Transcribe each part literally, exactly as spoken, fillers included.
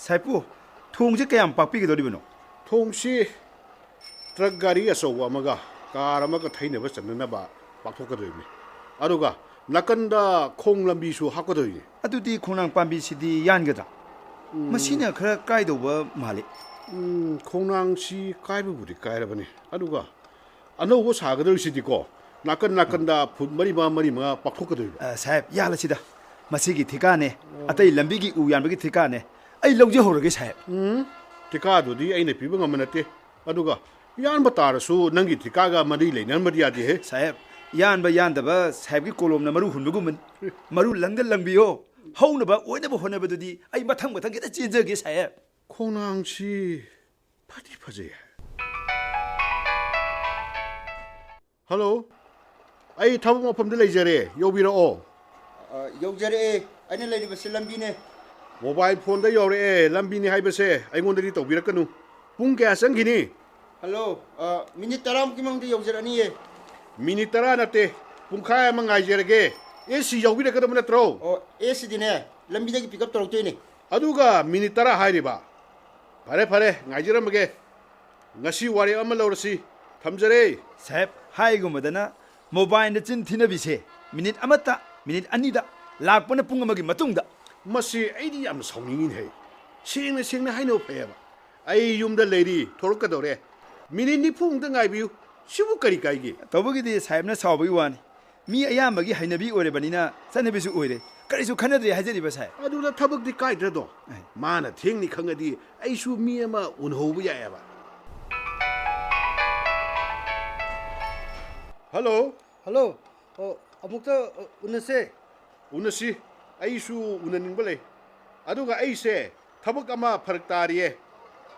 ꯁꯥꯍꯦꯕꯄꯨ, ꯊꯣꯡꯁꯦ ꯀꯌꯥꯝ ꯄꯥꯛꯄꯤꯒꯗꯧꯔꯤꯕꯅꯣ? ꯊꯣꯡꯁꯤ ꯇ꯭ꯔꯛ ꯒꯥꯔꯤ ꯑꯆꯧꯕ ꯑꯃꯒ ꯀꯥꯔ ꯑꯃꯒ ꯊꯩꯅꯕ ꯆꯟꯅꯅꯕ ꯄꯥꯛꯊꯣꯛꯀꯗꯣꯔꯤꯕꯅꯤ꯫ ꯑꯗꯨꯒ ꯅꯥꯀꯟꯗ ꯈꯣꯡ ꯂꯝꯕꯤꯁꯨ ꯍꯥꯞꯀꯗꯣꯔꯤꯅꯤ꯫ ꯑꯗꯨꯗꯤ ꯈꯣꯡꯅꯥꯡ ꯄꯥꯝꯕꯤꯁꯤꯗꯤ ꯌꯥꯟꯒꯗ꯭ꯔꯥ? ꯃꯁꯤꯅ ꯈꯔ ꯀꯥꯏꯗꯧꯕ ꯃꯥꯜꯂꯤ꯫ ꯎꯝ, ꯈꯣꯡꯅꯥꯡꯁꯤ ꯀꯥꯏꯕꯕꯨꯗꯤ ꯀꯥꯏꯔꯕꯅꯤ, ꯑꯗꯨꯒ ꯑꯅꯧꯕ ꯁꯥꯒꯗꯧꯔꯤꯁꯤꯗꯤꯀꯣ, ꯅꯥꯀꯟ ꯅꯥꯀꯟꯗ ꯐꯨꯠ ꯃꯔꯤ ꯃꯉꯥ, ꯃꯔꯤ ꯃꯉꯥ ꯄꯥꯛꯊꯣꯛꯀꯗꯣꯔꯤꯕ꯫ ꯑ, ꯁꯥꯍꯦꯕ, ꯌꯥꯜꯂꯁꯤꯗ꯫ ꯃꯁꯤꯒꯤ ꯊꯤꯀꯥꯅꯦ, ꯑꯇꯩ ꯂꯝꯕꯤꯒꯤ ꯎ ꯌꯥꯟꯕꯒꯤ ꯊꯤꯀꯥꯅꯦ꯫ ꯑꯩ ꯂꯧꯖꯍꯧꯔꯒꯦ, ꯁꯥꯍꯦꯕ꯫ ꯎꯝ, ꯊꯤꯀꯥꯗꯨꯗꯤ ꯑꯩꯅ ꯄꯤꯕ ꯉꯝꯕ ꯅꯠꯇꯦ꯫ ꯑꯗꯨꯒ ꯌꯥꯟꯕ ꯇꯥꯔꯁꯨ ꯅꯪꯒꯤ ꯊꯤꯀꯥꯒ ꯃꯔꯤ ꯂꯩꯅꯔꯝꯕꯗꯤ ꯌꯥꯗꯦꯍꯦ꯫ ꯁꯥꯍꯦꯕ, ꯌꯥꯟꯕ ꯌꯥꯟꯗꯕ ꯁꯥꯍꯦꯕꯀꯤ ꯀꯣꯂꯣꯝꯅ ꯃꯔꯨ ꯍꯨꯟꯕꯒꯨꯝꯕꯅꯤ꯫ ꯃꯔꯨ ꯂꯪꯗ ꯂꯪꯕꯤꯌꯣ꯫ ꯍꯧꯅꯕ ꯑꯣꯏꯅꯕ ꯍꯣꯠꯅꯕꯗꯨꯗꯤ ꯑꯩ ꯃꯊꯪ ꯃꯊꯪ ꯍꯦꯛꯇ ꯆꯦꯟꯖꯒꯦ, ꯁꯥꯍꯦꯕ꯫ ꯈꯣꯡꯅꯥꯡꯁꯤ ꯐꯗꯤ ꯐꯖꯩ꯫ ꯍꯜꯂꯣ, ꯑꯩ ꯊꯕꯛ ꯃꯐꯝꯗ ꯂꯩꯖꯔꯦ, ꯌꯧꯕꯤꯔꯛꯑꯣ꯫ ꯑ, ꯌꯧꯖꯔꯛꯑꯦ꯫ ꯑꯩꯅ ꯂꯩꯔꯤꯕꯁꯤ ꯂꯝꯕꯤꯅꯦ꯫ ꯃꯣꯕꯥꯏꯜ ꯐꯣꯟꯗ ꯌꯧꯔꯛꯑꯦ, ꯂꯝꯕꯤꯅꯤ ꯍꯥꯏꯕꯁꯦ ꯑꯩꯉꯣꯟꯗꯗꯤ ꯇꯧꯕꯤꯔꯛꯀꯅꯨ꯫ ꯄꯨꯡ ꯀꯌꯥ ꯆꯪꯈꯤꯅꯤ? ꯍꯜꯂꯣ, ꯑ, ꯃꯤꯅꯤꯠ ꯇꯔꯥꯃꯨꯛꯀꯤ ꯃꯅꯨꯡꯗ ꯌꯧꯖꯔꯛꯑꯅꯤꯌꯦ꯫ ꯃꯤꯅꯤꯠ ꯇꯔꯥ ꯅꯠꯇꯦ, ꯄꯨꯡꯈꯥꯏ ꯑꯃ ꯉꯥꯏꯖꯔꯒꯦ꯫ ꯑꯦ ꯁꯤ ꯌꯥꯎꯕꯤꯔꯛꯀꯗꯕ ꯅꯠꯇ꯭ꯔꯣ? ꯑꯣ, ꯑꯦ ꯁꯤꯗꯤꯅꯦ, ꯂꯝꯕꯤꯗꯒꯤ ꯄꯤꯛ ꯑꯞ ꯇꯧꯔꯛꯇꯣꯏꯅꯦ꯫ ꯑꯗꯨꯒ ꯃꯤꯅꯤꯠ ꯇꯔꯥ ꯍꯥꯏꯔꯤꯕ? ꯐꯔꯦ ꯐꯔꯦ, ꯉꯥꯏꯖꯔꯝꯃꯒꯦ꯫ ꯉꯁꯤ ꯋꯥꯔꯦꯞ ꯑꯃ ꯂꯧꯔꯁꯤ꯫ ꯊꯝꯖꯔꯦ꯫ ꯁꯥꯍꯦꯕ, ꯍꯥꯏꯒꯨꯝꯕꯗꯅ ꯃꯣꯕꯥꯏꯜꯗ ꯆꯤꯟ ꯊꯤꯅꯕꯤꯁꯦ ꯃꯤꯅꯤꯠ ꯑꯃꯠꯇ, ꯃꯤꯅꯤꯠ ꯑꯅꯤꯗ, ꯂꯥꯛꯄꯅ ꯄꯨꯡ ꯑꯃꯒꯤ ꯃꯇꯨꯡꯗ꯫ ꯃꯁꯤ ꯑꯩꯗꯤ ꯌꯥꯝꯅ ꯁꯥꯎꯅꯤꯡꯉꯤꯅꯦꯍꯦ꯫ ꯁꯦꯡꯅ ꯁꯦꯡꯅ ꯍꯥꯏꯅꯕ ꯐꯩꯌꯦꯕ꯫ ꯑꯩ ꯌꯨꯝꯗ ꯂꯩꯔꯤ, ꯊꯣꯛꯂꯛꯀꯗꯧꯔꯦ꯫ ꯃꯤꯅꯤꯠ ꯅꯤꯐꯨꯃꯨꯛꯇ ꯉꯥꯏꯕꯤꯌꯨ꯫ ꯁꯤꯕꯨ ꯀꯔꯤ ꯀꯥꯏꯒꯦ? ꯇꯧꯕꯒꯤꯗꯤ ꯁꯥꯍꯦꯕꯅ ꯁꯥꯎꯕꯒꯤ ꯋꯥꯅꯤ꯫ ꯃꯤ ꯑꯌꯥꯝꯕꯒꯤ ꯍꯩꯅꯕꯤ ꯑꯣꯏꯔꯕꯅꯤꯅ ꯆꯠꯅꯕꯤꯁꯨ ꯑꯣꯏꯔꯦ꯫ ꯀꯔꯤꯁꯨ ꯈꯟꯅꯗ꯭ꯔꯦ ꯍꯥꯏꯖꯔꯤꯕ, ꯁꯥꯍꯦꯕ꯫ ꯑꯗꯨꯗ ꯊꯕꯛꯇꯤ ꯀꯥꯏꯗ꯭ꯔꯗꯣ? ꯑꯦ꯫ ꯃꯥꯅ ꯊꯦꯡꯅꯤ ꯈꯪꯉꯗꯤ ꯑꯩꯁꯨ ꯃꯤ ꯑꯃ ꯎꯅꯍꯧꯕ ꯌꯥꯏꯑꯕ꯫ ꯍꯜꯂꯣ꯫ ꯍꯜꯂꯣ꯫ ꯑꯣ, ꯑꯃꯨꯛꯇ, ꯑ, ꯎꯅꯁꯦ꯫ ꯎꯅꯁꯤ꯫ ꯑꯩꯁꯨ ꯎꯅꯅꯤꯡꯕ ꯂꯩ꯫ ꯑꯗꯨꯒ ꯑꯩꯁꯦ ꯊꯕꯛ ꯑꯃ ꯐꯔꯛ ꯇꯥꯔꯤꯌꯦ꯫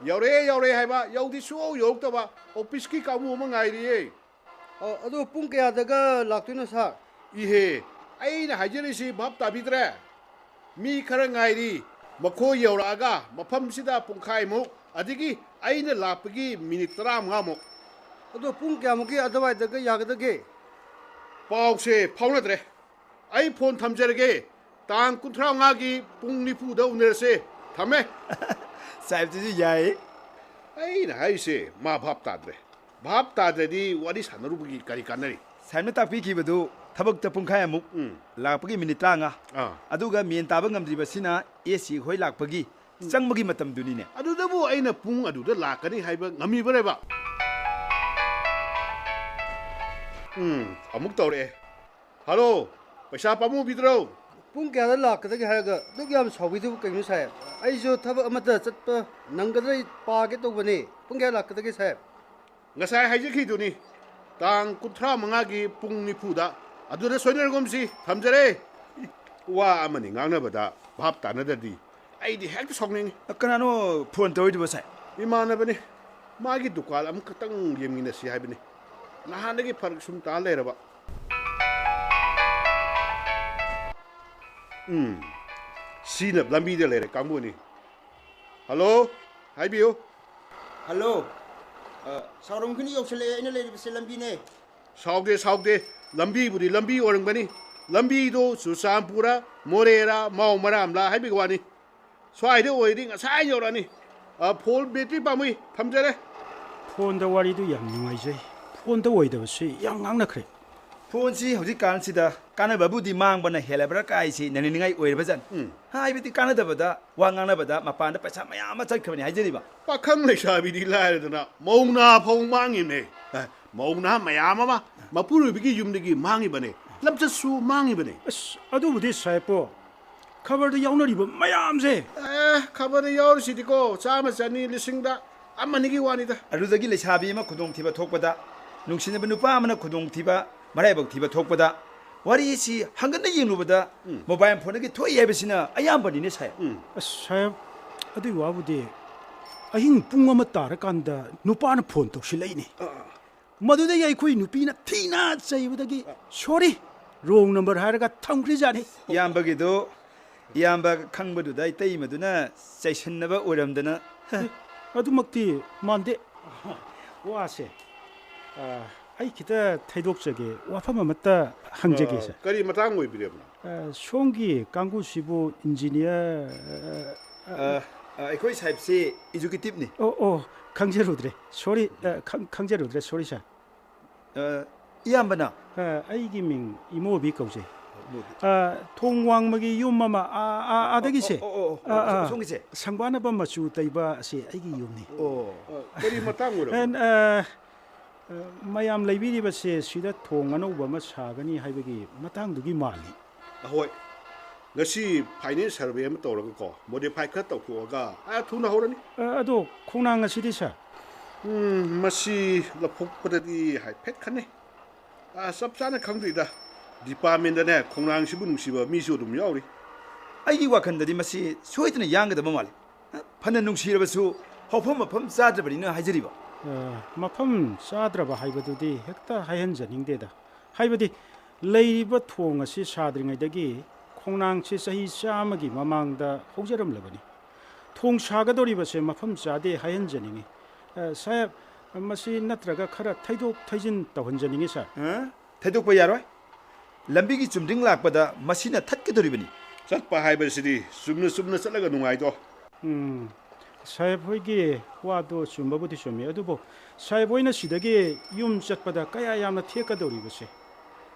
ꯌꯧꯔꯛꯑꯦ, ꯌꯧꯔꯛꯑꯦ ꯍꯥꯏꯕ, ꯌꯧꯗꯤ ꯁꯨꯡꯌꯧ ꯌꯧꯔꯛꯇꯕ꯫ ꯑꯣꯐꯤꯁꯀꯤ ꯀꯥꯡꯕꯨ ꯑꯃ ꯉꯥꯏꯔꯤꯌꯦ꯫ ꯑ, ꯑꯗꯣ ꯄꯨꯡ ꯀꯌꯥꯗꯒ ꯂꯥꯛꯇꯣꯏꯅꯣ, ꯁꯥꯔ? ꯏꯍꯦ, ꯑꯩꯅ ꯍꯥꯏꯖꯔꯤꯁꯤ ꯚꯥꯞ ꯇꯥꯕꯤꯗ꯭ꯔꯦ? ꯃꯤ ꯈꯔ ꯉꯥꯏꯔꯤ꯫ ꯃꯈꯣꯏ ꯌꯧꯔꯛꯑꯒ ꯃꯐꯝꯁꯤꯗ ꯄꯨꯡꯈꯥꯏꯃꯨꯛ, ꯑꯗꯒꯤ ꯑꯩꯅ ꯂꯥꯛꯄꯒꯤ ꯃꯤꯅꯤꯠ ꯇꯔꯥꯃꯉꯥꯃꯨꯛ꯫ ꯑꯗꯣ ꯄꯨꯡ ꯀꯌꯥꯃꯨꯛꯀꯤ ꯑꯗꯨꯋꯥꯏꯗꯒ ꯌꯥꯒꯗꯒꯦ? ꯄꯥꯎꯁꯦ ꯐꯥꯎꯅꯗ꯭ꯔꯦ꯫ ꯑꯩ ꯐꯣꯟ ꯊꯝꯖꯔꯒꯦ꯫ ꯇꯥꯡ ꯀꯨꯟꯊ꯭ꯔꯥ ꯃꯉꯥꯒꯤ ꯄꯨꯡ ꯅꯤꯐꯨꯗ ꯎꯅꯔꯁꯦ꯫ ꯊꯝꯃꯦ꯫ ꯁꯥꯍꯦꯕꯇꯨꯁꯨ ꯌꯥꯏ꯫ ꯑꯩꯅ ꯍꯥꯏꯔꯤꯁꯦ ꯃꯥ ꯚꯥꯞ ꯇꯥꯗ꯭ꯔꯦ꯫ ꯚꯥꯞ ꯇꯥꯗ꯭ꯔꯗꯤ ꯋꯥꯔꯤ ꯁꯥꯟꯅꯔꯨꯕꯒꯤ ꯀꯔꯤ ꯀꯥꯟꯅꯔꯤ? ꯁꯥꯍꯦꯕꯅ ꯇꯥꯛꯄꯤꯈꯤꯕꯗꯨ ꯊꯕꯛꯇ ꯄꯨꯡꯈꯥꯏꯃꯨꯛ, ꯎꯝ꯫ ꯂꯥꯛꯄꯒꯤ ꯃꯤꯅꯤꯠ ꯇꯔꯥꯃꯉꯥ, ꯑꯥ꯫ ꯑꯗꯨꯒ ꯃꯦꯟ ꯇꯥꯕ ꯉꯝꯗ꯭ꯔꯤꯕꯁꯤꯅ ꯑꯦ ꯁꯤ ꯍꯣꯏ ꯂꯥꯛꯄꯒꯤ ꯆꯪꯕꯒꯤ ꯃꯇꯝꯗꯨꯅꯤꯅꯦ꯫ ꯑꯗꯨꯗꯕꯨ ꯑꯩꯅ ꯄꯨꯡ ꯑꯗꯨꯗ ꯂꯥꯛꯀꯅꯤ ꯍꯥꯏꯕ ꯉꯝꯃꯤꯕ꯭ꯔꯕ? ꯎꯝ, ꯑꯃꯨꯛ ꯇꯧꯔꯛꯑꯦ꯫ ꯍꯜꯂꯣ, ꯄꯩꯁꯥ ꯄꯥꯝꯃꯨꯕꯤꯗ꯭ꯔꯣ? ꯄꯨꯡ ꯀꯌꯥꯗ ꯂꯥꯛꯀꯗꯒꯦ ꯍꯥꯏꯔꯒ ꯑꯗꯨꯛ ꯌꯥꯝ ꯁꯥꯎꯕꯤꯗꯨꯕꯨ ꯀꯩꯅꯣ ꯁꯥꯍꯦꯕ? ꯑꯩꯁꯨ ꯊꯕꯛ ꯑꯃꯠꯇ ꯆꯠꯄ ꯅꯪꯒꯗ꯭ꯔꯥ ꯄꯥꯒꯦ ꯇꯧꯕꯅꯦ꯫ ꯄꯨꯡ ꯀꯌꯥ ꯂꯥꯛꯀꯗꯒꯦ ꯁꯥꯍꯦꯕ? ꯉꯁꯥꯏ ꯍꯥꯏꯖꯈꯤꯗꯨꯅꯤ, ꯇꯥꯡ ꯀꯨꯟꯊ꯭ꯔꯥ ꯃꯉꯥꯒꯤ ꯄꯨꯡ ꯅꯤꯐꯨꯗ꯫ ꯑꯗꯨꯗ ꯁꯣꯏꯅꯔꯒꯨꯝꯁꯤ꯫ ꯊꯝꯖꯔꯦ꯫ ꯋꯥ ꯑꯃꯅꯤ ꯉꯥꯡꯅꯕꯗ ꯚꯥꯞ ꯇꯥꯅꯗ꯭ꯔꯗꯤ ꯑꯩꯗꯤ ꯍꯦꯛꯇ ꯁꯥꯎꯅꯤꯡꯉꯤ꯫ ꯀꯅꯥꯅꯣ ꯐꯣꯟ ꯇꯧꯔꯤꯗꯨꯕꯣ, ꯁꯥꯍꯦꯕ? ꯏꯃꯥꯟꯅꯕꯅꯤ꯫ ꯃꯥꯒꯤ ꯗꯨꯀꯥꯟ ꯑꯃꯈꯛꯇꯪ ꯌꯦꯡꯃꯤꯟꯅꯁꯤ ꯍꯥꯏꯕꯅꯤ꯫ ꯅꯍꯥꯟꯗꯒꯤ ꯐꯔꯛ ꯁꯨꯝ ꯇꯥ ꯂꯩꯔꯕ꯫ ꯎꯝ, ꯁꯤꯅ ꯂꯝꯕꯤꯗ ꯂꯩꯔꯦ ꯀꯥꯡꯕꯨꯅꯤ꯫ ꯍꯜꯂꯣ, ꯍꯥꯏꯕꯤꯌꯨ꯫ ꯍꯜꯂꯣ꯫ ꯑ, ꯁꯥꯎꯔꯝꯈꯤꯅꯨ, ꯌꯧꯁꯜꯂꯛꯑꯦ, ꯑꯩꯅ ꯂꯩꯔꯤꯕꯁꯦ ꯂꯝꯕꯤꯅꯦ꯫ ꯁꯥꯎꯗꯦ, ꯁꯥꯎꯗꯦ꯫ ꯂꯝꯕꯤꯕꯨꯗꯤ ꯂꯝꯕꯤ ꯑꯣꯏꯔꯝꯒꯅꯤ꯫ ꯂꯝꯕꯤꯗꯣ ꯆꯨꯔꯆꯥꯟꯄꯨꯔ, ꯃꯣꯔꯦꯔꯥ, ꯃꯥꯎ ꯃꯔꯥꯝꯂꯥ ꯍꯥꯏꯕꯒꯤ ꯋꯥꯅꯤ꯫ ꯁ꯭ꯋꯥꯏꯗ ꯑꯣꯏꯔꯗꯤ ꯉꯁꯥꯏ ꯌꯧꯔꯛꯑꯅꯤ꯫ ꯑ, ꯐꯣꯟ ꯕꯦꯇ꯭ꯔꯤ ꯄꯥꯝꯃꯨꯏ꯫ ꯊꯝꯖꯔꯦ꯫ ꯐꯣꯟꯗ ꯋꯥꯔꯤꯗꯨ ꯌꯥꯝ ꯅꯨꯡꯉꯥꯏꯖꯩ꯫ ꯐꯣꯟꯗ ꯑꯣꯏꯗꯕꯁꯤ ꯌꯥꯝ ꯉꯥꯡꯅꯈ꯭ꯔꯦ꯫ ꯐꯣꯟꯁꯤ ꯍꯧꯖꯤꯛꯀꯥꯟꯁꯤꯗ ꯀꯥꯟꯅꯕꯕꯨꯗꯤ ꯃꯥꯡꯕꯅ ꯍꯦꯜꯂꯕ꯭ꯔꯥ ꯀꯥꯏꯁꯤ ꯅꯩꯅꯅꯤꯡꯉꯥꯏ ꯑꯣꯏꯔꯕꯖꯥꯠꯅꯤ꯫ ꯎꯝ꯫ ꯍꯥꯏꯕꯗꯤ ꯀꯥꯟꯅꯗꯕꯗ ꯋꯥ ꯉꯥꯡꯅꯕꯗ ꯃꯄꯥꯟꯗ ꯄꯩꯁꯥ ꯃꯌꯥꯝ ꯑꯃ ꯆꯠꯈ꯭ꯔꯕꯅꯤ ꯍꯥꯏꯖꯔꯤꯕ꯫ ꯄꯥꯈꯪ ꯂꯩꯁꯥꯕꯤꯗꯤ ꯂꯥꯏꯔꯗꯅ ꯃꯧ ꯅꯍꯥ ꯐꯥꯎ ꯃꯥꯡꯉꯤꯕꯅꯦ꯫ ꯑꯦ, ꯃꯧ ꯅꯍꯥ ꯃꯌꯥꯝ ꯑꯃ ꯃꯄꯨꯔꯣꯏꯕꯒꯤ ꯌꯨꯝꯗꯒꯤ ꯃꯥꯡꯉꯤꯕꯅꯦ꯫ ꯂꯝꯆꯠꯁꯨ ꯃꯥꯡꯉꯤꯕꯅꯦ꯫ ꯑꯁ, ꯑꯗꯨꯕꯨꯗꯤ ꯁꯥꯍꯦꯕꯄꯣ, ꯈꯕꯔꯗ ꯌꯥꯎꯅꯔꯤꯕ ꯃꯌꯥꯝꯁꯦ꯫ ꯑꯦ, ꯈꯕꯔꯗ ꯌꯥꯎꯔꯤꯁꯤꯗꯤꯀꯣ, ꯆꯥꯝꯃ, ꯆꯅꯤ, ꯂꯤꯁꯤꯡꯗ ꯑꯃꯅꯤꯒꯤ ꯋꯥꯅꯤꯗ꯫ ꯑꯗꯨꯗꯒꯤ ꯂꯩꯁꯥꯕꯤ ꯑꯃ ꯈꯨꯗꯣꯡꯊꯤꯕ ꯊꯣꯛꯄꯗ, ꯅꯨꯡꯁꯤꯅꯕ ꯅꯨꯄꯥ ꯑꯃꯅ ꯈꯨꯗꯣꯡꯊꯤꯕ, ꯃꯔꯥꯏꯕꯛ ꯊꯤꯕ ꯊꯣꯛꯄꯗ, ꯋꯥꯔꯤꯁꯤ ꯍꯪꯒꯠꯅ ꯌꯦꯡꯂꯨꯕꯗ, ꯎꯝ꯫ ꯃꯣꯕꯥꯏꯜ ꯐꯣꯟꯗꯒꯤ ꯊꯣꯛꯏ ꯍꯥꯏꯕꯁꯤꯅ ꯑꯌꯥꯝꯕꯅꯤꯅꯦ, ꯁꯥꯍꯦꯕ꯫ ꯎꯝ꯫ ꯑꯁ, ꯁꯥꯍꯦꯕ, ꯑꯗꯨꯏ ꯋꯥꯕꯨꯗꯤ ꯑꯍꯤꯡ ꯄꯨꯡ ꯑꯃ ꯇꯥꯔꯀꯥꯟꯗ ꯅꯨꯄꯥꯅ ꯐꯣꯟ ꯇꯧꯁꯤꯜꯂꯛꯏꯅꯦ꯫ ꯑꯥ꯫ ꯃꯗꯨꯗꯒꯤ ꯑꯩꯈꯣꯏ ꯅꯨꯄꯤꯅ ꯊꯤꯅ ꯆꯩꯕꯗꯒꯤ, "Sorry, wrong number" ꯍꯥꯏꯔꯒ ꯊꯝꯈ꯭ꯔꯤꯖꯥꯠꯅꯤ꯫ ꯏꯌꯥꯝꯕꯒꯤꯗꯣ, ꯏꯌꯥꯝꯕ ꯈꯪꯕꯗꯨꯗ ꯏꯇꯩꯃꯗꯨꯅ ꯆꯩꯁꯤꯟꯅꯕ ꯑꯣꯏꯔꯝꯗꯅ꯫ ꯑꯦ, ꯑꯗꯨꯃꯛꯇꯤ ꯃꯥꯟꯗꯦ꯫ ꯋꯥꯁꯦ, ꯑ, ꯑꯩ ꯈꯤꯇ ꯊꯩꯗꯣꯛꯆꯒꯦ, ꯋꯥꯐꯝ ꯑꯃꯠꯇ ꯍꯪꯖꯒꯦ, ꯑ, ꯁꯥꯔ꯫ ꯀꯔꯤ ꯃꯇꯥꯡ ꯑꯣꯏꯕꯤꯔꯕꯅꯣ? ꯑ, ꯁꯣꯝꯒꯤ ꯀꯥꯡꯕꯨꯁꯤꯕꯨ ꯏꯟꯖꯤꯅꯤꯌꯥꯔ, ꯑ, ꯑ, ꯑ, ꯑꯩꯈꯣꯏ ꯁꯥꯍꯦꯕꯁꯤ ꯑꯦꯖꯨꯀꯦꯇꯤꯚꯅꯤ꯫ ꯑꯣ, ꯑꯣ, ꯈꯪꯖꯔꯨꯗ꯭ꯔꯦ꯫ ꯁꯣꯔꯤ, ꯑ, ꯈꯪ-, ꯈꯪꯖꯔꯨꯗ꯭ꯔꯦ꯫ ꯁꯣꯔꯤ, ꯁꯥꯔ꯫ ꯑ, ꯏꯌꯥꯝꯕꯅ? ꯑ, ꯑꯩꯒꯤ ꯃꯤꯡ ꯏꯃꯣꯕꯤ ꯀꯧꯖꯩ꯫ ꯏꯃꯣꯕꯤ꯫ ꯑ, ꯊꯣꯡ ꯋꯥꯡꯃꯒꯤ ꯌꯨꯝ ꯑꯃ, ꯑ, ꯑ, ꯑꯗꯒꯤꯁꯦ꯫ ꯑꯣ, ꯑꯣ, ꯑꯣ, ꯑ, ꯑ, ꯑꯁꯣꯝꯒꯤꯁꯦ? ꯁꯪꯕꯥꯅꯕ ꯃꯆꯨ ꯇꯩꯕ ꯑꯁꯤ ꯑꯩꯒꯤ ꯌꯨꯝꯅꯤ꯫ ꯑꯣ, ꯑ, ꯀꯔꯤ ꯃꯇꯥꯡ ꯑꯣꯏꯔꯕꯅꯣ? ꯑꯦꯟ, ꯑ, ꯑ, ꯃꯌꯥꯝ ꯂꯩꯕꯤꯔꯤꯕꯁꯦ ꯁꯤꯗ ꯊꯣꯡ ꯑꯅꯧꯕ ꯑꯃ ꯁꯥꯒꯅꯤ ꯍꯥꯏꯕꯒꯤ ꯃꯇꯥꯡꯗꯨꯒꯤ ꯃꯥꯜꯂꯤ꯫ ꯑꯍꯣꯏ, ꯉꯁꯤ ꯐꯥꯏꯅꯦꯜ ꯁꯔꯚꯦ ꯑꯃ ꯇꯧꯔꯒꯀꯣ, ꯃꯣꯗꯤꯐꯥꯏ ꯈꯔ ꯇꯧꯊꯣꯛꯑꯒ, ꯑ, ꯊꯨꯅ ꯍꯧꯔꯅꯤ꯫ ꯑ, ꯑꯗꯣ ꯈꯣꯡꯅꯥꯡ ꯑꯁꯤꯗꯤ, ꯁꯥꯔ? ꯎꯝ, ꯃꯁꯤ ꯂꯧꯊꯣꯛꯄꯗꯗꯤ ꯍꯥꯏꯐꯦꯠ ꯈꯟꯅꯩ꯫ ꯑ, ꯆꯞ ꯆꯥꯅ ꯈꯪꯗ꯭ꯔꯤꯗ꯫ ꯗꯤꯄꯥꯔꯠꯃꯦꯟꯗꯅꯦ, ꯈꯣꯡꯅꯥꯡꯁꯤꯕꯨ ꯅꯨꯡꯁꯤꯕ ꯃꯤꯁꯨ ꯑꯗꯨꯝ ꯌꯥꯎꯔꯤ꯫ ꯑꯩꯒꯤ ꯋꯥꯈꯜꯗꯗꯤ ꯃꯁꯤ ꯁꯣꯏꯗꯅ ꯌꯥꯟꯒꯗꯕ ꯃꯥꯜꯂꯤ꯫ ꯐꯅ ꯅꯨꯡꯁꯤꯔꯕꯁꯨ ꯍꯧꯐꯝ ꯃꯐꯝ ꯆꯥꯗ꯭ꯔꯕꯅꯤꯅ ꯍꯥꯏꯖꯔꯤꯕ꯫ ꯑ, ꯃꯐꯝ ꯆꯥꯗ꯭ꯔꯕ ꯍꯥꯏꯕꯗꯨꯗꯤ ꯍꯦꯛꯇ ꯍꯥꯏꯍꯟꯖꯅꯤꯡꯗꯦꯗ꯫ ꯍꯥꯏꯕꯗꯤ, ꯂꯩꯔꯤꯕ ꯊꯣꯡ ꯑꯁꯤ ꯁꯥꯗ꯭ꯔꯤꯉꯩꯗꯒꯤ ꯈꯣꯡꯅꯥꯡꯁꯤ ꯆꯍꯤ ꯆꯥꯝꯃꯒꯤ ꯃꯃꯥꯡꯗ ꯍꯧꯖꯔꯝꯂꯕꯅꯤ꯫ ꯊꯣꯡ ꯁꯥꯒꯗꯧꯔꯤꯕꯁꯦ ꯃꯐꯝ ꯆꯥꯗꯦ ꯍꯥꯏꯍꯟꯖꯅꯤꯡꯏ꯫ ꯑ, ꯁꯥꯍꯦꯕ, ꯃꯁꯤ ꯅꯠꯇ꯭ꯔꯒ ꯈꯔ ꯊꯩꯗꯣꯛ ꯊꯩꯖꯤꯟ ꯇꯧꯍꯟꯖꯅꯤꯡꯏ, ꯁꯥꯔ꯫ ꯑ? ꯊꯩꯗꯣꯛꯄ ꯌꯥꯔꯣꯏ꯫ ꯂꯝꯕꯤꯒꯤ ꯆꯨꯝꯗ꯭ꯔꯤꯡ ꯂꯥꯛꯄꯗ ꯃꯁꯤꯅ ꯊꯠꯀꯗꯧꯔꯤꯕꯅꯤ꯫ ꯆꯠꯄ ꯍꯥꯏꯕꯁꯤꯗꯤ ꯆꯨꯝꯅ ꯆꯨꯝꯅ ꯆꯠꯂꯒ ꯅꯨꯡꯉꯥꯏꯗꯣ꯫ ꯎꯝ, ꯁꯥꯍꯦꯕ ꯍꯣꯏꯒꯤ ꯋꯥꯗꯣ ꯆꯨꯝꯕꯕꯨꯗꯤ ꯆꯨꯝꯃꯤ, ꯑꯗꯨꯕꯨ ꯁꯥꯍꯦꯕ ꯍꯣꯏꯅ ꯁꯤꯗꯒꯤ ꯌꯨꯝ ꯆꯠꯄꯗ ꯀꯌꯥ ꯌꯥꯝꯅ ꯊꯦꯛꯀꯗꯧꯔꯤꯕꯁꯦ?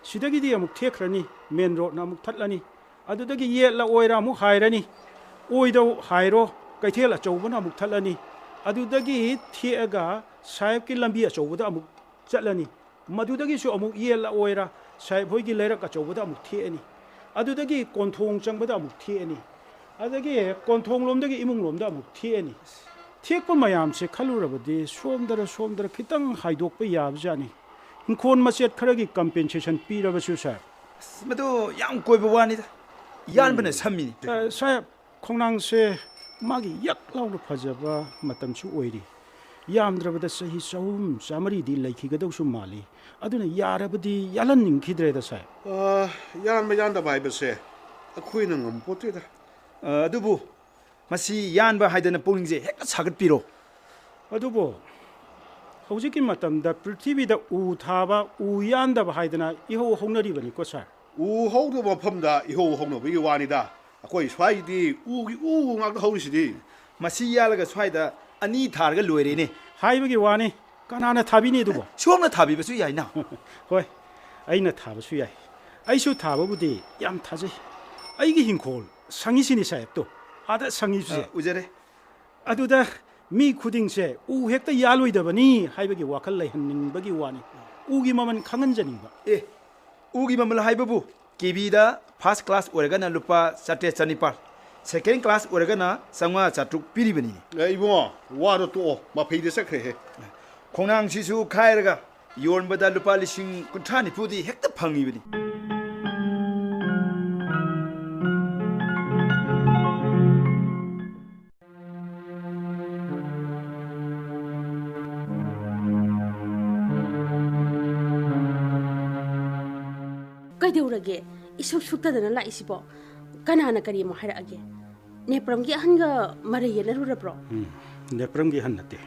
ꯁꯤꯗꯒꯤꯗꯤ ꯑꯃꯨꯛ ꯊꯦꯛꯈ꯭ꯔꯅꯤ, ꯃꯦꯟ ꯔꯣꯗꯅ ꯑꯃꯨꯛ ꯊꯠꯂꯅꯤ, ꯑꯗꯨꯗꯒꯤ ꯌꯦꯠꯂ ꯑꯣꯏꯔ ꯑꯃꯨꯛ ꯍꯥꯏꯔꯅꯤ, ꯑꯣꯏꯗ ꯍꯥꯏꯔꯣ, ꯀꯩꯊꯦꯜ ꯑꯆꯧꯕꯅ ꯑꯃꯨꯛ ꯊꯠꯂꯅꯤ, ꯑꯗꯨꯗꯒꯤ ꯊꯦꯛꯑꯒ ꯁꯥꯍꯦꯕꯀꯤ ꯂꯝꯕꯤ ꯑꯆꯧꯕꯗ ꯑꯃꯨꯛ ꯆꯠꯂꯅꯤ, ꯃꯗꯨꯗꯒꯤꯁꯨ ꯑꯃꯨꯛ ꯌꯦꯠꯂ ꯑꯣꯏꯔ ꯁꯥꯍꯦꯕ ꯍꯣꯏꯒꯤ ꯂꯩꯔꯛ ꯑꯆꯧꯕꯗ ꯑꯃꯨꯛ ꯊꯦꯛꯑꯅꯤ, ꯑꯗꯨꯗꯒꯤ ꯀꯣꯟꯊꯣꯡ ꯆꯪꯕꯗ ꯑꯃꯨꯛ ꯊꯦꯛꯑꯅꯤ, ꯑꯗꯒꯤ ꯀꯣꯟꯊꯣꯡ ꯂꯣꯝꯗꯒꯤ ꯏꯃꯨꯡ ꯂꯣꯝꯗ ꯑꯃꯨꯛ ꯊꯦꯛꯑꯅꯤ꯫ ꯊꯦꯛꯄ ꯃꯌꯥꯝꯁꯦ ꯈꯜꯂꯨꯔꯕꯗꯤ ꯁꯣꯝꯗꯔ ꯁꯣꯝꯗꯔ ꯈꯤꯇꯪ ꯍꯥꯏꯗꯣꯛꯄ ꯌꯥꯕꯖꯥꯠꯅꯤ꯫ ꯏꯪꯈꯣꯜ ꯃꯆꯦꯠ ꯈꯔꯒꯤ ꯀꯝꯄꯦꯟꯁꯦꯁꯟ ꯄꯤꯔꯕꯁꯨ, ꯁꯥꯔ꯫ ꯑꯁ, ꯃꯗꯨ ꯌꯥꯝ ꯀꯣꯏꯕ ꯋꯥꯅꯤꯗ꯫ ꯌꯥꯟꯕꯅ ꯎꯝ꯫ ꯁꯝꯃꯤꯅꯤ꯫ ꯑ, ꯁꯥꯍꯦꯕ, ꯈꯣꯡꯅꯥꯡꯁꯦ ꯃꯥꯒꯤ ꯌꯛ ꯂꯥꯎꯅ ꯐꯖꯕ ꯃꯇꯝꯁꯨ ꯑꯣꯏꯔꯤ꯫ ꯌꯥꯝꯗ꯭ꯔꯕꯗ ꯆꯍꯤ ꯆꯍꯨꯝ ꯆꯥꯃꯔꯤꯗꯤ ꯂꯩꯈꯤꯒꯗꯧꯁꯨ ꯃꯥꯜꯂꯤ꯫ ꯑꯗꯨꯅ ꯌꯥꯔꯕꯗꯤ ꯌꯥꯜꯍꯟꯅꯤꯡꯈꯤꯗ꯭ꯔꯦꯗ, ꯁꯥꯍꯦꯕ꯫ ꯑ, ꯌꯥꯟꯕ ꯌꯥꯟꯗꯕ ꯍꯥꯏꯕꯁꯦ ꯑꯩꯈꯣꯏꯅ ꯉꯝꯄꯣꯠꯇꯦꯗ꯫ ꯑ, ꯑꯗꯨꯕꯨ ꯃꯁꯤ ꯌꯥꯟꯕ ꯍꯥꯏꯗꯅ ꯄꯨꯛꯅꯤꯡꯁꯦ ꯍꯦꯛꯇ ꯁꯥꯒꯠꯄꯤꯔꯣ꯫ ꯑꯗꯨꯕꯨ ꯍꯧꯖꯤꯛꯀꯤ ꯃꯇꯝꯗ ꯄ꯭ꯔꯤꯊꯤꯕꯤꯗ ꯎ ꯊꯥꯕ, ꯎ ꯌꯥꯟꯗꯕ ꯍꯥꯏꯗꯅ ꯏꯍꯧ ꯍꯧꯅꯔꯤꯕꯅꯤꯀꯣ, ꯁꯥꯔ꯫ ꯎ ꯍꯧꯗꯕ ꯃꯐꯝꯗ ꯏꯍꯧ ꯍꯧꯅꯕꯒꯤ ꯋꯥꯅꯤꯗ꯫ ꯑꯩꯈꯣꯏ ꯁ꯭ꯋꯥꯏꯒꯤꯗꯤ ꯎꯒꯤ ꯎ ꯉꯥꯛꯇ ꯍꯧꯔꯤꯁꯤꯗꯤ꯫ ꯃꯁꯤ ꯌꯥꯜꯂꯒ ꯁ꯭ꯋꯥꯏꯗ ꯑꯅꯤ ꯊꯥꯔꯒ ꯂꯣꯏꯔꯦꯅꯦ꯫ ꯍꯥꯏꯕꯒꯤ ꯋꯥꯅꯤ, ꯀꯅꯥꯅ ꯊꯥꯕꯤꯅꯤ ꯑꯗꯨꯕꯣ? ꯁꯣꯝꯅ ꯊꯥꯕꯤꯕꯁꯨ ꯌꯥꯏꯅ꯫ ꯍꯣꯏ, ꯑꯩꯅ ꯊꯥꯕꯁꯨ ꯌꯥꯏ꯫ ꯑꯩꯁꯨ ꯊꯥꯕꯕꯨꯗꯤ ꯌꯥꯝ ꯊꯥꯖꯩ꯫ ꯑꯩꯒꯤ ꯍꯤꯡꯈꯣꯜ ꯁꯪꯉꯤꯁꯤꯅꯤ ꯁꯥꯍꯦꯕꯇꯣ, ꯑꯥꯗ ꯁꯪꯉꯤꯁꯦ꯫ ꯑ, ꯎꯖꯔꯦ꯫ ꯑꯗꯨꯗ ꯃꯤ ꯈꯨꯗꯤꯡꯁꯦ ꯎ ꯍꯦꯛꯇ ꯌꯥꯜꯂꯣꯏꯗꯕꯅꯤ ꯍꯥꯏꯕꯒꯤ ꯋꯥꯈꯜ ꯂꯩꯍꯟꯅꯤꯡꯕꯒꯤ ꯋꯥꯅꯤ꯫ ꯎꯒꯤ ꯃꯃꯜ ꯈꯪꯍꯟꯖꯅꯤꯡꯕ꯫ ꯑꯦ, ꯎꯒꯤ ꯃꯃꯜ ꯍꯥꯏꯕꯕꯨ ꯀꯦꯕꯤꯗ ꯐꯥꯔꯁ ꯀ꯭ꯂꯥꯁ ꯑꯣꯏꯔꯒꯅ ꯂꯨꯄꯥ ꯆꯥꯇ꯭ꯔꯦꯠ ꯆꯅꯤꯄꯥꯜ, ꯁꯦꯀꯦꯟ ꯀ꯭ꯂꯥꯁ ꯑꯣꯏꯔꯒꯅ ꯆꯥꯝꯃꯉꯥ ꯆꯥꯇ꯭ꯔꯨꯛ ꯄꯤꯔꯤꯕꯅꯤꯅꯦ꯫ ꯑꯦ, ꯏꯕꯨꯡꯉꯣ, ꯋꯥꯗꯣ ꯇꯣꯛꯑꯣ, ꯃꯐꯩꯗ ꯆꯠꯈ꯭ꯔꯦꯍꯦ꯫ ꯈꯣꯡꯅꯥꯡꯁꯤꯁꯨ ꯈꯥꯏꯔꯒ ꯌꯣꯟꯕꯗ ꯂꯨꯄꯥ ꯂꯤꯁꯤꯡ ꯀꯨꯟꯊ꯭ꯔꯥ ꯅꯤꯐꯨꯗꯤ ꯍꯦꯛꯇ ꯐꯪꯉꯤꯕꯅꯤ꯫ ꯀꯩꯗꯧꯔꯒꯦ? ꯏꯁꯨꯛ ꯁꯨꯛꯇꯗꯅ ꯂꯥꯛꯏꯁꯤꯕꯣ? ꯀꯅꯥꯅ ꯀꯔꯤ ꯑꯃꯨꯛ ꯍꯥꯏꯔꯛꯑꯒꯦ? ꯅꯦꯄ꯭ꯔꯝꯒꯤ ꯑꯍꯟꯒ ꯃꯔꯩ ꯌꯦꯠꯅꯔꯨꯔꯕ꯭ꯔꯣ? ꯎꯝ, ꯅꯦꯄ꯭ꯔꯝꯒꯤ ꯑꯍꯟ ꯅꯠꯇꯦ꯫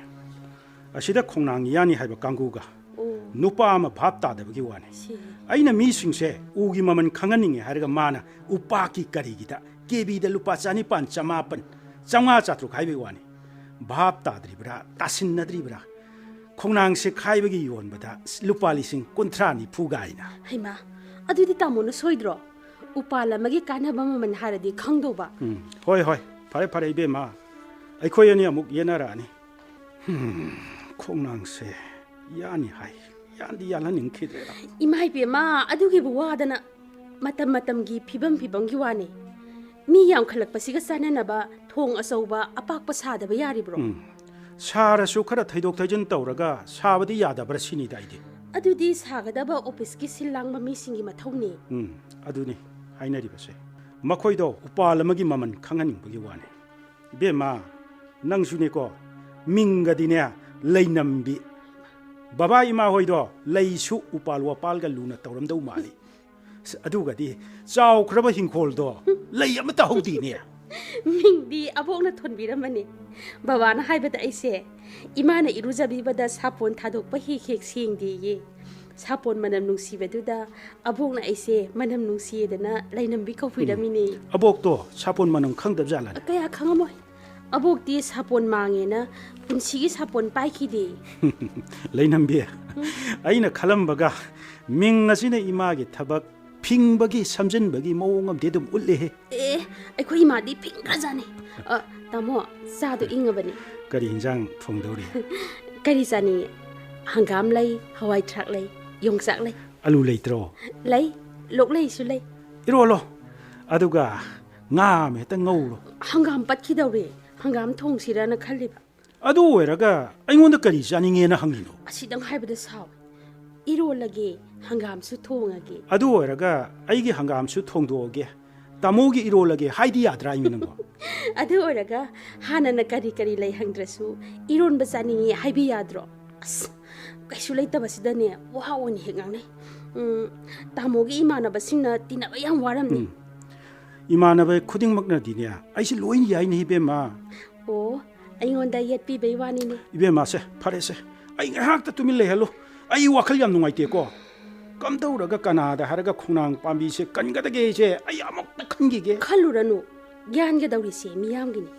ꯑꯁꯤꯗ ꯈꯣꯡꯅꯥꯡ ꯌꯥꯅꯤ ꯍꯥꯏꯕ ꯀꯥꯡꯒꯨꯒ ꯑꯣ꯫ ꯅꯨꯄꯥ ꯑꯃ ꯚꯥꯞ ꯇꯥꯗꯕꯒꯤ ꯋꯥꯅꯤ꯫ ꯁꯤ꯫ ꯑꯩꯅ ꯃꯤꯁꯤꯡꯁꯦ ꯎꯒꯤ ꯃꯃꯜ ꯈꯪꯍꯟꯅꯤꯡꯉꯦ ꯍꯥꯏꯔꯒ ꯃꯥꯅ ꯎꯄꯥꯛꯀꯤ ꯀꯔꯤꯒꯤꯗ ꯀꯦꯕꯤꯗ ꯂꯨꯄꯥ ꯆꯅꯤꯄꯥꯟ, ꯆꯃꯥꯄꯟ, ꯆꯥꯝꯃꯉꯥ, ꯆꯥꯇ꯭ꯔꯨꯛ ꯍꯥꯏꯕꯒꯤ ꯋꯥꯅꯤ꯫ ꯚꯥꯞ ꯇꯥꯗ꯭ꯔꯤꯕ꯭ꯔꯥ, ꯇꯥꯁꯤꯟꯅꯗ꯭ꯔꯤꯕ꯭ꯔꯥ? ꯈꯣꯡꯅꯥꯡꯁꯦ ꯈꯥꯏꯕꯒꯤ ꯌꯣꯟꯕꯗ ꯂꯨꯄꯥ ꯂꯤꯁꯤꯡ ꯀꯨꯟꯊ꯭ꯔꯥ ꯅꯤꯐꯨ ꯀꯥꯏꯅ꯫ ꯍꯩꯃꯥ, ꯑꯗꯨꯗꯤ ꯇꯥꯃꯣꯅ ꯁꯣꯏꯗ꯭ꯔꯣ? ꯎꯄꯥꯜ ꯑꯃꯒꯤ ꯀꯥꯟꯅꯕ ꯃꯃꯜ ꯍꯥꯏꯔꯗꯤ ꯈꯪꯗꯧꯕ꯫ ꯎꯝ, ꯍꯣꯏ, ꯍꯣꯏ, ꯐꯔꯦ, ꯐꯔꯦ, ꯏꯕꯦꯝꯃ, ꯑꯩꯈꯣꯏ ꯑꯅꯤ ꯑꯃꯨꯛ ꯌꯦꯟꯅꯔꯛꯑꯅꯤ꯫ ꯍꯨꯝ, ꯈꯣꯡꯅꯥꯡꯁꯦ ꯌꯥꯅꯤ ꯍꯥꯏ, ꯌꯥꯟꯗꯤ ꯌꯥꯜꯍꯟꯅꯤꯡꯈꯤꯗ꯭ꯔꯦꯗ꯫ ꯏꯃꯥ ꯏꯕꯦꯝꯃ, ꯑꯗꯨꯒꯤꯕꯨ ꯋꯥꯗꯅ꯫ ꯃꯇꯝ ꯃꯇꯝꯒꯤ ꯐꯤꯕꯝ ꯐꯤꯕꯝꯒꯤ ꯋꯥꯅꯤ꯫ ꯃꯤ ꯌꯥꯝꯈꯠꯂꯛꯄꯁꯤꯒ ꯆꯥꯟꯅꯅꯕ ꯊꯣꯡ ꯑꯆꯧꯕ ꯑꯄꯥꯛꯄ ꯁꯥꯗꯕ ꯌꯥꯔꯤꯕ꯭ꯔꯣ? ꯎꯝ, ꯁꯥꯔꯁꯨ ꯈꯔ ꯊꯩꯗꯣꯛ ꯊꯩꯖꯤꯟ ꯇꯧꯔꯒ ꯁꯥꯕꯗꯤ ꯌꯥꯗꯕ꯭ꯔꯥ ꯁꯤꯅꯤꯗ ꯑꯩꯗꯤ꯫ ꯑꯗꯨꯗꯤ ꯁꯥꯒꯗꯕ ꯑꯣꯐꯤꯁꯀꯤ ꯁꯤꯜ ꯂꯥꯡꯕ ꯃꯤꯁꯤꯡꯒꯤ ꯃꯊꯧꯅꯤ꯫ ꯎꯝ, ꯑꯗꯨꯅꯤ ꯍꯥꯏꯅꯔꯤꯕꯁꯦ꯫ ꯃꯈꯣꯏꯗꯣ ꯎꯄꯥꯜ ꯑꯃꯒꯤ ꯃꯃꯜ ꯈꯪꯍꯟꯅꯤꯡꯕꯒꯤ ꯋꯥꯅꯤ꯫ ꯏꯕꯦꯝꯃ, ꯅꯪꯁꯨꯅꯦꯀꯣ, ꯃꯤꯡꯒꯗꯤꯅꯦ ꯂꯩꯅꯝꯕꯤ꯫ ꯕꯕꯥ ꯏꯃꯥ ꯍꯣꯏꯗꯣ ꯂꯩꯁꯨ ꯎꯄꯥꯜ ꯋꯥꯄꯥꯜꯒ ꯂꯨꯅ ꯇꯧꯔꯝꯗꯧ ꯃꯥꯜꯂꯤ꯫ ꯑꯁ, ꯑꯗꯨꯒꯗꯤ ꯆꯥꯎꯈ꯭ꯔꯕ ꯍꯤꯡꯈꯣꯜꯗꯣ ꯂꯩ ꯑꯃꯠꯇ ꯍꯧꯗꯦꯅꯦ꯫ ꯃꯤꯡꯗꯤ ꯑꯕꯣꯛꯅ ꯊꯣꯟꯕꯤꯔꯝꯕꯅꯤ꯫ ꯕꯕꯥꯅ ꯍꯥꯏꯕꯗ ꯑꯩꯁꯦ ꯏꯃꯥꯅ ꯏꯔꯨꯖꯕꯤꯕꯗ ꯁꯥꯄꯣꯟ ꯊꯥꯗꯣꯛꯄ ꯍꯦꯛ ꯍꯦꯛ ꯁꯦꯡꯗꯦꯌꯦ꯫ ꯁꯥꯄꯣꯟ ꯃꯅꯝ ꯅꯨꯡꯁꯤꯕꯗꯨꯗ ꯑꯕꯣꯛꯅ ꯑꯩꯁꯦ ꯃꯅꯝ ꯅꯨꯡꯁꯤꯌꯦꯗꯅ ꯂꯩꯅꯝꯕꯤ ꯀꯧꯕꯤꯔꯝꯃꯤꯅꯦ꯫ ꯑꯕꯣꯛꯇꯣ ꯁꯥꯄꯣꯟ ꯃꯅꯝ ꯈꯪꯗꯕ ꯖꯥꯠꯂꯅꯦ? ꯀꯌꯥ ꯈꯪꯉꯝꯃꯣꯏ꯫ ꯑꯕꯣꯛꯇꯤ ꯁꯥꯄꯣꯟ ꯃꯥꯡꯉꯦꯅ ꯄꯨꯟꯁꯤꯒꯤ ꯁꯥꯄꯣꯟ ꯄꯥꯏꯈꯤꯗꯦ꯫ ꯂꯩꯅꯝꯕꯤ, ꯑꯩꯅ ꯈꯜꯂꯝꯕꯒ ꯃꯤꯡ ꯑꯁꯤꯅ ꯏꯃꯥꯒꯤ ꯊꯕꯛ ꯐꯤꯡꯕꯒꯤ ꯁꯝꯖꯤꯟꯕꯒꯤ ꯃꯑꯣꯡ ꯑꯃꯗꯤ ꯑꯗꯨꯝ ꯎꯠꯂꯦꯍꯦ꯫ ꯑꯦ, ꯑꯩꯈꯣꯏ ꯏꯃꯥꯗꯤ ꯐꯤꯡꯈ꯭ꯔꯖꯥꯠꯅꯤ꯫ ꯑ, ꯇꯥꯃꯣ, ꯆꯥꯗꯣ ꯏꯪꯉꯕꯅꯤ꯫ ꯀꯔꯤ ꯏꯟꯖꯥꯡ ꯊꯣꯡꯗꯧꯔꯤ? ꯀꯔꯤ ꯆꯥꯅꯤꯡꯉꯤ? ꯍꯪꯒꯥꯝ ꯂꯩ, ꯍꯋꯥꯏ ꯊ꯭ꯔꯥꯛ ꯂꯩ, ꯌꯣꯡꯆꯥꯛ ꯂꯩ꯫ ꯑꯂꯨ ꯂꯩꯇ꯭ꯔꯣ? ꯂꯩ, ꯂꯣꯛꯂꯩꯁꯨ ꯂꯩ꯫ ꯏꯔꯣꯜꯂꯣ, ꯑꯗꯨꯒ ꯉꯥ ꯑꯃ ꯍꯦꯛꯇ ꯉꯧꯔꯣ꯫ ꯍꯪꯒꯥꯝ ꯄꯠꯈꯤꯗꯧꯔꯦ꯫ ꯍꯪꯒꯥꯝ ꯊꯣꯡꯁꯤꯔꯅ ꯈꯜꯂꯤꯕ꯫ ꯑꯗꯨ ꯑꯣꯏꯔꯒ ꯑꯩꯉꯣꯟꯗ ꯀꯔꯤ ꯆꯥꯅꯤꯡꯉꯦꯅ ꯍꯪꯉꯤꯅꯣ? ꯑꯁꯤꯗꯪ ꯍꯥꯏꯕꯗ ꯁꯥꯎ꯫ ꯏꯔꯣꯜꯂꯒꯦ, ꯍꯪꯒꯥꯝꯁꯨ ꯊꯣꯡꯉꯒꯦ꯫ ꯑꯗꯨ ꯑꯣꯏꯔꯒ ꯑꯩꯒꯤ ꯍꯪꯒꯥꯝꯁꯨ ꯊꯣꯡꯗꯣꯛꯑꯒꯦ꯫ ꯇꯥꯃꯣꯒꯤ ꯏꯔꯣꯜꯂꯒꯦ ꯍꯥꯏꯗꯤ ꯌꯥꯗ꯭ꯔꯥ ꯍꯥꯏꯃꯤ ꯅꯪꯕꯣ? ꯑꯗꯨ ꯑꯣꯏꯔꯒ ꯍꯥꯟꯅꯅ ꯀꯔꯤ ꯀꯔꯤ ꯂꯩ ꯍꯪꯗ꯭ꯔꯁꯨ ꯏꯔꯣꯟꯕ ꯆꯥꯅꯤꯡꯉꯤ ꯍꯥꯏꯕꯤ ꯌꯥꯗ꯭ꯔꯣ? ꯑꯁ, ꯀꯩꯁꯨ ꯂꯩꯇꯕꯁꯤꯗꯅꯦ ꯋꯥ ꯑꯣꯏꯅ ꯍꯦꯛ ꯉꯥꯡꯅꯩ꯫ ꯎꯝ, ꯇꯥꯃꯣꯒꯤ ꯏꯃꯥꯟꯅꯕꯁꯤꯡꯅ ꯇꯤꯟꯅꯕ ꯌꯥꯝ ꯋꯥꯔꯝꯅꯤ꯫ ꯎꯝ꯫ ꯏꯃꯥꯟꯅꯕ ꯈꯨꯗꯤꯡꯃꯛꯅꯗꯤꯅꯦ ꯑꯩꯁꯦ ꯂꯣꯏꯅ ꯌꯥꯏꯅꯦ ꯏꯕꯦꯝꯃ꯫ ꯑꯣ, ꯑꯩꯉꯣꯟꯗ ꯌꯦꯠꯄꯤꯕꯩ ꯋꯥꯅꯤꯅꯦ꯫ ꯏꯕꯦꯝꯃꯁꯦ, ꯐꯔꯦꯁꯦ, ꯑꯩ ꯉꯥꯏꯍꯥꯛꯇ ꯇꯨꯃꯤꯟ ꯂꯩꯍꯜꯂꯨ꯫ ꯑꯩ ꯋꯥꯈꯜ ꯌꯥꯝ ꯅꯨꯡꯉꯥꯏꯇꯦꯀꯣ꯫ ꯀꯝꯗꯧꯔꯒ ꯀꯅꯥꯗ ꯍꯥꯏꯔꯒ ꯈꯣꯡꯅꯥꯡ ꯄꯥꯝꯕꯤꯁꯦ ꯀꯟꯒꯗꯒꯦꯁꯦ ꯑꯩ ꯑꯃꯨꯛꯇ ꯈꯟꯈꯤꯒꯦ꯫ ꯈꯜꯂꯨꯔꯅꯨ, ꯌꯥꯟꯒꯗꯧꯔꯤꯁꯦ ꯃꯤꯌꯥꯝꯒꯤꯅꯤ꯫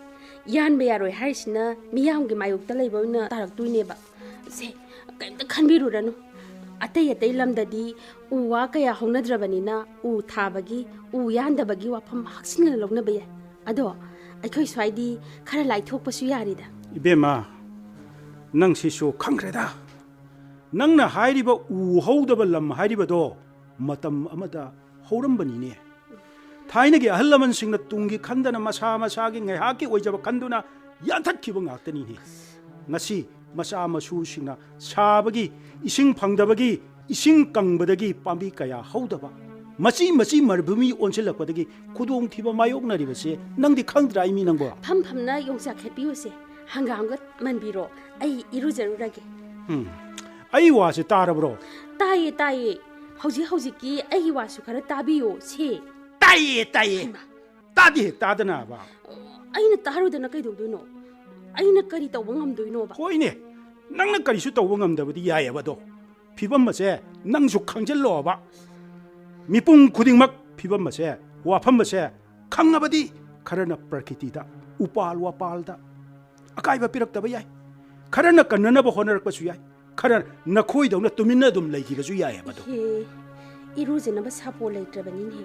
ꯌꯥꯟꯕ ꯌꯥꯔꯣꯏ ꯍꯥꯏꯔꯤꯁꯤꯅ ꯃꯤꯌꯥꯝꯒꯤ ꯃꯥꯌꯣꯛꯇ ꯂꯩꯕ ꯑꯣꯏꯅ ꯇꯥꯔꯛꯇꯣꯏꯅꯦꯕ꯫ ꯁꯦ, ꯀꯩꯝꯇ ꯈꯟꯕꯤꯔꯨꯔꯅꯨ꯫ ꯑꯇꯩ ꯑꯇꯩ ꯂꯝꯗꯗꯤ ꯎ ꯋꯥ ꯀꯌꯥ ꯍꯧꯅꯗ꯭ꯔꯕꯅꯤꯅ ꯎ ꯊꯥꯕꯒꯤ, ꯎ ꯌꯥꯟꯗꯕꯒꯤ ꯋꯥꯐꯝ ꯍꯛꯆꯤꯟꯅ ꯂꯧꯅꯕ ꯌꯥꯏ꯫ ꯑꯗꯣ ꯑꯩꯈꯣꯏ ꯁ꯭ꯋꯥꯏꯗꯤ ꯈꯔ ꯂꯥꯏꯊꯣꯛꯄꯁꯨ ꯌꯥꯔꯤꯗ꯫ ꯏꯕꯦꯝꯃ, ꯅꯪ ꯁꯤꯁꯨ ꯈꯪꯈ꯭ꯔꯦꯗ꯫ ꯅꯪꯅ ꯍꯥꯏꯔꯤꯕ ꯎ ꯍꯧꯗꯕ ꯂꯝ ꯍꯥꯏꯔꯤꯕꯗꯣ ꯃꯇꯝ ꯑꯃꯗ ꯍꯧꯔꯝꯕꯅꯤꯅꯦ꯫ ꯊꯥꯏꯅꯒꯤ ꯑꯍꯜ ꯂꯃꯟꯁꯤꯡꯅ ꯇꯨꯡꯒꯤ ꯈꯟꯗꯅ ꯃꯁꯥ ꯃꯁꯥꯒꯤ ꯉꯥꯏꯍꯥꯛꯀꯤ ꯑꯣꯏꯖꯕ ꯈꯟꯗꯨꯅ ꯌꯥꯟꯊꯠꯈꯤꯕ ꯉꯥꯛꯇꯅꯤꯅꯦ꯫ ꯉꯁꯤ ꯃꯆꯥ ꯃꯁꯨꯁꯤꯡꯅ ꯁꯥꯕꯒꯤ, ꯏꯁꯤꯡ ꯐꯪꯗꯕꯒꯤ, ꯏꯁꯤꯡ ꯀꯪꯕꯗꯒꯤ ꯄꯥꯝꯕꯤ ꯀꯌꯥ ꯍꯧꯗꯕ, ꯃꯆꯤ ꯃꯆꯤ ꯃꯔꯨꯚꯨꯃꯤ ꯑꯣꯟꯁꯤꯜꯂꯛꯄꯗꯒꯤ ꯈꯨꯗꯣꯡꯊꯤꯕ ꯃꯥꯌꯣꯛꯅꯔꯤꯕꯁꯦ ꯅꯪꯗꯤ ꯈꯪꯗ꯭ꯔꯥ ꯏꯃꯤ ꯅꯪꯕꯣ? ꯐꯝ ꯐꯝꯅ ꯌꯣꯡꯆꯥꯛ ꯈꯦꯠꯄꯤꯌꯨꯁꯦ, ꯍꯪꯒꯥꯝꯒ ꯃꯟꯕꯤꯔꯣ, ꯑꯩ ꯏꯔꯨꯖꯔꯨꯔꯒꯦ꯫ ꯎꯝ, ꯑꯩ ꯋꯥꯁꯦ ꯇꯥꯔꯕ꯭ꯔꯣ? ꯇꯥꯏꯌꯦ, ꯇꯥꯏꯌꯦ꯫ ꯍꯧꯖꯤꯛ ꯍꯧꯖꯤꯛꯀꯤ ꯑꯩꯒꯤ ꯋꯥꯁꯨ ꯈꯔ ꯇꯥꯕꯤꯌꯣ ꯁꯦ꯫ ꯇꯥꯏꯌꯦ, ꯇꯥꯏꯌꯦ꯫ ꯍꯩꯃꯥ꯫ ꯇꯥꯗꯦ ꯍꯦꯛ ꯇꯥꯗꯅꯕ꯫ ꯑꯩꯅ ꯇꯥꯔꯨꯗꯅ ꯀꯩꯗꯧꯗꯣꯏꯅꯣ? ꯑꯩꯅ ꯀꯔꯤ ꯇꯧꯕ ꯉꯝꯗꯣꯏꯅꯣꯕ? ꯍꯣꯏꯅꯦ, ꯅꯪꯅ ꯀꯔꯤꯁꯨ ꯇꯧꯕ ꯉꯝꯗꯕꯗꯤ ꯌꯥꯏꯌꯦꯕ ꯑꯗꯣ꯫ ꯐꯤꯕꯝ ꯑꯁꯦ ꯅꯪꯁꯨ ꯈꯪꯖꯤꯜꯂꯣꯕ꯫ ꯃꯤꯄꯨꯝ ꯈꯨꯗꯤꯡꯃꯛ ꯐꯤꯕꯝ ꯑꯁꯦ, ꯋꯥꯐꯝ ꯑꯁꯦ ꯈꯪꯉꯕꯗꯤ ꯈꯔꯅ ꯄ꯭ꯔꯀꯤꯇꯤꯗ, ꯎꯄꯥꯜ ꯋꯥꯄꯥꯜꯗ ꯑꯀꯥꯏꯕ ꯄꯤꯔꯛꯇꯕ ꯌꯥꯏ꯫ ꯈꯔꯅ ꯀꯟꯅꯅꯕ ꯍꯣꯠꯅꯔꯛꯄꯁꯨ ꯌꯥꯏ꯫ ꯈꯔ ꯅꯈꯣꯏꯗꯧꯅ ꯇꯨꯃꯤꯟꯅ ꯑꯗꯨꯝ ꯂꯩꯈꯤꯕꯁꯨ ꯌꯥꯏ ꯍꯥꯏꯕꯗꯣ꯫ ꯏꯍꯦ, ꯏꯔꯨꯖꯅꯕ ꯁꯥꯄꯣꯟ ꯂꯩꯇ꯭ꯔꯕꯅꯤꯅꯦ꯫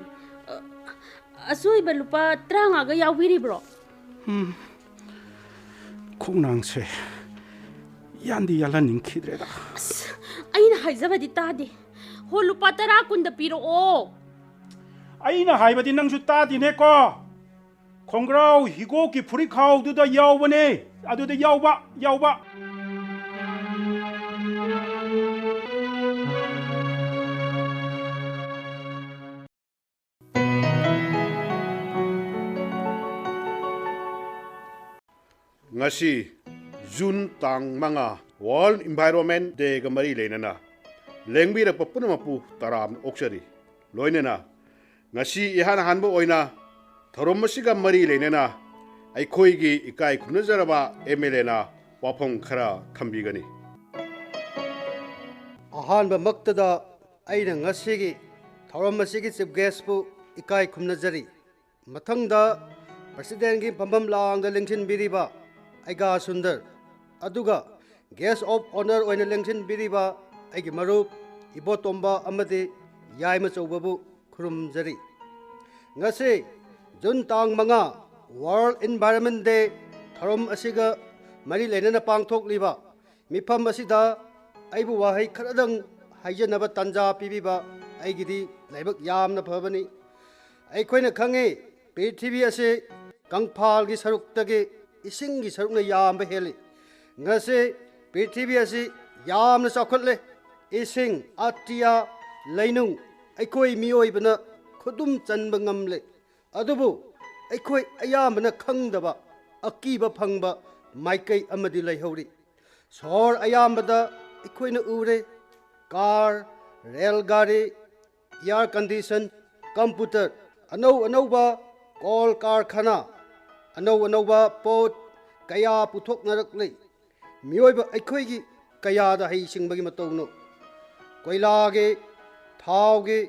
ꯑ, ꯑꯆꯣꯏꯕ ꯂꯨꯄꯥ ꯇꯔꯥꯃꯉꯥꯒ ꯌꯥꯎꯕꯤꯔꯤꯕ꯭ꯔꯣ? ꯎꯝ, ꯈꯣꯡꯅꯥꯡꯁꯦ ꯌꯥꯟꯗꯤ ꯌꯥꯜꯍꯟꯅꯤꯡꯈꯤꯗ꯭ꯔꯦꯗ꯫ ꯑꯁ, ꯑꯩꯅ ꯍꯥꯏꯖꯕꯗꯤ ꯇꯥꯗꯦ꯫ ꯍꯣ, ꯂꯨꯄꯥ ꯇꯔꯥ ꯀꯨꯟꯗ ꯄꯤꯔꯛꯑꯣ꯫ ꯑꯩꯅ ꯍꯥꯏꯕꯗꯤ ꯅꯪꯁꯨ ꯇꯥꯗꯦꯅꯦꯀꯣ꯫ ꯈꯣꯡꯒ꯭ꯔꯥꯎ ꯍꯤꯒꯣꯛꯀꯤ ꯐꯨꯔꯤꯠꯈꯥꯎꯗꯨꯗ ꯌꯥꯎꯕꯅꯦ꯫ ꯑꯗꯨꯗ ꯌꯥꯎꯕ, ꯌꯥꯎꯕ꯫ ꯉꯁꯤ ꯖꯨꯟ ꯇꯥꯡ ꯃꯉꯥ, World Environment Dayꯒ ꯃꯔꯤ ꯂꯩꯅꯅ ꯂꯦꯡꯕꯤꯔꯛꯄ ꯄꯨꯝꯅꯃꯛꯄꯨ ꯇꯔꯥꯝꯅ ꯑꯣꯛꯆꯔꯤ꯫ ꯂꯣꯏꯅꯅ ꯉꯁꯤ ꯏꯍꯥꯟ ꯍꯥꯟꯕ ꯑꯣꯏꯅ ꯊꯧꯔꯝ ꯑꯁꯤꯒ ꯃꯔꯤ ꯂꯩꯅꯅ ꯑꯩꯈꯣꯏꯒꯤ ꯏꯀꯥꯏ ꯈꯨꯝꯅꯖꯔꯕ ꯑꯦꯝ ꯑꯦꯜ ꯑꯦꯅ ꯋꯥꯐꯝ ꯈꯔ ꯊꯝꯕꯤꯒꯅꯤ꯫ ꯑꯍꯥꯟꯕꯃꯛꯇꯗ ꯑꯩꯅ ꯉꯁꯤꯒꯤ ꯊꯧꯔꯝ ꯑꯁꯤꯒꯤ ꯆꯤꯐ ꯒꯦꯁꯄꯨ ꯏꯀꯥꯏ ꯈꯨꯝꯅꯖꯔꯤ꯫ ꯃꯊꯪꯗ ꯄ꯭ꯔꯁꯤꯗꯦꯟꯒꯤ ꯐꯝꯐꯝ ꯂꯥꯡꯗ ꯂꯦꯡꯁꯤꯟꯕꯤꯔꯤꯕ ꯑꯩꯒꯥ ꯁꯨꯟꯗꯔ, ꯑꯗꯨꯒ ꯒꯦꯁ ꯑꯣꯐ ꯑꯣꯅꯔ ꯑꯣꯏꯅ ꯂꯦꯡꯁꯤꯟꯕꯤꯔꯤꯕ ꯑꯩꯒꯤ ꯃꯔꯨꯞ ꯏꯕꯣꯇꯣꯝꯕ ꯑꯃꯗꯤ ꯌꯥꯏꯃꯆꯧꯕꯕꯨ ꯈꯨꯔꯨꯝꯖꯔꯤ꯫ ꯉꯁꯤ ꯖꯨꯟ ꯇꯥꯡ ꯃꯉꯥ, World Environment Day ꯊꯧꯔꯝ ꯑꯁꯤꯒ ꯃꯔꯤ ꯂꯩꯅꯅ ꯄꯥꯡꯊꯣꯛꯂꯤꯕ ꯃꯤꯐꯝ ꯑꯁꯤꯗ ꯑꯩꯕꯨ ꯋꯥꯍꯩ ꯈꯔꯗꯪ ꯍꯥꯏꯖꯅꯕ ꯇꯥꯟꯖꯥ ꯄꯤꯕꯤꯕ ꯑꯩꯒꯤꯗꯤ ꯂꯥꯏꯕꯛ ꯌꯥꯝꯅ ꯐꯕꯅꯤ꯫ ꯑꯩꯈꯣꯏꯅ ꯈꯪꯉꯤ, ꯄ꯭ꯔꯤꯊꯤꯕꯤ ꯑꯁꯤ ꯀꯪꯐꯥꯜꯒꯤ ꯁꯔꯨꯛꯇꯒꯤ ꯏꯁꯤꯡꯒꯤ ꯁꯔꯨꯛꯅ ꯌꯥꯝꯕ ꯍꯦꯜꯂꯤ꯫ ꯉꯁꯤ ꯄ꯭ꯔꯤꯊꯤꯕꯤ ꯑꯁꯤ ꯌꯥꯝꯅ ꯆꯥꯎꯈꯠꯂꯦ꯫ ꯏꯁꯤꯡ, ꯑꯇꯤꯌꯥ, ꯂꯩꯅꯨꯡ ꯑꯩꯈꯣꯏ ꯃꯤꯑꯣꯏꯕꯅ ꯈꯨꯗꯨꯝ ꯆꯟꯕ ꯉꯝꯂꯦ꯫ ꯑꯗꯨꯕꯨ ꯑꯩꯈꯣꯏ ꯑꯌꯥꯝꯕꯅ ꯈꯪꯗꯕ ꯑꯀꯤꯕ ꯐꯪꯕ ꯃꯥꯏꯀꯩ ꯑꯃꯗꯤ ꯂꯩꯍꯧꯔꯤ꯫ ꯁꯍꯔ ꯑꯌꯥꯝꯕꯗ ꯑꯩꯈꯣꯏꯅ ꯎꯔꯦ, ꯀꯥꯔ, ꯔꯦꯜ ꯒꯥꯔꯤ, ꯑꯦꯌꯔ ꯀꯟꯗꯤꯁꯟ, ꯀꯝꯄ꯭ꯌꯨꯇꯔ, ꯑꯅꯧ ꯑꯅꯧꯕ ꯀꯣꯜ ꯀꯥꯔꯈꯥꯅꯥ, ꯑꯅꯧ ꯑꯅꯧꯕ ꯄꯣꯠ ꯀꯌꯥ ꯄꯨꯊꯣꯛꯅꯔꯛꯂꯤ꯫ ꯃꯤꯑꯣꯏꯕ ꯑꯩꯈꯣꯏꯒꯤ ꯀꯌꯥꯗ ꯍꯩꯁꯤꯡꯕꯒꯤ ꯃꯇꯧꯅꯣ? ꯀꯣꯏꯂꯥꯒꯤ, ꯊꯥꯎꯒꯤ,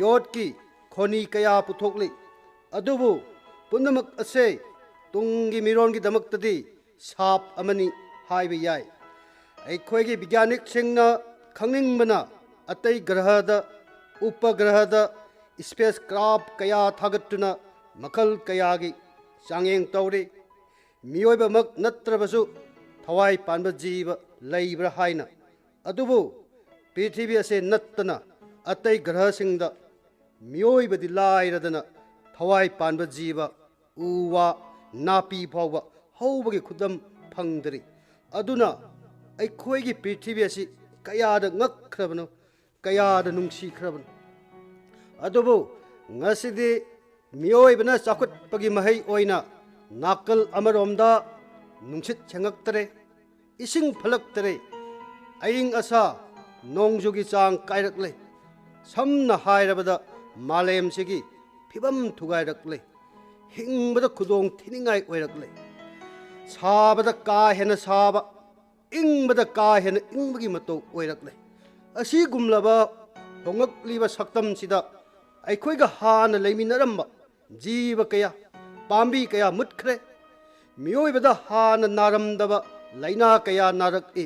ꯌꯣꯠꯀꯤ ꯈꯣꯅꯤ ꯀꯌꯥ ꯄꯨꯊꯣꯛꯂꯤ꯫ ꯑꯗꯨꯕꯨ ꯄꯨꯝꯅꯃꯛ ꯑꯁꯦ ꯇꯨꯡꯒꯤ ꯃꯤꯔꯣꯟꯒꯤꯗꯃꯛꯇꯗꯤ ꯁꯥꯞ ꯑꯃꯅꯤ ꯍꯥꯏꯕ ꯌꯥꯏ꯫ ꯑꯩꯈꯣꯏꯒꯤ ꯕꯤꯒ꯭ꯌꯥꯅꯤꯛꯁꯤꯡꯅ ꯈꯪꯅꯤꯡꯕꯅ ꯑꯇꯩ ꯒ꯭ꯔꯍꯗ, ꯎꯄꯒ꯭ꯔꯍꯗ ꯁ꯭ꯄꯦꯁ ꯀ꯭ꯔꯥꯐ ꯀꯌꯥ ꯊꯥꯒꯠꯇꯨꯅ ꯃꯈꯜ ꯀꯌꯥꯒꯤ ꯆꯥꯡꯌꯦꯡ ꯇꯧꯔꯤ꯫ ꯃꯤꯑꯣꯏꯕꯃꯛ ꯅꯠꯇ꯭ꯔꯕꯁꯨ ꯊꯋꯥꯏ ꯄꯥꯟꯕ ꯖꯤꯕ ꯂꯩꯕ꯭ꯔꯥ ꯍꯥꯏꯅ꯫ ꯑꯗꯨꯕꯨ ꯄ꯭ꯔꯤꯊꯤꯕꯤ ꯑꯁꯦ ꯅꯠꯇꯅ ꯑꯇꯩ ꯒ꯭ꯔꯍꯁꯤꯡꯗ ꯃꯤꯑꯣꯏꯕꯗꯤ ꯂꯥꯏꯔꯗꯅ ꯊꯋꯥꯏ ꯄꯥꯟꯕ ꯖꯤꯕ, ꯎ ꯋꯥ, ꯅꯥꯄꯤ ꯐꯥꯎꯕ ꯍꯧꯕꯒꯤ ꯈꯨꯗꯝ ꯐꯪꯗ꯭ꯔꯤ꯫ ꯑꯗꯨꯅ ꯑꯩꯈꯣꯏꯒꯤ ꯄ꯭ꯔꯤꯊꯤꯕꯤ ꯑꯁꯤ ꯀꯌꯥꯗ ꯉꯛꯈ꯭ꯔꯕꯅꯣ, ꯀꯌꯥꯗ ꯅꯨꯡꯁꯤꯈ꯭ꯔꯕꯅꯣ꯫ ꯑꯗꯨꯕꯨ ꯉꯁꯤꯗꯤ ꯃꯤꯑꯣꯏꯕꯅ ꯆꯥꯎꯈꯠꯄꯒꯤ ꯃꯍꯩ ꯑꯣꯏꯅ ꯅꯥꯀꯜ ꯑꯃꯔꯣꯝꯗ ꯅꯨꯡꯁꯤꯠ ꯁꯦꯡꯉꯛꯇꯔꯦ, ꯏꯁꯤꯡ ꯐꯠꯂꯛꯇꯔꯦ, ꯑꯏꯪ ꯑꯁꯥ, ꯅꯣꯡꯖꯨꯒꯤ ꯆꯥꯡ ꯀꯥꯏꯔꯛꯂꯦ꯫ ꯁꯝꯅ ꯍꯥꯏꯔꯕꯗ ꯃꯥꯂꯦꯝꯁꯤꯒꯤ ꯐꯤꯕꯝ ꯊꯨꯒꯥꯏꯔꯛꯂꯦ, ꯍꯤꯡꯕꯗ ꯈꯨꯗꯣꯡ ꯊꯤꯅꯤꯡꯉꯥꯏ ꯑꯣꯏꯔꯛꯂꯦ꯫ ꯁꯥꯕꯗ ꯀꯥ ꯍꯦꯟꯅ ꯁꯥꯕ, ꯏꯪꯕꯗ ꯀꯥ ꯍꯦꯟꯅ ꯏꯪꯕꯒꯤ ꯃꯇꯧ ꯑꯣꯏꯔꯛꯂꯦ꯫ ꯑꯁꯤꯒꯨꯝꯂꯕ ꯍꯣꯡꯂꯛꯂꯤꯕ ꯁꯛꯇꯝꯁꯤꯗ ꯑꯩꯈꯣꯏꯒ ꯍꯥꯟꯅ ꯂꯩꯃꯤꯟꯅꯔꯝꯕ ꯖꯤꯕ ꯀꯌꯥ, ꯄꯥꯝꯕꯤ ꯀꯌꯥ ꯃꯨꯠꯈ꯭ꯔꯦ꯫ ꯃꯤꯑꯣꯏꯕꯗ ꯍꯥꯟꯅ ꯅꯥꯔꯝꯗꯕ ꯂꯥꯏꯅꯥ ꯀꯌꯥ ꯅꯥꯔꯛꯏ꯫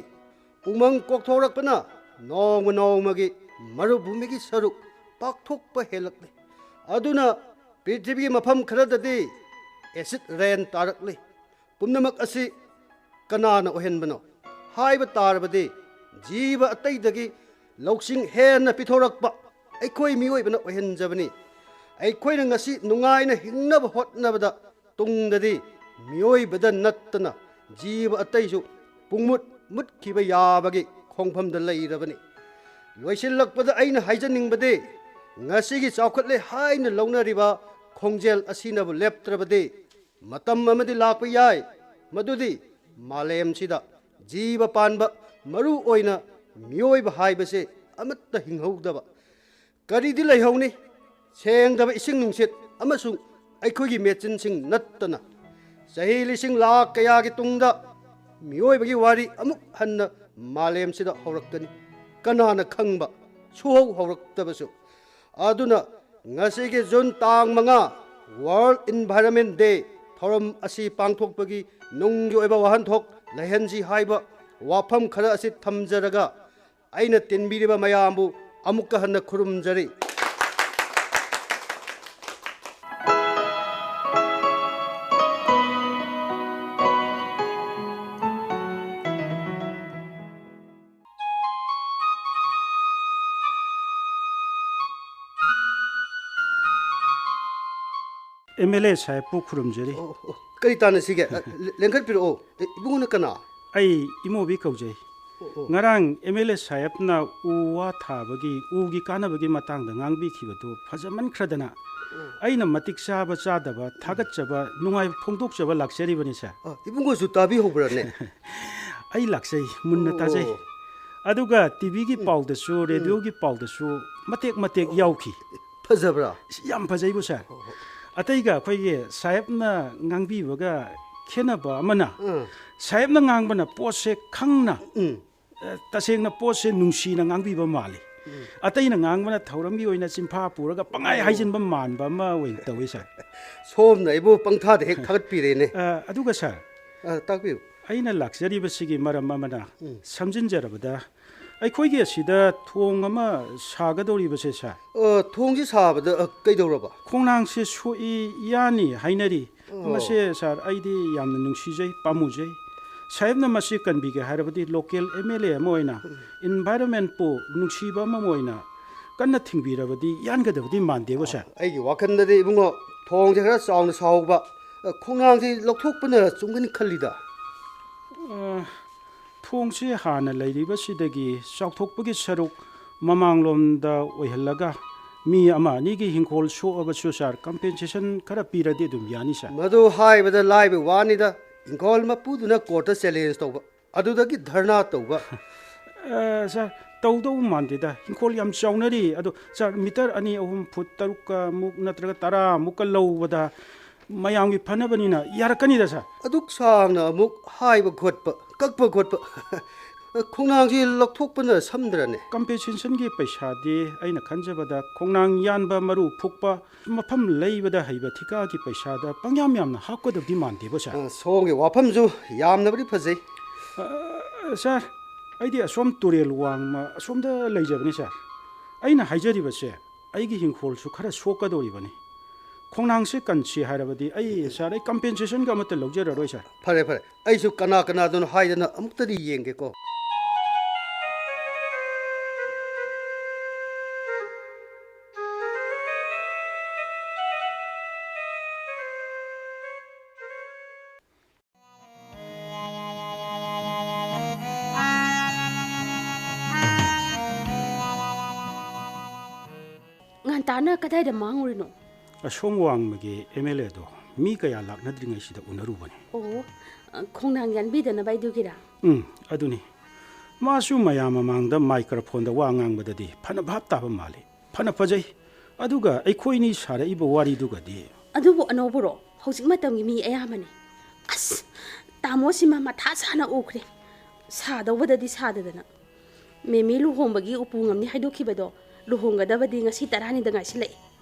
ꯎꯃꯪ ꯀꯣꯛꯊꯣꯔꯛꯄꯅ ꯅꯣꯡꯃ ꯅꯣꯡꯃꯒꯤ ꯃꯔꯨꯚꯨꯃꯤꯒꯤ ꯁꯔꯨꯛ ꯄꯥꯛꯊꯣꯛꯄ ꯍꯦꯜꯂꯛꯂꯤ꯫ ꯑꯗꯨꯅ ꯄ꯭ꯔꯤꯊꯤꯕꯤꯒꯤ ꯃꯐꯝ ꯈꯔꯗꯗꯤ ꯑꯦꯁꯤꯗ ꯔꯦꯟ ꯇꯥꯔꯛꯂꯤ꯫ ꯄꯨꯝꯅꯃꯛ ꯑꯁꯤ ꯀꯅꯥꯅ ꯑꯣꯏꯍꯟꯕꯅꯣ ꯍꯥꯏꯕ ꯇꯥꯔꯕꯗꯤ, ꯖꯤꯕ ꯑꯇꯩꯗꯒꯤ ꯂꯧꯁꯤꯡ ꯍꯦꯟꯅ ꯄꯤꯊꯣꯔꯛꯄ ꯑꯩꯈꯣꯏ ꯃꯤꯑꯣꯏꯕꯅ ꯑꯣꯏꯍꯟꯖꯕꯅꯤ꯫ ꯑꯩꯈꯣꯏꯅ ꯉꯁꯤ ꯅꯨꯡꯉꯥꯏꯅ ꯍꯤꯡꯅꯕ ꯍꯣꯠꯅꯕꯗ ꯇꯨꯡꯗꯗꯤ ꯃꯤꯑꯣꯏꯕꯗ ꯅꯠꯇꯅ ꯖꯤꯕ ꯑꯇꯩꯁꯨ ꯄꯨꯡꯃꯨꯠ ꯃꯨꯠꯈꯤꯕ ꯌꯥꯕꯒꯤ ꯈꯣꯡꯐꯝꯗ ꯂꯩꯔꯕꯅꯤ꯫ ꯂꯣꯏꯁꯤꯜꯂꯛꯄꯗ ꯑꯩꯅ ꯍꯥꯏꯖꯅꯤꯡꯕꯗꯤ, ꯉꯁꯤꯒꯤ ꯆꯥꯎꯈꯠꯂꯦ ꯍꯥꯏꯅ ꯂꯧꯅꯔꯤꯕ ꯈꯣꯡꯖꯦꯜ ꯑꯁꯤꯅꯕꯨ ꯂꯦꯞꯇ꯭ꯔꯕꯗꯤ, ꯃꯇꯝ ꯑꯃꯗꯤ ꯂꯥꯛꯄ ꯌꯥꯏ, ꯃꯗꯨꯗꯤ ꯃꯥꯂꯦꯝꯁꯤꯗ ꯖꯤꯕ ꯄꯥꯟꯕ, ꯃꯔꯨ ꯑꯣꯏꯅ ꯃꯤꯑꯣꯏꯕ ꯍꯥꯏꯕꯁꯦ ꯑꯃꯠꯇ ꯍꯤꯡꯍꯧꯗꯕ, ꯀꯔꯤꯗꯤ ꯂꯩꯍꯧꯅꯤ? ꯁꯦꯡꯗꯕ ꯏꯁꯤꯡ ꯅꯨꯡꯁꯤꯠ ꯑꯃꯁꯨꯡ ꯑꯩꯈꯣꯏꯒꯤ ꯃꯦꯆꯤꯟꯁꯤꯡ ꯅꯠꯇꯅ꯫ ꯆꯍꯤ ꯂꯤꯁꯤꯡ ꯂꯥꯈ ꯀꯌꯥꯒꯤ ꯇꯨꯡꯗ ꯃꯤꯑꯣꯏꯕꯒꯤ ꯋꯥꯔꯤ ꯑꯃꯨꯛ ꯍꯟꯅ ꯃꯥꯂꯦꯝꯁꯤꯗ ꯍꯧꯔꯛꯀꯅꯤ꯫ ꯀꯅꯥꯅ ꯈꯪꯕ? ꯁꯨꯍꯧ ꯍꯧꯔꯛꯇꯕꯁꯨ꯫ ꯑꯗꯨꯅ ꯉꯁꯤꯒꯤ ꯖꯨꯟ ꯇꯥꯡ ꯃꯉꯥ World Environment Day ꯊꯧꯔꯝ ꯑꯁꯤ ꯄꯥꯡꯊꯣꯛꯄꯒꯤ ꯅꯨꯡꯒꯤ ꯑꯣꯏꯕ ꯋꯥꯍꯟꯊꯣꯛ ꯂꯩꯍꯟꯁꯤ ꯍꯥꯏꯕ ꯋꯥꯐꯝ ꯈꯔ ꯑꯁꯤ ꯊꯝꯖꯔꯒ, ꯑꯩꯅ ꯇꯤꯟꯕꯤꯔꯤꯕ ꯃꯌꯥꯝꯕꯨ ꯑꯃꯨꯛꯀ ꯍꯟꯅ ꯈꯨꯔꯨꯝꯖꯔꯤ꯫ M L A ꯁꯥꯍꯦꯕꯄꯨ ꯈꯨꯔꯨꯝꯖꯔꯤ꯫ ꯑꯣ, ꯑꯣ, ꯀꯔꯤ ꯇꯥꯟꯅꯁꯤꯒꯦ? ꯑ, ꯂꯦ-, ꯂꯦꯡꯈꯠꯄꯤꯔꯛꯑꯣ꯫ ꯑꯦ, ꯏꯕꯨꯡꯉꯣꯅ ꯀꯅꯥ? ꯑꯩ ꯏꯃꯣꯕꯤ ꯀꯧꯖꯩ꯫ ꯑꯣ, ꯑꯣ꯫ ꯉꯔꯥꯡ ꯑꯦꯝ ꯑꯦꯜ ꯑꯦ ꯁꯥꯍꯦꯕꯅ ꯎ ꯋꯥ ꯊꯥꯕꯒꯤ, ꯎꯒꯤ ꯀꯥꯟꯅꯕꯒꯤ ꯃꯇꯥꯡꯗ ꯉꯥꯡꯕꯤꯈꯤꯕꯗꯨ ꯐꯖꯃꯟꯈ꯭ꯔꯗꯅ, ꯑꯣ꯫ ꯑꯩꯅ ꯃꯇꯤꯛ ꯆꯥꯕ ꯆꯥꯗꯕ ꯊꯥꯒꯠꯆꯕ, ꯅꯨꯡꯉꯥꯏꯕ ꯐꯣꯡꯗꯣꯛꯆꯕ ꯂꯥꯛꯆꯔꯤꯕꯅꯤ, ꯁꯥꯔ꯫ ꯑ, ꯏꯕꯨꯡꯉꯣꯁꯨ ꯇꯥꯕꯤꯍꯧꯕ꯭ꯔꯅꯦ? ꯑꯩ ꯂꯥꯛꯆꯩ, ꯃꯨꯟꯅ ꯑꯣ, ꯇꯥꯖꯩ꯫ ꯑꯣ꯫ ꯑꯗꯨꯒ ꯇꯤ ꯚꯤꯒꯤ ꯎꯝ꯫ ꯄꯥꯎꯗꯁꯨ, ꯎꯝ꯫ ꯔꯦꯗꯤꯑꯣꯒꯤ ꯄꯥꯎꯗꯁꯨ ꯃꯇꯦꯛ ꯃꯇꯦꯛ ꯑꯣ꯫ ꯌꯥꯎꯈꯤ꯫ ꯐꯖꯕ꯭ꯔꯥ? ꯌꯥꯝ ꯐꯖꯩꯕꯨ, ꯁꯥꯔ꯫ ꯍꯣꯏ, ꯍꯣꯏ꯫ ꯑꯇꯩꯒ ꯑꯩꯈꯣꯏꯒꯤ ꯁꯥꯍꯦꯕꯅ ꯉꯥꯡꯕꯤꯕꯒ ꯈꯦꯠꯅꯕ ꯑꯃꯅ, ꯎꯝ꯫ ꯁꯥꯍꯦꯕꯅ ꯉꯥꯡꯕꯅ ꯄꯣꯠꯁꯦ ꯈꯪꯅ, ꯎꯝ꯫ ꯑ, ꯇꯁꯦꯡꯅ ꯄꯣꯠꯁꯦ ꯅꯨꯡꯁꯤꯅ ꯉꯥꯡꯕꯤꯕ ꯃꯥꯜꯂꯤ꯫ ꯎꯝ꯫ ꯑꯇꯩꯅ ꯉꯥꯡꯕꯅ ꯊꯧꯔꯝꯒꯤ ꯑꯣꯏꯅ ꯆꯤꯟꯐꯥ ꯄꯨꯔꯒ ꯄꯪꯍꯥꯏ ꯑꯣ꯫ ꯍꯥꯏꯖꯤꯟꯕ ꯃꯥꯟꯕ ꯑꯃ ꯑꯣꯏꯅ ꯇꯧꯏ, ꯁꯥꯔ꯫ ꯁꯣꯝꯅ ꯑꯩꯕꯨ ꯄꯪꯊꯥꯗ ꯍꯦꯛ ꯊꯥꯒꯠꯄꯤꯔꯦꯅꯦ꯫ ꯑ, ꯑꯗꯨꯒ, ꯁꯥꯔ, ꯑ, ꯇꯥꯛꯄꯤꯌꯨ꯫ ꯑꯩꯅ ꯂꯥꯛꯆꯔꯤꯕꯁꯤꯒꯤ ꯃꯔꯝ ꯑꯃꯅ, ꯎꯝ꯫ ꯁꯝꯖꯤꯟꯖꯔꯕꯗ, ꯑꯩꯈꯣꯏꯒꯤ ꯑꯁꯤꯗ ꯊꯣꯡ ꯑꯃ ꯁꯥꯒꯗꯧꯔꯤꯕꯁꯦ, ꯁꯥꯔ꯫ ꯑ, ꯊꯣꯡꯁꯤ ꯁꯥꯕꯗ, ꯑ, ꯀꯩꯗꯧꯔꯕ? ꯈꯣꯡꯅꯥꯡꯁꯦ ꯁꯣꯛꯏ ꯌꯥꯅꯤ ꯍꯥꯏꯅꯔꯤ꯫ ꯑꯣ꯫ ꯃꯁꯦ, ꯁꯥꯔ, ꯑꯩꯗꯤ ꯌꯥꯝꯅ ꯅꯨꯡꯁꯤꯖꯩ, ꯄꯥꯝꯃꯨꯖꯩ꯫ ꯁꯥꯍꯦꯕꯅ ꯃꯁꯤ ꯀꯟꯕꯤꯒꯦ ꯍꯥꯏꯔꯕꯗꯤ, ꯂꯣꯀꯦꯜ ꯑꯦꯝ ꯑꯦꯜ ꯑꯦ ꯑꯃ ꯑꯣꯏꯅ, ꯎꯝ꯫ ꯏꯟꯚꯥꯏꯔꯣꯟꯃꯦꯟꯠꯄꯨ ꯅꯨꯡꯁꯤꯕ ꯑꯃ ꯑꯣꯏꯅ ꯀꯟꯅ ꯊꯤꯡꯕꯤꯔꯕꯗꯤ ꯌꯥꯟꯒꯗꯕꯗꯤ ꯃꯥꯟꯗꯦꯀꯣ, ꯁꯥꯔ꯫ ꯑꯩꯒꯤ ꯋꯥꯈꯜꯗꯗꯤ, ꯏꯕꯨꯡꯉꯣ, ꯊꯣꯡꯁꯦ ꯈꯔ ꯆꯥꯎꯅ ꯁꯥꯍꯧꯕ, ꯑ, ꯈꯣꯡꯅꯥꯡꯁꯤ ꯂꯧꯊꯣꯛꯄꯅ ꯆꯨꯝꯒꯅꯤ ꯈꯜꯂꯤꯗ꯫ ꯑ, ꯊꯣꯡꯁꯤ ꯍꯥꯟꯅ ꯂꯩꯔꯤꯕꯁꯤꯗꯒꯤ ꯆꯥꯎꯊꯣꯛꯄꯒꯤ ꯁꯔꯨꯛ ꯃꯃꯥꯡꯂꯣꯝꯗ ꯑꯣꯏꯍꯜꯂꯒ, ꯃꯤ ꯑꯃ ꯑꯅꯤꯒꯤ ꯍꯤꯡꯈꯣꯜ ꯁꯣꯛꯑꯕꯁꯨ, ꯁꯥꯔ, ꯀꯝꯄꯦꯟꯁꯦꯁꯟ ꯈꯔ ꯄꯤꯔꯗꯤ ꯑꯗꯨꯝ ꯌꯥꯅꯤ, ꯁꯥꯔ꯫ ꯃꯗꯨ ꯍꯥꯏꯕꯗ ꯂꯥꯏꯕ ꯋꯥꯅꯤꯗ, ꯍꯤꯡꯈꯣꯜ ꯃꯄꯨꯗꯨꯅ ꯀꯣꯔꯠꯇ ꯆꯦꯂꯦꯟꯖ ꯇꯧꯕ, ꯑꯗꯨꯗꯒꯤ ꯙꯔꯅꯥ ꯇꯧꯕ꯫ ꯑ, ꯁꯥꯔ, ꯇꯧꯗꯧ ꯃꯥꯟꯗꯦꯗ꯫ ꯍꯤꯡꯈꯣꯜ ꯌꯥꯝ ꯆꯥꯎꯅꯔꯤ꯫ ꯑꯗꯣ, ꯁꯥꯔ, ꯃꯤꯇꯔ ꯑꯅꯤ, ꯑꯍꯨꯝ, ꯐꯨꯠ ꯇꯔꯨꯛꯀ ꯃꯨꯛ ꯅꯠꯇ꯭ꯔꯒ ꯇꯔꯥ ꯃꯨꯛꯀ ꯂꯧꯕꯗ ꯃꯌꯥꯝꯒꯤ ꯐꯅꯕꯅꯤꯅ ꯌꯥꯔꯛꯀꯅꯤꯗ, ꯁꯥꯔ꯫ ꯑꯗꯨꯛ ꯁꯥꯡꯅ ꯑꯃꯨꯛ ꯍꯥꯏꯕ ꯈꯣꯠꯄ, ꯀꯛꯄ ꯈꯣꯠꯄ꯫ ꯈꯣꯡꯅꯥꯡꯁꯤ ꯂꯧꯊꯣꯛꯄꯅ ꯁꯝꯗ꯭ꯔꯅꯦ? ꯀꯝꯄꯦꯟꯁꯦꯁꯟꯒꯤ ꯄꯩꯁꯥꯗꯤ ꯑꯩꯅ ꯈꯟꯖꯕꯗ ꯈꯣꯡꯅꯥꯡ ꯌꯥꯟꯕ, ꯃꯔꯨ ꯐꯨꯛꯄ, ꯃꯐꯝ ꯂꯩꯕꯗ ꯍꯩꯕ ꯊꯤꯀꯥꯒꯤ ꯄꯩꯁꯥꯗ ꯄꯪꯌꯥꯝ ꯌꯥꯝꯅ ꯍꯥꯞꯀꯗꯕꯗꯤ ꯃꯥꯟꯗꯦꯕ, ꯁꯥꯔ꯫ ꯑ, ꯁꯣꯝꯒꯤ ꯋꯥꯐꯝꯁꯨ ꯌꯥꯝꯅꯕꯨꯗꯤ ꯐꯖꯩ꯫ ꯑ, ꯁꯥꯔ, ꯑꯩꯗꯤ ꯑꯁꯣꯝ ꯇꯨꯔꯦꯜ ꯋꯥꯡꯃ ꯑꯁꯣꯝꯗ ꯂꯩꯖꯕꯅꯤ, ꯁꯥꯔ꯫ ꯑꯩꯅ ꯍꯥꯏꯖꯔꯤꯕꯁꯦ, ꯑꯩꯒꯤ ꯍꯤꯡꯈꯣꯜꯁꯨ ꯈꯔ ꯁꯣꯛꯀꯗꯧꯔꯤꯕꯅꯤ꯫ ꯈꯣꯡꯅꯥꯡꯁꯦ ꯀꯟꯁꯤ ꯍꯥꯏꯔꯕꯗꯤ ꯑꯩ, ꯁꯥꯔ, ꯑꯩ ꯀꯝꯄꯦꯟꯁꯦꯁꯟꯒ ꯑꯃꯠꯇ ꯂꯧꯖꯔꯔꯣꯏ, ꯁꯥꯔ꯫ ꯐꯔꯦ, ꯐꯔꯦ꯫ ꯑꯩꯁꯨ ꯀꯅꯥ ꯀꯅꯥꯗꯅꯣ ꯍꯥꯏꯗꯅ ꯑꯃꯨꯛꯇꯗꯤ ꯌꯦꯡꯒꯦꯀꯣ꯫ ꯉꯟꯇꯥꯅ ꯀꯗꯥꯏꯗ ꯃꯥꯡꯉꯨꯔꯤꯅꯣ? ꯑꯁꯣꯝ ꯋꯥꯡꯃꯒꯤ ꯑꯦꯝ ꯑꯦꯜ ꯑꯦꯗꯣ ꯃꯤ ꯀꯌꯥ ꯂꯥꯛꯅꯗ꯭ꯔꯤꯉꯩꯁꯤꯗ ꯎꯅꯔꯨꯕꯅꯤ꯫ ꯑꯣ, ꯈꯣꯡꯅꯥꯡ ꯌꯥꯟꯕꯤꯗꯅꯕ ꯑꯗꯨꯒꯤꯔꯥ? ꯎꯝ, ꯑꯗꯨꯅꯤ꯫ ꯃꯥꯁꯨ ꯃꯌꯥꯝ ꯃꯃꯥꯡꯗ ꯃꯥꯏꯀ꯭ꯔꯣꯐꯣꯟꯗ ꯋꯥ ꯉꯥꯡꯕꯗꯗꯤ ꯐꯅ ꯚꯥꯞ ꯇꯥꯕ ꯃꯥꯜꯂꯤ꯫ ꯐꯅ ꯐꯖꯩ꯫ ꯑꯗꯨꯒ ꯑꯩꯈꯣꯏꯅꯤ ꯁꯥꯔꯛꯏꯕ ꯋꯥꯔꯤꯗꯨꯒꯗꯤ꯫ ꯑꯗꯨꯕꯨ ꯑꯅꯧꯕꯔꯣ? ꯍꯧꯖꯤꯛ ꯃꯇꯝꯒꯤ ꯃꯤ ꯑꯌꯥꯝꯕꯅꯤ꯫ ꯑꯁ, ꯇꯥꯃꯣꯁꯤꯃ ꯃꯊꯥ ꯁꯥꯅ ꯎꯈ꯭ꯔꯦ꯫ ꯁꯥꯗꯧꯕꯗꯗꯤ ꯁꯥꯗꯗꯅ꯫ ꯃꯦꯃꯤ ꯂꯨꯍꯣꯡꯕꯒꯤ ꯎꯄꯨ ꯉꯝꯅꯤ ꯍꯥꯏꯗꯣꯛꯈꯤꯕꯗꯣ, ꯂꯨꯍꯣꯡꯒꯗꯕꯗꯤ ꯉꯁꯤ ꯇꯔꯥꯅꯤꯗ ꯉꯥꯏꯁꯤꯜꯂꯛꯏ꯫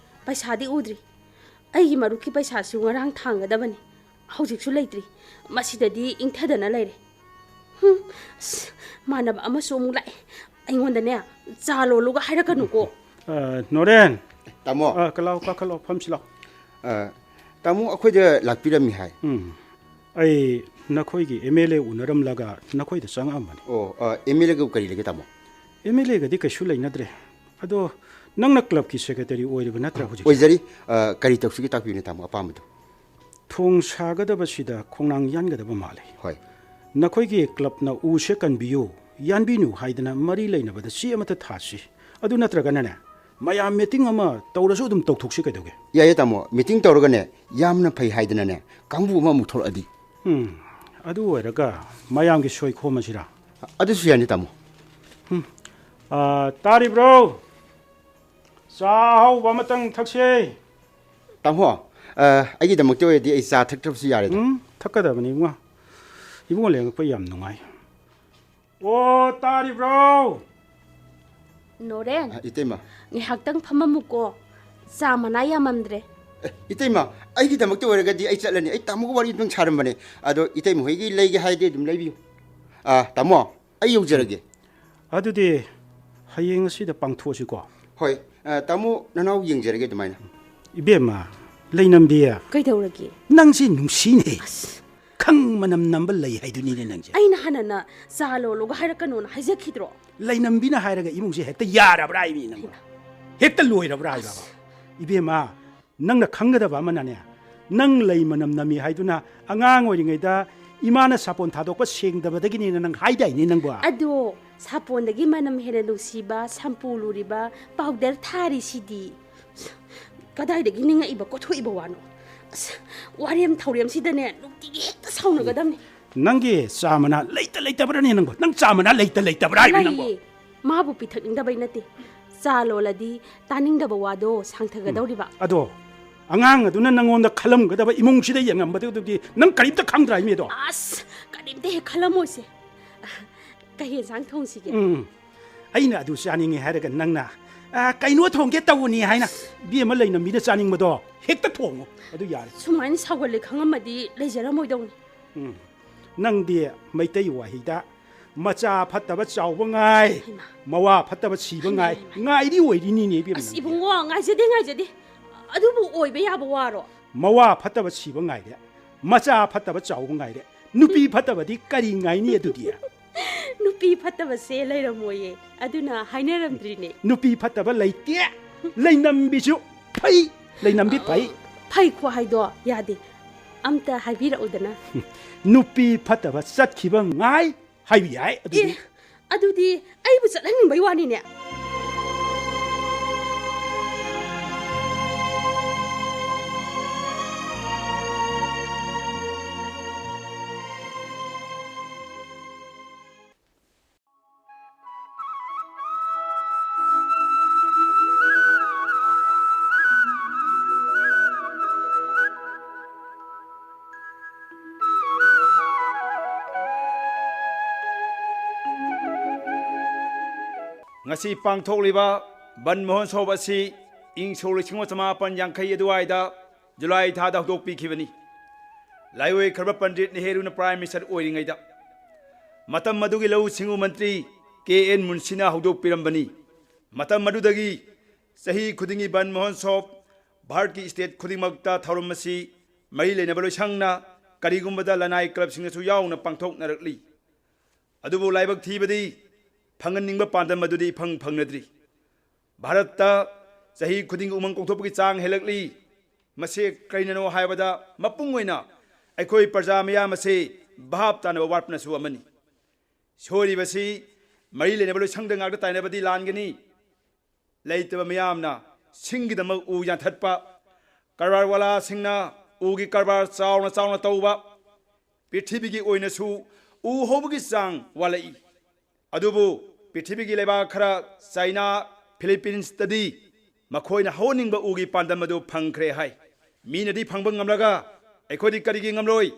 ꯄꯩꯁꯥꯗꯤ ꯎꯗ꯭ꯔꯤ꯫ ꯑꯩꯒꯤ ꯃꯔꯨꯞꯀꯤ ꯄꯩꯁꯥꯁꯨ ꯉꯔꯥꯡ ꯊꯥꯡꯒꯗꯕꯅꯤ꯫ ꯍꯧꯖꯤꯛꯁꯨ ꯂꯩꯇ꯭ꯔꯤ꯫ ꯃꯁꯤꯗꯗꯤ ꯏꯪꯊꯗꯅ ꯂꯩꯔꯦ꯫ ꯍꯨꯝ, ꯑꯁ, ꯃꯥꯟꯅꯕ ꯑꯃꯁꯨ ꯑꯃꯨꯛ ꯂꯥꯛꯑꯦ꯫ ꯑꯩꯉꯣꯟꯗꯅꯦ, "ꯆꯥ ꯂꯣꯜꯂꯨꯒ" ꯍꯥꯏꯔꯛꯀꯅꯨꯀꯣ꯫ ꯑ, ꯅꯣꯔꯦꯟ꯫ ꯇꯥꯃꯣ꯫ ꯑ, ꯀ-, ꯂꯥꯎ, ꯀꯥꯈꯠꯂꯣ, ꯐꯝꯁꯤ ꯂꯥꯎ꯫ ꯑ, ꯇꯥꯃꯣ, ꯑꯩꯈꯣꯏꯗ ꯂꯥꯛꯄꯤꯔꯝꯃꯤ ꯍꯥꯏ꯫ ꯎꯝ꯫ ꯑꯩ ꯅꯈꯣꯏꯒꯤ ꯑꯦꯝ ꯑꯦꯜ ꯑꯦ ꯎꯅꯔꯝꯂꯒ ꯅꯈꯣꯏꯗ ꯆꯪꯉꯛꯑꯝꯕꯅꯤ꯫ ꯑꯣ, ꯑ, ꯑꯦꯝ ꯑꯦꯜ ꯑꯦꯒ ꯀꯔꯤ ꯂꯩꯒꯦ, ꯇꯥꯃꯣ? ꯑꯦꯝ ꯑꯦꯜ ꯑꯦꯒꯗꯤ ꯀꯩꯁꯨ ꯂꯩꯅꯗ꯭ꯔꯦ꯫ ꯑꯗꯣ ꯅꯪꯅ ꯀ꯭ꯂꯕꯀꯤ ꯁꯦꯀ꯭ꯔꯦꯇꯔꯤ ꯑꯣꯏꯔꯤꯕ ꯅꯠꯇ꯭ꯔꯥ ꯍꯧꯖꯤꯛ? ꯑꯣꯏꯖꯔꯤ꯫ ꯑ, ꯀꯔꯤ ꯇꯧꯁꯤꯒꯦ, ꯇꯥꯛꯄꯤꯌꯨꯅꯦ, ꯇꯥꯃꯣ, ꯑꯄꯥꯝꯕꯗꯨ꯫ ꯊꯣꯡ ꯁꯥꯒꯗꯕꯁꯤꯗ ꯈꯣꯡꯅꯥꯡ ꯌꯥꯟꯒꯗꯕ ꯃꯥꯜꯂꯤ꯫ ꯍꯣꯏ꯫ ꯅꯈꯣꯏꯒꯤ ꯀ꯭ꯂꯕꯅ ꯎꯁꯦ ꯀꯟꯕꯤꯌꯨ, ꯌꯥꯟꯕꯤꯅꯨ ꯍꯥꯏꯗꯅ ꯃꯔꯤ ꯂꯩꯅꯕꯗ ꯆꯦ ꯑꯃꯠꯇ ꯊꯥꯁꯤ꯫ ꯑꯗꯨ ꯅꯠꯇ꯭ꯔꯒꯅꯅꯦ, ꯃꯌꯥꯝ ꯃꯤꯇꯤꯡ ꯑꯃ ꯇꯧꯔꯁꯨ ꯑꯗꯨꯝ ꯇꯧꯊꯣꯛꯁꯤ, ꯀꯩꯗꯧꯒꯦ? ꯌꯥꯏꯌꯦ, ꯇꯥꯃꯣ꯫ ꯃꯤꯇꯤꯡ ꯇꯧꯔꯒꯅꯦ, ꯌꯥꯝꯅ ꯐꯩ ꯍꯥꯏꯗꯅꯅꯦ, ꯀꯥꯡꯕꯨ ꯑꯃꯃꯨꯛ ꯊꯣꯛꯂꯛꯑꯗꯤ꯫ ꯎꯝ, ꯑꯗꯨ ꯑꯣꯏꯔꯒ ꯃꯌꯥꯝꯒꯤ ꯁꯣꯏ ꯈꯣꯝꯃꯁꯤꯔꯥ? ꯑꯗꯨꯁꯨ ꯌꯥꯅꯤ, ꯇꯥꯃꯣ꯫ ꯎꯝ꯫ ꯑ, ꯇꯥꯔꯤꯕ꯭ꯔꯣ? ꯆꯥ ꯑꯍꯥꯎꯕ ꯑꯃꯇꯪ ꯊꯛꯁꯦ꯫ ꯇꯥꯃꯣ, ꯑ, ꯑꯩꯒꯤꯗꯃꯛꯇ ꯑꯣꯏꯔꯗꯤ ꯑꯩ ꯆꯥ ꯊꯛꯇ꯭ꯔꯕꯁꯨ ꯌꯥꯔꯦꯗ꯫ ꯎꯝ, ꯊꯛꯀꯗꯕꯅꯤ, ꯏꯕꯨꯡꯉꯣ꯫ ꯏꯕꯨꯡꯉꯣ ꯂꯩꯔꯛꯄ ꯌꯥꯝ ꯅꯨꯡꯉꯥꯏ꯫ ꯑꯣ, ꯇꯥꯔꯤꯕ꯭ꯔꯣ? ꯅꯣꯔꯦꯟ, ꯑ, ꯏꯇꯩꯃ꯫ ꯉꯥꯏꯍꯥꯛꯇꯪ ꯐꯝꯃꯝꯃꯨꯀꯣ꯫ ꯆꯥ ꯃꯅꯥ ꯌꯥꯝꯃꯝꯗ꯭ꯔꯦ꯫ ꯑꯦ, ꯏꯇꯩꯃ, ꯑꯩꯒꯤꯗꯃꯛꯇ ꯑꯣꯏꯔꯒꯗꯤ ꯑꯩ ꯆꯠꯂꯅꯤ꯫ ꯑꯩ ꯇꯥꯃꯣꯒ ꯋꯥꯔꯤ ꯑꯗꯨꯝ ꯁꯥꯔꯝꯕꯅꯦ꯫ ꯑꯗꯣ ꯏꯇꯩꯃ ꯍꯣꯏꯒꯤ ꯂꯩꯒꯦ ꯍꯥꯏꯔꯗꯤ ꯑꯗꯨꯝ ꯂꯩꯕꯤꯌꯨ꯫ ꯑ, ꯇꯥꯃꯣ, ꯑꯩ ꯌꯧꯖꯔꯒꯦ꯫ ꯑꯗꯨꯗꯤ ꯍꯌꯦꯡ ꯑꯁꯤꯗ ꯄꯥꯡꯊꯣꯛꯑꯁꯤꯀꯣ꯫ ꯍꯣꯏ꯫ ꯑ, ꯇꯥꯃꯣ, ꯅꯅꯥꯎ ꯌꯦꯡꯖꯔꯒꯦ ꯑꯗꯨꯃꯥꯏꯅ꯫ ꯏꯕꯦꯝꯃ, ꯂꯩꯅꯝꯕꯤ꯫ ꯀꯩꯗꯧꯔꯒꯦ? ꯅꯪꯁꯤ ꯅꯨꯡꯁꯤꯅꯦ꯫ ꯑꯁ꯫ ꯈꯪ ꯃꯅꯝ ꯅꯝꯕ ꯂꯩ ꯍꯥꯏꯗꯨꯅꯤꯅꯦ ꯅꯪꯁꯦ꯫ ꯑꯩꯅ ꯍꯥꯟꯅꯅ ꯆꯥ ꯂꯣꯜꯂꯨꯒ ꯍꯥꯏꯔꯛꯀꯅꯣꯅ ꯍꯥꯏꯖꯈꯤꯗ꯭ꯔꯣ? ꯂꯩꯅꯝꯕꯤꯅ ꯍꯥꯏꯔꯒ ꯏꯃꯨꯡꯁꯦ ꯍꯦꯛꯇ ꯌꯥꯔꯕ꯭ꯔꯥ ꯍꯥꯏꯕꯅꯤ ꯅꯪꯕꯣ? ꯍꯦꯛꯇ ꯂꯣꯏꯔꯕ꯭ꯔꯥ ꯍꯥꯏꯕ? ꯑꯁ꯫ ꯏꯕꯦꯝꯃ, ꯅꯪꯅ ꯈꯪꯒꯗꯕ ꯑꯃꯅꯅꯦ, ꯅꯪ ꯂꯩ ꯃꯅꯝ ꯅꯝꯃꯤ ꯍꯥꯏꯗꯨꯅ ꯑꯉꯥꯡ ꯑꯣꯏꯔꯤꯉꯩꯗ ꯏꯃꯥꯅ ꯁꯥꯄꯣꯟ ꯊꯥꯗꯣꯛꯄ ꯁꯦꯡꯗꯕꯗꯒꯤꯅꯦꯅ ꯅꯪ ꯍꯥꯏꯗꯥꯏꯅꯦ ꯅꯪꯕꯣ? ꯑꯗꯣ ꯁꯥꯄꯣꯟꯗꯒꯤ ꯃꯅꯝ ꯍꯦꯟꯅ ꯅꯨꯡꯁꯤꯕ ꯁꯝꯄꯨ ꯂꯨꯔꯤꯕ ꯄꯥꯎꯗꯔ ꯊꯥꯔꯤꯁꯤꯗꯤ꯫ ꯀꯗꯥꯏꯗꯒꯤ ꯅꯤꯡꯉꯛꯏꯕ ꯀꯣꯊꯣꯛꯏꯕ ꯋꯥꯅꯣ? ꯑꯁ, ꯋꯥꯔꯦꯝ ꯊꯧꯔꯦꯝꯁꯤꯗꯅꯦ ꯅꯨꯡꯇꯤꯒꯤ ꯍꯦꯛꯇ ꯁꯥꯎꯅꯒꯗꯕꯅꯤ꯫ ꯅꯪꯒꯤ ꯆꯥ ꯃꯅꯥ ꯂꯩꯇ ꯂꯩꯇꯕ꯭ꯔꯥꯅꯦ ꯅꯪꯕꯣ? ꯅꯪ ꯆꯥ ꯃꯅꯥ ꯂꯩꯇ ꯂꯩꯇꯕ꯭ꯔꯥ ꯍꯥꯏꯕ ꯅꯪꯕꯣ? ꯂꯩꯌꯦ꯫ ꯃꯥꯕꯨ ꯄꯤꯊꯛꯅꯤꯡꯗꯕꯩ ꯅꯠꯇꯦ꯫ ꯆꯥ ꯂꯣꯜꯂꯗꯤ ꯇꯥꯅꯤꯡꯗꯕ ꯋꯥꯗꯣ ꯁꯥꯡꯊꯒꯗꯧꯔꯤꯕ꯫ ꯑꯗꯣ ꯑꯉꯥꯡ ꯑꯗꯨꯅ ꯅꯪꯉꯣꯟꯗ ꯈꯜꯂꯝꯒꯗꯕ ꯏꯃꯨꯡꯁꯤꯗ ꯌꯦꯡꯉꯝꯕꯗꯨꯗꯤ ꯅꯪ ꯀꯔꯤꯝꯇ ꯈꯪꯗ꯭ꯔꯥ ꯏꯃꯦꯗꯣ? ꯑꯁ, ꯀꯔꯤꯝꯇ ꯍꯦꯛ ꯈꯜꯂꯝꯃꯣꯏꯁꯦ꯫ ꯀꯩ ꯌꯦꯟꯁꯥꯡ ꯊꯣꯡꯁꯤꯒꯦ? ꯎꯝ꯫ ꯑꯩꯅ ꯑꯗꯨ ꯆꯥꯅꯤꯡꯉꯦ ꯍꯥꯏꯔꯒ ꯅꯪꯅ, "ꯑ, ꯀꯩꯅꯣ ꯊꯣꯡꯒꯦ ꯇꯧꯕꯅꯤ" ꯍꯥꯏꯅ ꯏꯕꯦꯝꯃ ꯂꯩꯅꯝꯕꯤꯅ ꯆꯥꯅꯤꯡꯕꯗꯣ ꯍꯦꯛꯇ ꯊꯣꯡꯉꯣ꯫ ꯑꯗꯨ ꯌꯥꯔꯦ꯫ ꯁꯨꯃꯥꯏꯅ ꯁꯥꯎꯒꯜꯂꯦ ꯈꯪꯉꯝꯃꯗꯤ ꯂꯩꯖꯔꯝꯃꯣꯏꯗꯧꯅꯤ꯫ ꯎꯝ꯫ ꯅꯪꯗꯤ ꯃꯩꯇꯩ ꯋꯥꯍꯩꯗ "ꯃꯆꯥ ꯐꯠꯇꯕ ꯆꯥꯎꯕ ꯉꯥꯏ, ꯍꯩꯃꯥ꯫ ꯃꯋꯥ ꯐꯠꯇꯕ ꯁꯤꯕ ꯍꯩꯃꯥ, ꯉꯥꯏ", ꯍꯩꯃꯥ꯫ ꯉꯥꯏꯗꯤ ꯑꯣꯏꯔꯤꯅꯤꯅꯦ ꯏꯕꯦꯝꯃ ꯑꯁ, ꯅꯪꯗꯤ꯫ ꯏꯕꯨꯡꯉꯣ, ꯉꯥꯏꯖꯗꯦ, ꯉꯥꯏꯖꯗꯦ꯫ ꯑꯗꯨꯕꯨ ꯑꯣꯏꯕ ꯌꯥꯕ ꯋꯥꯔꯣ? ꯃꯋꯥ ꯐꯠꯇꯕ ꯁꯤꯕ ꯉꯥꯏꯔꯦ, ꯃꯆꯥ ꯐꯠꯇꯕ ꯆꯥꯎꯕ ꯉꯥꯏꯔꯦ, ꯅꯨꯄꯤ ꯐꯠꯇꯕꯗꯤ ꯀꯔꯤ ꯉꯥꯏꯅꯤ ꯑꯗꯨꯗꯤ? ꯅꯨꯄꯤ ꯐꯠꯇꯕꯁꯦ ꯂꯩꯔꯝꯃꯣꯏꯌꯦ, ꯑꯗꯨꯅ ꯍꯥꯏꯅꯔꯝꯗ꯭ꯔꯤꯅꯦ꯫ ꯅꯨꯄꯤ ꯐꯠꯇꯕ ꯂꯩꯇꯦ, ꯂꯩꯅꯝꯕꯤꯁꯨ ꯐꯩ, ꯂꯩꯅꯝꯕꯤ ꯐꯩ꯫ ꯐꯩ ꯈꯣ ꯍꯥꯏꯗꯣ ꯌꯥꯗꯦ, ꯑꯝꯇ ꯍꯥꯏꯕꯤꯔꯛꯎꯗꯅ꯫ ꯅꯨꯄꯤ ꯐꯠꯇꯕ ꯆꯠꯈꯤꯕ ꯉꯥꯏ ꯍꯥꯏꯕ ꯌꯥꯏ ꯑꯗꯨꯗꯤ꯫ ꯑꯦ, ꯑꯗꯨꯗꯤ ꯑꯩꯕꯨ ꯆꯠꯍꯟꯅꯤꯡꯕꯩ ꯋꯥꯅꯤꯅꯦ꯫ ꯉꯁꯤ ꯄꯥꯡꯊꯣꯛꯂꯤꯕ ꯕꯟ ꯃꯍꯣꯠꯁꯣꯕ ꯑꯁꯤ ꯏꯪ ꯁꯣꯛ ꯂꯤꯁꯤꯡ ꯑꯃ ꯆꯃꯥꯄꯟ ꯌꯥꯡꯈꯩ ꯑꯗꯨꯋꯥꯏꯗ ꯖꯨꯂꯥꯏ ꯊꯥꯗ ꯍꯧꯗꯣꯛꯄꯤꯈꯤꯕꯅꯤ꯫ ꯂꯥꯏꯑꯣꯏꯈ꯭ꯔꯕ ꯄꯟꯗꯤꯠ ꯅꯦꯍꯔꯨꯅ ꯄ꯭ꯔꯥꯏꯝ ꯃꯤꯅꯤꯁꯇꯔ ꯑꯣꯏꯔꯤꯉꯩꯗ ꯃꯇꯝ ꯑꯗꯨꯒꯤ ꯂꯧꯎ ꯁꯤꯡꯎ ꯃꯟꯇ꯭ꯔꯤ ꯀꯦ ꯑꯦꯟ ꯃꯨꯟꯁꯤꯅ ꯍꯧꯗꯣꯛꯄꯤꯔꯝꯕꯅꯤ꯫ ꯃꯇꯝ ꯑꯗꯨꯗꯒꯤ ꯆꯍꯤ ꯈꯨꯗꯤꯡꯒꯤ ꯕꯟ ꯃꯍꯣꯠꯁꯣꯕ ꯚꯥꯔꯠꯀꯤ ꯁ꯭ꯇꯦꯠ ꯈꯨꯗꯤꯡꯃꯛꯇ ꯊꯧꯔꯝ ꯑꯁꯤ ꯃꯔꯤ ꯂꯩꯅꯕ ꯂꯣꯏꯁꯪꯅ, ꯀꯔꯤꯒꯨꯝꯕꯗ ꯂꯅꯥꯏ ꯀ꯭ꯂꯕꯁꯤꯡꯅꯁꯨ ꯌꯥꯎꯅ ꯄꯥꯡꯊꯣꯛꯅꯔꯛꯂꯤ꯫ ꯑꯗꯨꯕꯨ ꯂꯥꯏꯕꯛ ꯊꯤꯕꯗꯤ ꯐꯪꯍꯟꯅꯤꯡꯕ ꯄꯥꯟꯗꯝ ꯑꯗꯨꯗꯤ ꯏꯐꯪ ꯐꯪꯅꯗ꯭ꯔꯤ꯫ ꯚꯥꯔꯠꯇ ꯆꯍꯤ ꯈꯨꯗꯤꯡꯒꯤ ꯎꯃꯪ ꯀꯣꯛꯊꯣꯛꯄꯒꯤ ꯆꯥꯡ ꯍꯦꯜꯂꯛꯂꯤ꯫ ꯃꯁꯤ ꯀꯔꯤꯅꯅꯣ ꯍꯥꯏꯕꯗ ꯃꯄꯨꯡ ꯑꯣꯏꯅ ꯑꯩꯈꯣꯏ ꯄ꯭ꯔꯖꯥ ꯃꯤꯌꯥꯝ ꯑꯁꯤ ꯚꯥꯞ ꯇꯥꯅꯕ ꯋꯥꯠꯄꯅꯁꯨ ꯑꯃꯅꯤ꯫ ꯁꯣꯏꯔꯤꯕꯁꯤ ꯃꯔꯤ ꯂꯩꯅꯕ ꯂꯣꯏꯁꯪꯗ ꯉꯥꯛꯇ ꯇꯥꯏꯅꯕꯗꯤ ꯂꯥꯟꯒꯅꯤ꯫ ꯂꯩꯇꯕ ꯃꯤꯌꯥꯝꯅ ꯁꯤꯡꯒꯤꯗꯃꯛ ꯎ ꯌꯥꯟꯊꯠꯄ, ꯀꯔꯕꯥꯔ ꯋꯥꯂꯥꯁꯤꯡꯅ ꯎꯒꯤ ꯀꯔꯕꯥꯔ ꯆꯥꯎꯅ ꯆꯥꯎꯅ ꯇꯧꯕ, ꯄ꯭ꯔꯤꯊꯤꯕꯤꯒꯤ ꯑꯣꯏꯅꯁꯨ ꯎ ꯍꯧꯕꯒꯤ ꯆꯥꯡ ꯋꯥꯠꯂꯛꯏ꯫ ꯑꯗꯨꯕꯨ ꯄ꯭ꯔꯤꯊꯤꯕꯤꯒꯤ ꯂꯩꯕꯥꯛ ꯈꯔ, ꯆꯥꯏꯅꯥ, ꯐꯤꯂꯤꯄꯤꯟꯁꯇꯗꯤ ꯃꯈꯣꯏꯅ ꯍꯧꯍꯟꯅꯤꯡꯕ ꯎꯒꯤ ꯄꯥꯟꯗꯝ ꯑꯗꯨ ꯐꯪꯈ꯭ꯔꯦ ꯍꯥꯏ꯫ ꯃꯤꯅꯗꯤ ꯐꯪꯕ ꯉꯝꯂꯒ ꯑꯩꯈꯣꯏꯗꯤ ꯀꯔꯤꯒꯤ ꯉꯝꯂꯣꯏ?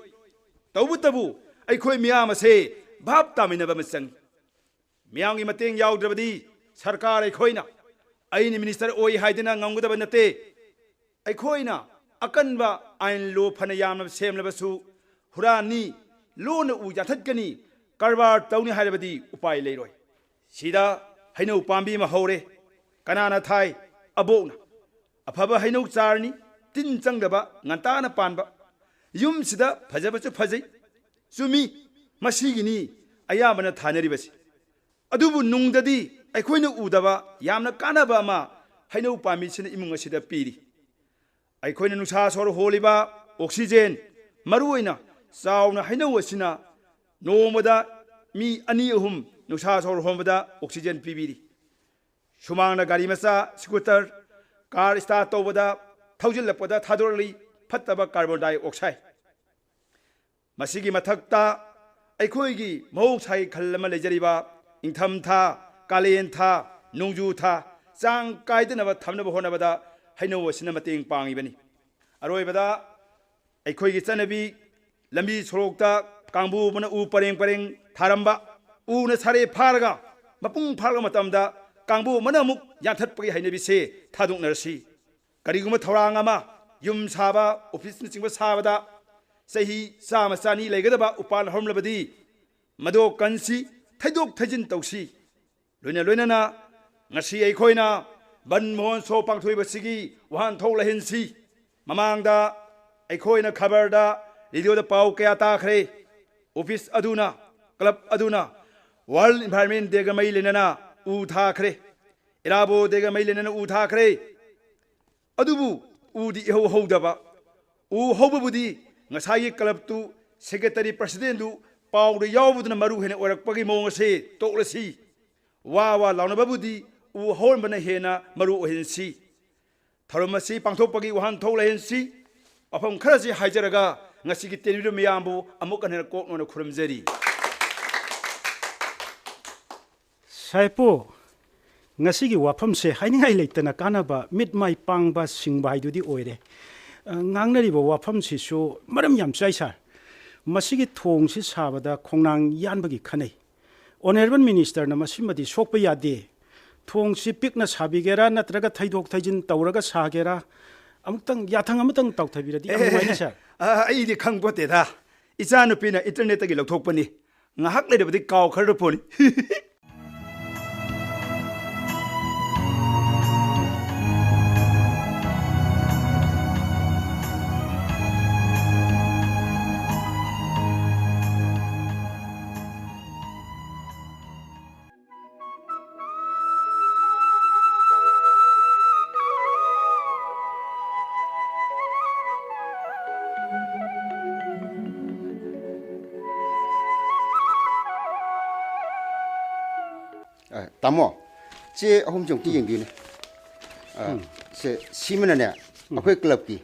ꯇꯧꯕꯇꯕꯨ ꯑꯩꯈꯣꯏ ꯃꯤꯌꯥꯝ ꯑꯁꯦ ꯚꯥꯞ ꯇꯥꯃꯤꯟꯅꯕ ꯑꯃ ꯆꯪꯏ꯫ ꯃꯤꯌꯥꯝꯒꯤ ꯃꯇꯦꯡ ꯌꯥꯎꯗ꯭ꯔꯕꯗꯤ ꯁꯔꯀꯥꯔ ꯑꯩꯈꯣꯏꯅ, ꯑꯩꯅ ꯃꯤꯅꯤꯁꯇꯔ ꯑꯣꯏ ꯍꯥꯏꯗꯅ ꯉꯝꯒꯗꯕ ꯅꯠꯇꯦ꯫ ꯑꯩꯈꯣꯏꯅ ꯑꯀꯟꯕ ꯑꯥꯏꯟ ꯂꯣ ꯐꯅ ꯌꯥꯝꯅ ꯁꯦꯝꯂꯕꯁꯨ, ꯍꯨꯔꯥꯟꯅꯤ, ꯂꯣꯟꯅ ꯎ ꯌꯥꯟꯊꯠꯀꯅꯤ, ꯀꯔꯕꯥꯔ ꯇꯧꯅꯤ ꯍꯥꯏꯔꯕꯗꯤ ꯎꯄꯥꯏ ꯂꯩꯔꯣꯏ꯫ ꯁꯤꯗ ꯍꯩꯅꯧ ꯄꯥꯝꯕꯤ ꯑꯃ ꯍꯧꯔꯦ꯫ ꯀꯅꯥꯅ ꯊꯥꯏ? ꯑꯕꯣꯛꯅ꯫ ꯑꯐꯕ ꯍꯩꯅꯧ ꯆꯥꯔꯅꯤ, ꯇꯤꯟ ꯆꯪꯗꯕ, ꯉꯟꯇꯥꯅ ꯄꯥꯟꯕ꯫ ꯌꯨꯝꯁꯤꯗ ꯐꯖꯕꯁꯨ ꯐꯖꯩ꯫ ꯆꯨꯝꯃꯤ, ꯃꯁꯤꯒꯤꯅꯤ ꯑꯌꯥꯝꯕꯅ ꯊꯥꯅꯔꯤꯕꯁꯤ꯫ ꯑꯗꯨꯕꯨ ꯅꯨꯡꯗꯗꯤ ꯑꯩꯈꯣꯏꯅ ꯎꯗꯕ ꯌꯥꯝꯅ ꯀꯥꯟꯅꯕ ꯑꯃ ꯍꯩꯅꯧ ꯄꯥꯝꯕꯤꯁꯤꯅ ꯏꯃꯨꯡ ꯑꯁꯤꯗ ꯄꯤꯔꯤ꯫ ꯑꯩꯈꯣꯏꯅ ꯅꯨꯡꯁꯥ ꯁꯣꯔ ꯍꯣꯜꯂꯤꯕ ꯑꯣꯛꯁꯤꯖꯦꯟ, ꯃꯔꯨꯑꯣꯏꯅ ꯆꯥꯎꯅ ꯍꯩꯅꯧ ꯑꯁꯤꯅ ꯅꯣꯡꯃꯗ ꯃꯤ ꯑꯅꯤ ꯑꯍꯨꯝ ꯅꯨꯡꯁꯥ ꯁꯣꯔ ꯍꯣꯟꯕꯗ ꯑꯣꯛꯁꯤꯖꯦꯟ ꯄꯤꯕꯤꯔꯤ꯫ ꯁꯨꯃꯥꯡꯅ ꯒꯥꯔꯤ ꯃꯆꯥ, ꯁ꯭ꯀꯨꯇꯔ, ꯀꯥꯔ ꯁ꯭ꯇꯥꯔꯠ ꯇꯧꯕꯗ, ꯊꯧꯖꯤꯜꯂꯛꯄꯗ ꯊꯥꯗꯣꯔꯛꯂꯤ ꯐꯠꯇꯕ ꯀꯥꯔꯕꯣꯟ ꯗꯥꯏꯑꯣꯛꯁꯥꯏꯗ꯫ ꯃꯁꯤꯒꯤ ꯃꯊꯛꯇ ꯑꯩꯈꯣꯏꯒꯤ ꯃꯍꯧꯁꯥꯒꯤ ꯈꯜ ꯑꯃ ꯂꯩꯖꯔꯤꯕ ꯏꯪꯊꯝꯊꯥ, ꯀꯥꯂꯦꯟ ꯊꯥ, ꯅꯣꯡꯖꯨ ꯊꯥ ꯆꯥꯡ ꯀꯥꯏꯗꯅꯕ ꯊꯝꯅꯕ ꯍꯣꯠꯅꯕꯗ ꯍꯩꯅꯧ ꯑꯁꯤꯅ ꯃꯇꯦꯡ ꯄꯥꯡꯉꯤꯕꯅꯤ꯫ ꯑꯔꯣꯏꯕꯗ, ꯑꯩꯈꯣꯏꯒꯤ ꯆꯠꯅꯕꯤ, ꯂꯝꯕꯤ ꯁꯣꯔꯣꯛꯇ ꯀꯥꯡꯕꯨ ꯑꯃꯅ ꯎ ꯄꯔꯦꯡ ꯄꯔꯦꯡ ꯊꯥꯔꯝꯕ, ꯎꯅ ꯁꯥꯔꯦ ꯐꯥꯔꯒ ꯃꯄꯨꯡ ꯐꯥꯔꯛꯄ ꯃꯇꯝꯗ ꯀꯥꯡꯕꯨ ꯑꯃꯅ ꯑꯃꯨꯛ ꯌꯥꯟꯊꯠꯄꯒꯤ ꯍꯩꯅꯕꯤꯁꯦ ꯊꯥꯗꯣꯛꯅꯔꯁꯤ꯫ ꯀꯔꯤꯒꯨꯝꯕ ꯊꯧꯔꯥꯡ ꯑꯃ, ꯌꯨꯝ ꯁꯥꯕ, ꯑꯣꯐꯤꯁꯅꯆꯤꯡꯕ ꯁꯥꯕꯗ ꯆꯍꯤ ꯆꯥꯝꯃ ꯆꯅꯤ ꯂꯩꯒꯗꯕ ꯎꯄꯥꯜ ꯍꯧꯔꯝꯂꯕꯗꯤ ꯃꯗꯨ ꯀꯟꯁꯤ, ꯊꯩꯗꯣꯛ ꯊꯩꯖꯤꯟ ꯇꯧꯁꯤ꯫ ꯂꯣꯏꯅ ꯂꯣꯏꯅꯅ ꯉꯁꯤ ꯑꯩꯈꯣꯏꯅ ꯕꯟ ꯃꯍꯣꯠꯁꯣ ꯄꯥꯡꯊꯣꯛꯏꯕꯁꯤꯒꯤ ꯋꯥꯍꯟꯊꯣꯛ ꯂꯩꯍꯟꯁꯤ꯫ ꯃꯃꯥꯡꯗ ꯑꯩꯈꯣꯏꯅ ꯈꯕꯔꯗ, ꯔꯦꯗꯤꯑꯣꯗ ꯄꯥꯎ ꯀꯌꯥ ꯇꯥꯈ꯭ꯔꯦ꯫ ꯑꯣꯐꯤꯁ ꯑꯗꯨꯅ, ꯀ꯭ꯂꯕ ꯑꯗꯨꯅ World Environment Dayꯒ ꯃꯔꯤ ꯂꯩꯅꯅ ꯎ ꯊꯥꯈ꯭ꯔꯦ, ꯏꯔꯥꯕꯣꯠ Dayꯒ ꯃꯔꯤ ꯂꯩꯅꯅ ꯎ ꯊꯥꯈ꯭ꯔꯦ꯫ ꯑꯗꯨꯕꯨ ꯎꯗꯤ ꯏꯍꯧ ꯍꯧꯗꯕ꯫ ꯎ ꯍꯧꯕꯕꯨꯗꯤ ꯉꯁꯥꯏꯒꯤ ꯀ꯭ꯂꯕꯇꯨ, ꯁꯦꯀ꯭ꯔꯦꯇꯔꯤ, ꯄ꯭ꯔꯁꯤꯗꯦꯟꯗꯨ ꯄꯥꯎꯗ ꯌꯥꯎꯕꯗꯨꯅ ꯃꯔꯨ ꯍꯦꯟꯅ ꯑꯣꯏꯔꯛꯄꯒꯤ ꯃꯑꯣꯡ ꯑꯁꯦ ꯇꯣꯛꯂꯁꯤ꯫ ꯋꯥ ꯋꯥ ꯂꯥꯎꯅꯕꯕꯨꯗꯤ ꯎ ꯍꯧꯍꯟꯕꯅ ꯍꯦꯟꯅ ꯃꯔꯨ ꯑꯣꯏꯍꯟꯁꯤ꯫ ꯊꯧꯔꯝ ꯑꯁꯤ ꯄꯥꯡꯊꯣꯛꯄꯒꯤ ꯋꯥꯍꯟꯊꯣꯛ ꯂꯩꯍꯟꯁꯤ꯫ ꯋꯥꯐꯝ ꯈꯔꯁꯤ ꯍꯥꯏꯖꯔꯒ ꯉꯁꯤꯒꯤ ꯇꯦꯟꯕꯤꯔꯤꯕ ꯃꯌꯥꯝꯕꯨ ꯑꯃꯨꯛ ꯍꯟꯅ ꯀꯣꯛ ꯅꯣꯟꯅ ꯈꯨꯔꯨꯝꯖꯔꯤ꯫ ꯁꯥꯍꯦꯕꯄꯨ, ꯉꯁꯤꯒꯤ ꯋꯥꯐꯝꯁꯦ ꯍꯥꯏꯅꯤꯡꯉꯥꯏ ꯂꯩꯇꯅ ꯀꯥꯟꯅꯕ, ꯃꯤꯠ ꯃꯥꯏ ꯄꯥꯡꯕ ꯁꯤꯡꯕ ꯍꯥꯏꯗꯨꯗꯤ ꯑꯣꯏꯔꯦ꯫ ꯑ, ꯉꯥꯡꯅꯔꯤꯕ ꯋꯥꯐꯝꯁꯤꯁꯨ ꯃꯔꯝ ꯌꯥꯝ ꯆꯥꯏ, ꯁꯥꯔ꯫ ꯃꯁꯤꯒꯤ ꯊꯣꯡꯁꯤ ꯁꯥꯕꯗ ꯈꯣꯡꯅꯥꯡ ꯌꯥꯟꯕꯒꯤ ꯈꯟꯅꯩ꯫ ꯑꯣꯅꯔꯦꯕꯜ ꯃꯤꯅꯤꯁꯇꯔꯅ ꯃꯁꯤꯃꯗꯤ ꯁꯣꯛꯄ ꯌꯥꯗꯦ꯫ ꯊꯣꯡꯁꯤ ꯄꯤꯛꯅ ꯁꯥꯕꯤꯒꯦꯔꯥ ꯅꯠꯇ꯭ꯔꯒ ꯊꯩꯗꯣꯛ ꯊꯩꯖꯤꯟ ꯇꯧꯔꯒ ꯁꯥꯒꯦꯔꯥ, ꯑꯃꯨꯛꯇꯪ ꯌꯥꯊꯪ ꯑꯃꯇꯪ ꯇꯥꯎꯊꯕꯤꯔꯗꯤ ꯌꯥꯝ ꯅꯨꯡꯉꯥꯏꯅꯤ, ꯁꯥꯔ꯫ ꯑ, ꯑꯩꯗꯤ ꯈꯪꯄꯣꯠꯇꯦꯗ꯫ ꯏꯆꯥꯅꯨꯄꯤꯅ ꯏꯟꯇꯔꯅꯦꯠꯇꯒꯤ ꯂꯧꯊꯣꯛꯄꯅꯤ꯫ ꯉꯥꯏꯍꯥꯛ ꯂꯩꯔꯕꯗꯤ ꯀꯥꯎꯈ꯭ꯔꯗ ꯄꯣꯠꯅꯤ꯫ ꯑ, ꯇꯥꯃꯣ, ꯆꯦ ꯑꯍꯨꯝꯁꯦ ꯑꯃꯨꯛꯇ ꯌꯦꯡꯕꯤꯌꯨꯅꯦ꯫ ꯑ, ꯎꯝ꯫ ꯁꯦ, ꯁꯤꯃꯅꯅꯦ, ꯎꯝ꯫ ꯑꯩꯈꯣꯏ ꯀ꯭ꯂꯕꯀꯤ,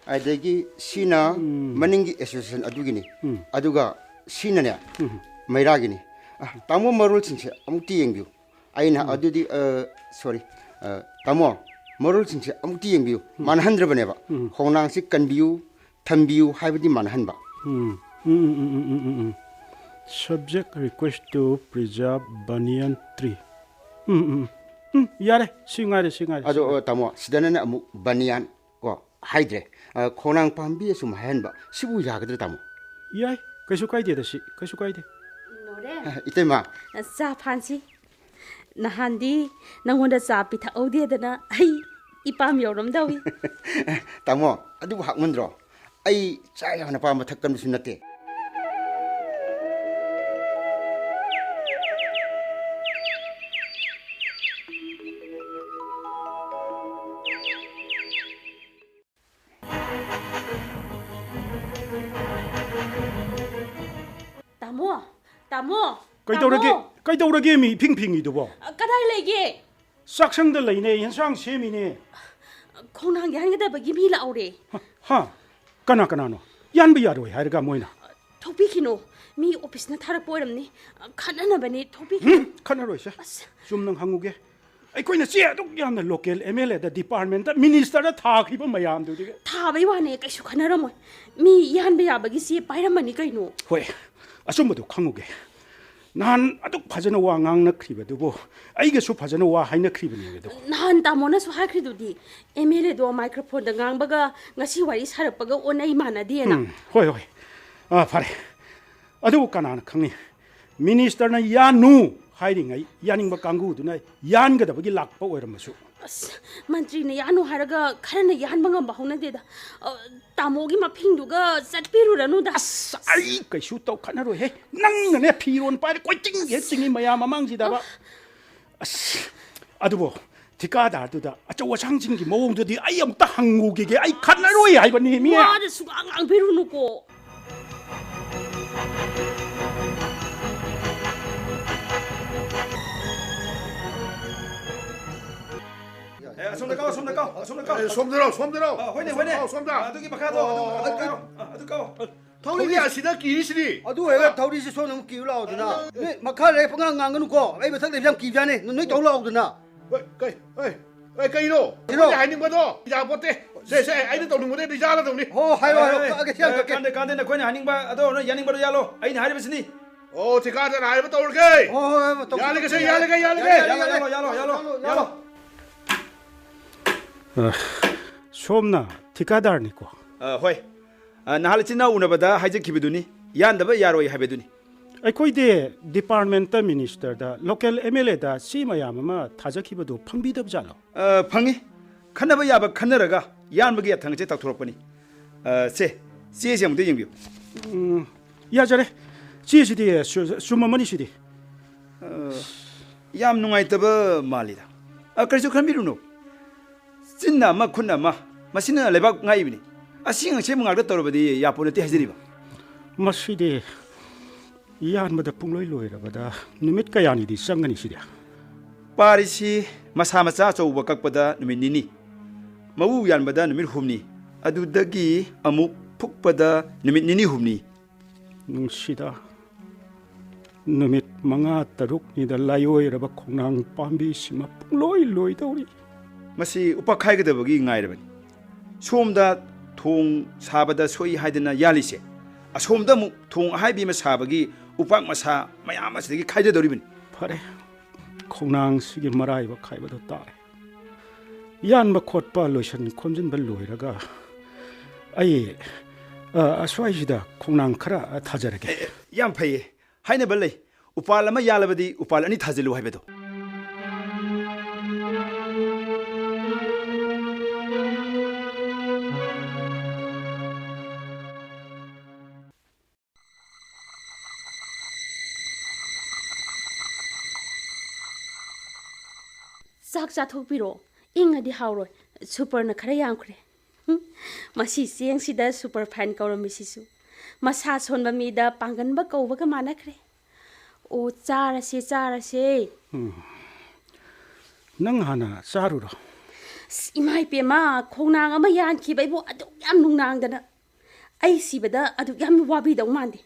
ꯑꯗꯒꯤ ꯁꯤꯅ ꯎꯝ꯫ ꯃꯅꯤꯡꯒꯤ ꯑꯦꯁꯣꯁꯤꯌꯦꯁꯟ ꯑꯗꯨꯒꯤꯅꯤ, ꯎꯝ꯫ ꯑꯗꯨꯒ ꯁꯤꯅꯅꯦ, ꯎꯝ꯫ ꯃꯩꯔꯥꯒꯤꯅꯤ꯫ ꯑ, ꯇꯥꯃꯣ, ꯃꯔꯣꯜꯁꯤꯡꯁꯦ ꯑꯃꯨꯛꯇ ꯌꯦꯡꯕꯤꯌꯨ꯫ ꯑꯩꯅ ꯎꯝ꯫ ꯑꯗꯨꯗꯤ, ꯑ, ꯁꯣꯔꯤ, ꯑ, ꯇꯥꯃꯣ, ꯃꯔꯣꯜꯁꯤꯡꯁꯦ ꯑꯃꯨꯛꯇ ꯌꯦꯡꯕꯤꯌꯨ꯫ ꯎꯝ꯫ ꯃꯥꯟꯅꯍꯟꯗ꯭ꯔꯕꯅꯦꯕ꯫ ꯎꯝ꯫ ꯈꯣꯡꯅꯥꯡꯁꯤ ꯀꯟꯕꯤꯌꯨ, ꯊꯝꯕꯤꯌꯨ ꯍꯥꯏꯕꯗꯤ ꯃꯥꯟꯅꯍꯟꯕ꯫ ꯎꯝ꯫ ꯎꯝ, ꯎꯝ, ꯎꯝ, ꯎꯝ, ꯎꯝ꯫ Subject request to preserve banyan tree꯫ ꯎꯝ, ꯎꯝ, ꯎꯝ꯫ ꯎꯝ, ꯌꯥꯔꯦ꯫ ꯁꯤ ꯉꯥꯏꯔꯦ, ꯁꯤ ꯉꯥꯏꯔꯦ, ꯁꯤ ꯑꯗꯣ, ꯉꯥꯏꯔꯦ꯫ ꯑ, ꯇꯥꯃꯣ, ꯁꯤꯗꯅꯅꯦ ꯑꯃꯨꯛ ꯕꯅꯤꯌꯥꯟ ꯀꯣ ꯍꯥꯏꯗ꯭ꯔꯦ꯫ ꯑ, ꯈꯣꯡꯅꯥꯡ ꯄꯥꯝꯕꯤ ꯑꯁꯨꯝ ꯍꯥꯏꯍꯟꯕ꯫ ꯁꯤꯕꯨ ꯌꯥꯒꯗ꯭ꯔꯥ, ꯇꯥꯃꯣ? ꯌꯥꯏ, ꯀꯩꯁꯨ ꯀꯥꯏꯗꯦꯗ ꯁꯤ, ꯀꯩꯁꯨ ꯀꯥꯏꯗꯦ꯫ ꯅꯣꯔꯦꯟ꯫ ꯏꯇꯩꯃ꯫ ꯆꯥ ꯐꯥꯟꯁꯤ꯫ ꯅꯍꯥꯟꯗꯤ ꯅꯪꯉꯣꯟꯗ ꯆꯥ ꯄꯤꯊꯛꯍꯧꯗꯦꯗꯅ ꯑꯩ ꯏꯄꯥꯝ ꯌꯧꯔꯝꯗꯧꯏ꯫ ꯇꯥꯃꯣ, ꯑꯗꯨꯕꯨ ꯍꯥꯛꯃꯟꯗ꯭ꯔꯣ? ꯑꯩ ꯆꯥ ꯌꯥꯝꯅ ꯄꯥꯝꯕ ꯊꯛꯀꯟꯕꯁꯨ ꯅꯠꯇꯦ꯫ ꯇꯥꯃꯣ, ꯇꯥꯃꯣ, ꯀꯩꯗꯧꯔꯒꯦ? ꯇꯥꯃꯣ! ꯀꯩꯗꯧꯔꯒꯦ ꯃꯤ ꯏꯐꯤꯡ ꯐꯤꯡꯉꯤꯗꯨꯕꯣ? ꯑ, ꯀꯗꯥꯏ ꯂꯩꯒꯦ? ꯆꯥꯛꯁꯪꯗ ꯂꯩꯅꯦ, ꯌꯦꯟꯁꯥꯡ ꯁꯦꯝꯃꯤꯅꯦ꯫ ꯈꯣꯡꯅꯥꯡ ꯌꯥꯟꯒꯗꯕꯒꯤ ꯃꯤ ꯂꯥꯛꯍꯧꯔꯦ꯫ ꯍ, ꯍ? ꯀꯅꯥ ꯀꯅꯥꯅꯣ? ꯌꯥꯟꯕ ꯌꯥꯔꯣꯏ ꯍꯥꯏꯔꯒ ꯃꯣꯏꯅ? ꯊꯣꯛꯄꯤꯈꯤꯅꯣ꯫ ꯃꯤ ꯑꯣꯐꯤꯁꯅ ꯊꯥꯔꯛꯄ ꯑꯣꯏꯔꯝꯅꯤ꯫ ꯈꯠꯅꯅꯕꯅꯦ, ꯊꯣꯛꯄꯤꯈꯤꯅꯣ꯫ ꯎꯝ, ꯈꯠꯅꯔꯣꯏꯁꯦ꯫ ꯑꯁ꯫ ꯆꯨꯝꯅ ꯍꯪꯉꯨꯒꯦ꯫ ꯑꯩꯈꯣꯏꯅ ꯆꯦ ꯑꯗꯨꯛ ꯌꯥꯝꯅ local M L A the, department ꯇ, minister ꯗ ꯊꯥꯈ꯭ꯔꯤꯕ ꯃꯌꯥꯝꯗꯨꯗꯤ꯫ ꯊꯥꯕꯩ ꯋꯥꯅꯦ, ꯀꯩꯁꯨ ꯈꯟꯅꯔꯝꯃꯣꯏ꯫ ꯃꯤ ꯌꯥꯟꯕ ꯌꯥꯕꯒꯤ ꯆꯦ ꯄꯥꯏꯔꯝꯃꯅꯤ ꯀꯩꯅꯣ꯫ ꯍꯣꯏ, ꯑꯆꯨꯝꯕꯗꯣ ꯈꯪꯉꯨꯒꯦ꯫ ꯅꯍꯥꯟ ꯑꯗꯨꯛ ꯐꯖꯅ ꯋꯥ ꯉꯥꯡꯅꯈ꯭ꯔꯤꯕꯗꯨꯕꯨ, ꯑꯩꯒꯁꯨ ꯐꯖꯅ ꯋꯥ ꯍꯥꯏꯅꯈ꯭ꯔꯤꯕꯅꯦ ꯑꯗꯨ꯫ ꯅꯍꯥꯟ ꯇꯥꯃꯣꯅꯁꯨ ꯍꯥꯏꯈ꯭ꯔꯤꯗꯨꯗꯤ, M L A ꯗꯣ microphone ꯗ ꯉꯥꯡꯕꯒ ꯉꯁꯤ ꯋꯥꯔꯤ ꯁꯥꯔꯛꯄꯒ ꯑꯣꯟꯅꯩ ꯃꯥꯟꯅꯗꯦꯅ꯫ ꯎꯝ, ꯍꯣꯏ, ꯍꯣꯏ꯫ ꯑꯥ, ꯐꯔꯦ꯫ ꯑꯗꯨꯕꯨ ꯀꯅꯥꯅ ꯈꯪꯅꯤ? Minister ꯅ ꯌꯥꯅꯨ ꯍꯥꯏꯔꯤꯉꯩ ꯌꯥꯅꯤꯡꯕ ꯀꯥꯡꯕꯨꯗꯨꯅ ꯌꯥꯟꯒꯗꯕꯒꯤ ꯂꯥꯛꯄ ꯑꯣꯏꯔꯝꯕꯁꯨ꯫ ꯑꯁ, ꯃꯟꯇ꯭ꯔꯤꯅ ꯌꯥꯅꯨ ꯍꯥꯏꯔꯒ ꯈꯔꯅ ꯌꯥꯟꯕ ꯉꯝꯕ ꯍꯧꯅꯗꯦꯗ꯫ ꯑ, ꯇꯥꯃꯣꯒꯤ ꯃꯐꯤꯡꯗꯨꯒ ꯆꯠꯄꯤꯔꯨꯔꯅꯨꯗ꯫ ꯑꯁ, ꯑꯩ ꯀꯩꯁꯨ ꯇꯧ ꯈꯠꯅꯔꯣꯏꯍꯦ꯫ ꯅꯪꯅꯅꯦ ꯐꯤꯔꯣꯟ ꯄꯥꯏꯔ ꯀꯣꯏꯆꯤꯡ ꯍꯦꯛ ꯆꯤꯡꯉꯤ ꯃꯌꯥꯝ ꯃꯃꯥꯡꯁꯤꯗꯕ꯫ ꯑꯁ, ꯑꯗꯨꯕꯨ ꯊꯤꯀꯥꯗꯥꯔꯗꯨꯗ ꯑꯆꯧ ꯑꯁꯥꯡꯁꯤꯡꯒꯤ ꯃꯑꯣꯡꯗꯨꯗꯤ ꯑꯩ ꯑꯃꯨꯛꯇ ꯍꯪꯉꯨꯈꯤꯒꯦ꯫ ꯑꯩ ꯈꯠꯅꯔꯣꯏ ꯍꯥꯏꯕꯅꯤ, ꯃꯤ꯫ ꯋꯥꯗ ꯁꯨꯡꯉꯥꯡ ꯉꯥꯡꯕꯤꯔꯨꯅꯨꯀꯣ꯫ ꯑꯦ, ꯑꯁꯣꯝꯗ ꯀꯥꯎ, ꯑꯁꯣꯝꯗ ꯀꯥꯎ, ꯑꯁꯣꯝꯗ ꯀꯥꯎ꯫ ꯑꯦ, ꯁꯣꯝꯗꯔꯣ, ꯁꯣꯝꯗꯔꯣ? ꯑ, ꯍꯣꯏꯅꯦ, ꯍꯣꯏꯅꯦ꯫ ꯑꯁꯣꯝꯗ ꯀꯥꯎ, ꯑꯁꯣꯝꯗ꯫ ꯑ, ꯑꯗꯨꯒꯤ ꯃꯈꯥꯗꯣ, ꯑꯣ, ꯑꯗꯨ, ꯑꯗꯨ ꯑꯣ, ꯀꯥꯎ, ꯑ, ꯑꯗꯨ ꯀꯥꯎ꯫ ꯊꯧꯔꯤꯁꯦ ꯑꯁꯤꯗ ꯀꯤꯔꯤꯁꯤꯗꯤ꯫ ꯑꯗꯨ ꯑꯣꯏꯔꯒ ꯊꯧꯔꯤꯁꯦ ꯁꯣꯝꯗ ꯑꯃꯨꯛ ꯀꯤꯌꯨ ꯂꯥꯛꯑꯣꯗꯅ꯫ ꯑ, ꯅꯣꯏ ꯃꯈꯥ ꯂꯩꯔ ꯄꯉꯥꯡ ꯉꯥꯡꯒꯅꯨꯀꯣ꯫ ꯑꯩ ꯃꯊꯛ ꯂꯩꯕꯁꯦ ꯌꯥꯝ ꯀꯤꯕꯖꯥꯠꯅꯤ꯫ ꯅꯣꯏ ꯇꯧ ꯂꯥꯛꯑꯣꯗꯅ꯫ ꯍꯣꯏ, ꯀꯩ, ꯍꯣꯏ, ꯍꯣꯏ, ꯀꯩꯅꯣ? ꯁꯤꯔꯣ? ꯑꯩꯈꯣꯏꯅ ꯍꯥꯏꯅꯤꯡꯕꯗꯣ ꯌꯥꯄꯣꯠꯇꯦ꯫ ꯁꯦ, ꯁꯦ, ꯑꯩꯅ ꯇꯧꯅꯤꯡꯕꯗꯣ ꯑꯩ ꯌꯥꯔꯗꯧꯅꯤ꯫ ꯍꯣ, ꯍꯥꯏꯔꯣ, ꯍꯥꯏꯔꯣ, ꯑꯦ, ꯀꯛꯑꯒꯦ, ꯁꯤ ꯌꯥꯝ ꯑꯦ, ꯀꯛꯀꯦ꯫ ꯀꯥꯟꯗꯦ, ꯀꯥꯟꯗꯦ, ꯅꯈꯣꯏꯅ ꯍꯥꯏꯅꯤꯡꯕ ꯑꯗꯣ ꯅꯣꯏ ꯌꯥꯅꯤꯡꯕꯗꯣ ꯌꯥꯜꯂꯣ꯫ ꯑꯩꯅ ꯍꯥꯏꯔꯤꯕꯁꯤꯅꯤ꯫ ꯑꯣ, ꯊꯤꯀꯥꯗꯔ ꯍꯥꯏꯕ ꯇꯧꯔꯒꯦ꯫ ꯍꯣꯏ, ꯍꯣꯏ, ꯍꯣꯏ, ꯇꯧꯁꯤ, ꯌꯥꯜꯂꯒꯦꯁꯦ, ꯇꯧꯁꯤ꯫ ꯌꯥꯜꯂꯒꯦ, ꯌꯥꯜꯂꯒꯦ꯫ ꯌꯥꯜꯂꯣ, ꯌꯥꯜꯂꯣ, ꯌꯥꯜꯂꯣ, ꯌꯥꯜꯂꯣ, ꯌꯥꯜꯂꯣ꯫ ꯑ, ꯁꯣꯝꯅ ꯊꯤꯀꯥꯗꯥꯔꯅꯤꯀꯣ? ꯑ, ꯍꯣꯏ꯫ ꯑ, ꯅꯍꯥꯟ ꯏꯆꯤꯟ ꯏꯅꯥꯎ ꯎꯅꯕꯗ ꯍꯥꯏꯖꯈꯤꯕꯗꯨꯅꯤ, ꯌꯥꯟꯗꯕ ꯌꯥꯔꯣꯏ ꯍꯥꯏꯕꯗꯨꯅꯤ꯫ ꯑꯩꯈꯣꯏꯗꯤ ꯗꯤꯄꯥꯔꯠꯃꯦꯟꯇ, ꯃꯤꯅꯤꯁꯇꯔꯗ, ꯂꯣꯀꯦꯜ ꯑꯦꯝ ꯑꯦꯜ ꯑꯦꯗ ꯆꯦ ꯃꯌꯥꯝ ꯑꯃ ꯊꯥꯖꯈꯤꯕꯗꯨ ꯐꯪꯕꯤꯗꯕ ꯖꯥꯠꯂꯣ? ꯑ, ꯐꯪꯉꯤ꯫ ꯈꯟꯅꯕ ꯌꯥꯕ ꯈꯟꯅꯔꯒ ꯌꯥꯟꯕꯒꯤ ꯑꯊꯪ ꯑꯁꯦ ꯇꯧꯊꯣꯔꯛꯄꯅꯤ꯫ ꯑ, ꯁꯦ, ꯆꯦꯁꯦ ꯑꯃꯨꯛꯇ ꯌꯦꯡꯕꯤꯌꯨ꯫ ꯎꯝ, ꯌꯥꯖꯔꯦ꯫ ꯆꯦꯁꯤꯗꯤ ꯆꯨ-, ꯆꯨꯝꯃꯝꯃꯅꯤ ꯁꯤꯗꯤ꯫ ꯑ, ꯌꯥꯝ ꯅꯨꯡꯉꯥꯏꯇꯕ ꯃꯥꯜꯂꯤꯗ꯫ ꯑ, ꯀꯔꯤꯁꯨ ꯈꯟꯕꯤꯔꯨꯅꯨ꯫ ꯆꯤꯟꯅ ꯑꯃ, ꯈꯨꯠꯅ ꯑꯃ, ꯃꯁꯤꯅ ꯂꯩꯕꯥꯛ ꯉꯥꯛꯏꯕꯅꯤ꯫ ꯑꯁꯤ ꯉꯁꯤ ꯉꯥꯛꯇ ꯇꯧꯔꯕꯗꯤ ꯌꯥꯄꯣ ꯅꯠꯇꯦ ꯍꯥꯏꯖꯔꯤꯕ꯫ ꯃꯁꯤꯗꯤ ꯌꯥꯟꯕꯗ ꯄꯨꯡꯂꯣꯏ ꯂꯣꯏꯔꯕꯗ ꯅꯨꯃꯤꯠ ꯀꯌꯥꯅꯤꯗꯤ ꯆꯪꯒꯅꯤ ꯁꯤꯗꯤ? ꯄꯥꯔꯤꯁꯤ ꯃꯁꯥ ꯃꯆꯥ ꯑꯆꯧꯕ ꯀꯛꯄꯗ ꯅꯨꯃꯤꯠ ꯅꯤꯅꯤ, ꯃꯎ ꯌꯥꯟꯕꯗ ꯅꯨꯃꯤꯠ ꯍꯨꯝꯅꯤ, ꯑꯗꯨꯗꯒꯤ ꯑꯃꯨꯛ ꯐꯨꯛꯄꯗ ꯅꯨꯃꯤꯠ ꯅꯤꯅꯤ ꯍꯨꯝꯅꯤ꯫ ꯅꯨꯡꯁꯤꯗ, ꯅꯨꯃꯤꯠ ꯃꯉꯥ ꯇꯔꯨꯛꯅꯤꯗ ꯂꯥꯏꯑꯣꯏꯔꯕ ꯈꯣꯡꯅꯥꯡ ꯄꯥꯝꯕꯤꯁꯤꯃ ꯄꯨꯡꯂꯣꯏ ꯂꯣꯏꯗꯧꯔꯤ꯫ ꯃꯁꯤ ꯎꯄꯥꯛ ꯈꯥꯏꯒꯗꯕꯒꯤ ꯉꯥꯏꯔꯕꯅꯤ꯫ ꯁꯣꯝꯗ ꯊꯣꯡ ꯁꯥꯕꯗ ꯁꯣꯛꯏ ꯍꯥꯏꯗꯅ ꯌꯥꯜꯂꯤꯁꯦ, ꯑꯁꯣꯝꯗ ꯑꯃꯨꯛ ꯊꯣꯡ ꯑꯍꯥꯏꯕꯤ ꯑꯃ ꯁꯥꯕꯒꯤ ꯎꯄꯥꯛ ꯃꯁꯥ ꯃꯌꯥꯝ ꯑꯁꯤꯗꯒꯤ ꯈꯥꯏꯗꯗꯧꯔꯤꯕꯅꯤ꯫ ꯐꯔꯦ, ꯈꯣꯡꯅꯥꯡꯁꯤꯒꯤ ꯃꯔꯥꯏꯕꯛ ꯍꯥꯏꯕꯗꯨ ꯇꯥꯔꯦ꯫ ꯌꯥꯟꯕ ꯈꯣꯠꯄ ꯂꯣꯏꯁꯤꯟ ꯈꯣꯝꯖꯤꯟꯕ ꯂꯣꯏꯔꯒ ꯑꯩ, ꯑ, ꯑꯁ꯭ꯋꯥꯏꯁꯤꯗ ꯈꯣꯡꯅꯥꯡ ꯈꯔ ꯊꯥꯖꯔꯒꯦ꯫ ꯑꯦ, ꯑꯦ, ꯌꯥꯝ ꯐꯩꯌꯦ꯫ ꯍꯥꯏꯅꯕ ꯂꯩ, "ꯎꯄꯥꯜ ꯑꯃ ꯌꯥꯜꯂꯕꯗꯤ ꯎꯄꯥꯜ ꯑꯅꯤ ꯊꯥꯖꯤꯜꯂꯨ" ꯍꯥꯏꯕꯗꯣ꯫ ꯆꯥꯛ ꯆꯥꯊꯣꯛꯄꯤꯔꯣ, ꯏꯪꯉꯗꯤ ꯍꯥꯎꯔꯣꯏ꯫ ꯁꯨꯄꯔꯅ ꯈꯔ ꯌꯥꯝꯈ꯭ꯔꯦ꯫ ꯍꯨꯝ, ꯃꯁꯤ ꯆꯦꯡꯁꯤꯗ ꯁꯨꯄꯔ ꯐꯥꯏꯟ ꯀꯧꯔꯝꯃꯤꯁꯤꯁꯨ ꯃꯁꯥ ꯁꯣꯟꯕ ꯃꯤꯗ ꯄꯥꯡꯒꯟꯕ ꯀꯧꯕꯒ ꯃꯥꯟꯅꯈ꯭ꯔꯦ꯫ ꯑꯣ, ꯆꯥꯔꯁꯦ, ꯆꯥꯔꯁꯦ꯫ ꯎꯝ꯫ ꯅꯪ ꯍꯥꯟꯅ ꯆꯥꯔꯨꯔꯣ꯫ ꯑꯁ, ꯏꯃꯥ ꯏꯄꯦꯝꯃ, ꯈꯣꯡꯅꯥꯡ ꯑꯃ ꯌꯥꯟꯈꯤꯕ ꯑꯩꯕꯨ ꯑꯗꯨꯛ ꯌꯥꯝ ꯅꯨꯡꯅꯥꯡꯗꯅ꯫ ꯑꯩ ꯁꯤꯕꯗ ꯑꯗꯨꯛ ꯌꯥꯝ ꯋꯥꯕꯤꯗꯧ ꯃꯥꯟꯗꯦ꯫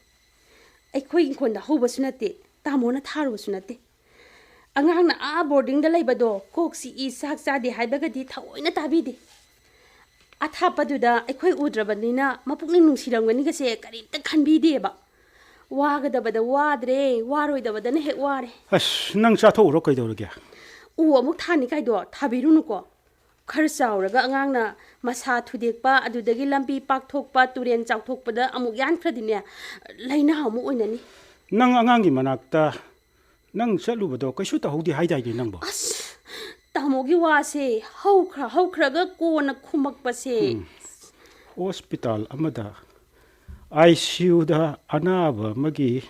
ꯑꯩꯈꯣꯏ ꯏꯪꯈꯣꯜꯗ ꯍꯧꯕꯁꯨ ꯅꯠꯇꯦ, ꯇꯥꯃꯣꯅ ꯊꯥꯔꯨꯕꯁꯨ ꯅꯠꯇꯦ꯫ ꯑꯉꯥꯡꯅ ꯑꯥ ꯕꯣꯔꯗꯤꯡꯗ ꯂꯩꯕꯗꯣ ꯀꯣꯛ ꯆꯤꯛꯏ, ꯆꯥꯛ ꯆꯥꯗꯦ ꯍꯥꯏꯕꯒꯗꯤ ꯊꯑꯣꯏꯅ ꯇꯥꯕꯤꯗꯦ꯫ ꯑꯊꯥꯞꯄꯗꯨꯗ ꯑꯩꯈꯣꯏ ꯎꯗ꯭ꯔꯕꯅꯤꯅ ꯃꯄꯨꯛꯅꯤꯡ ꯅꯨꯡꯁꯤꯔꯝꯒꯅꯤꯒꯁꯦ ꯀꯔꯤꯝꯇ ꯈꯟꯕꯤꯗꯦꯕ꯫ ꯋꯥꯒꯗꯕꯗ ꯋꯥꯗ꯭ꯔꯦ, ꯋꯥꯔꯣꯏꯗꯕꯗꯅ ꯍꯦꯛ ꯋꯥꯔꯦ꯫ ꯑꯁ, ꯅꯪ ꯆꯥꯊꯣꯛꯎꯔꯣ, ꯀꯩꯗꯧꯔꯒꯦ? ꯎ ꯑꯃꯨꯛ ꯊꯥꯅꯤ ꯀꯥꯏꯗꯣ ꯊꯥꯕꯤꯔꯨꯅꯨꯀꯣ꯫ ꯈꯔ ꯆꯥꯎꯔꯒ ꯑꯉꯥꯡꯅ ꯃꯁꯥ ꯊꯨꯗꯦꯛꯄ, ꯑꯗꯨꯗꯒꯤ ꯂꯝꯕꯤ ꯄꯥꯛꯊꯣꯛꯄ, ꯇꯨꯔꯦꯟ ꯆꯥꯎꯊꯣꯛꯄꯗ ꯑꯃꯨꯛ ꯌꯥꯟꯈ꯭ꯔꯗꯤꯅꯦ, ꯂꯩꯅꯥ ꯑꯃꯨꯛ ꯑꯣꯏꯅꯅꯤ꯫ ꯅꯪ ꯑꯉꯥꯡꯒꯤ ꯃꯅꯥꯛꯇ ꯅꯪ ꯆꯠꯂꯨꯕꯗꯣ ꯀꯩꯁꯨ ꯇꯧꯍꯧꯗꯦ ꯍꯥꯏꯗꯥꯏꯅꯦ ꯅꯪꯕꯣ? ꯑꯁ, ꯇꯥꯃꯣꯒꯤ ꯋꯥꯁꯦ ꯍꯧꯈ꯭ꯔ ꯍꯧꯈ꯭ꯔꯒ ꯀꯣꯟꯅ ꯈꯨꯝꯃꯛꯄꯁꯦ꯫ ꯎꯝ꯫ ꯍꯣꯁꯄꯤꯇꯥꯜ ꯑꯃꯗ ICUꯗ ꯑꯅꯥꯕ ꯑꯃꯒꯤ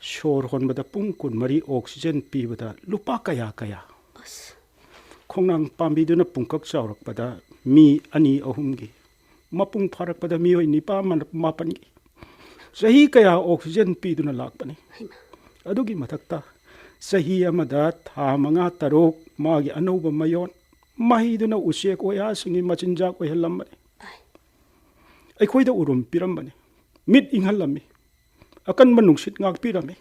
ꯁꯣꯔ ꯍꯣꯟꯕꯗ ꯄꯨꯡ ꯀꯨꯟꯃꯔꯤ ꯑꯣꯛꯁꯤꯖꯦꯟ ꯄꯤꯕꯗ ꯂꯨꯄꯥ ꯀꯌꯥ ꯀꯌꯥ? ꯑꯁ꯫ ꯈꯣꯡꯅꯥꯡ ꯄꯥꯝꯕꯤꯗꯨꯅ ꯄꯨꯡꯀꯛ ꯆꯥꯎꯔꯛꯄꯗ ꯃꯤ ꯑꯅꯤ ꯑꯍꯨꯝꯒꯤ, ꯃꯄꯨꯡ ꯐꯥꯔꯛꯄꯗ ꯃꯤꯑꯣꯏ ꯅꯤꯄꯥꯟ ꯃꯥꯄꯟꯒꯤ ꯆꯍꯤ ꯀꯌꯥ ꯑꯣꯛꯁꯤꯖꯦꯟ ꯄꯤꯗꯨꯅ ꯂꯥꯛꯄꯅꯤ꯫ ꯍꯩꯃꯥ꯫ ꯑꯗꯨꯒꯤ ꯃꯊꯛꯇ ꯆꯍꯤ ꯑꯃꯗ ꯊꯥ ꯃꯉꯥ ꯇꯔꯨꯛ ꯃꯥꯒꯤ ꯑꯅꯧꯕ ꯃꯌꯣꯟ ꯃꯍꯩꯗꯨꯅ ꯎꯆꯦꯛ ꯋꯥꯌꯥꯁꯤꯡꯒꯤ ꯃꯆꯤꯟꯖꯥꯛ ꯑꯣꯏꯍꯜꯂꯝꯕꯅꯤ꯫ ꯑꯩ꯫ ꯑꯩꯈꯣꯏꯗ ꯎꯔꯨꯝ ꯄꯤꯔꯝꯕꯅꯤ, ꯃꯤꯠ ꯏꯪꯍꯜꯂꯝꯃꯤ, ꯑꯀꯟꯕ ꯅꯨꯡꯁꯤꯠ ꯉꯥꯛꯄꯤꯔꯝꯃꯤ꯫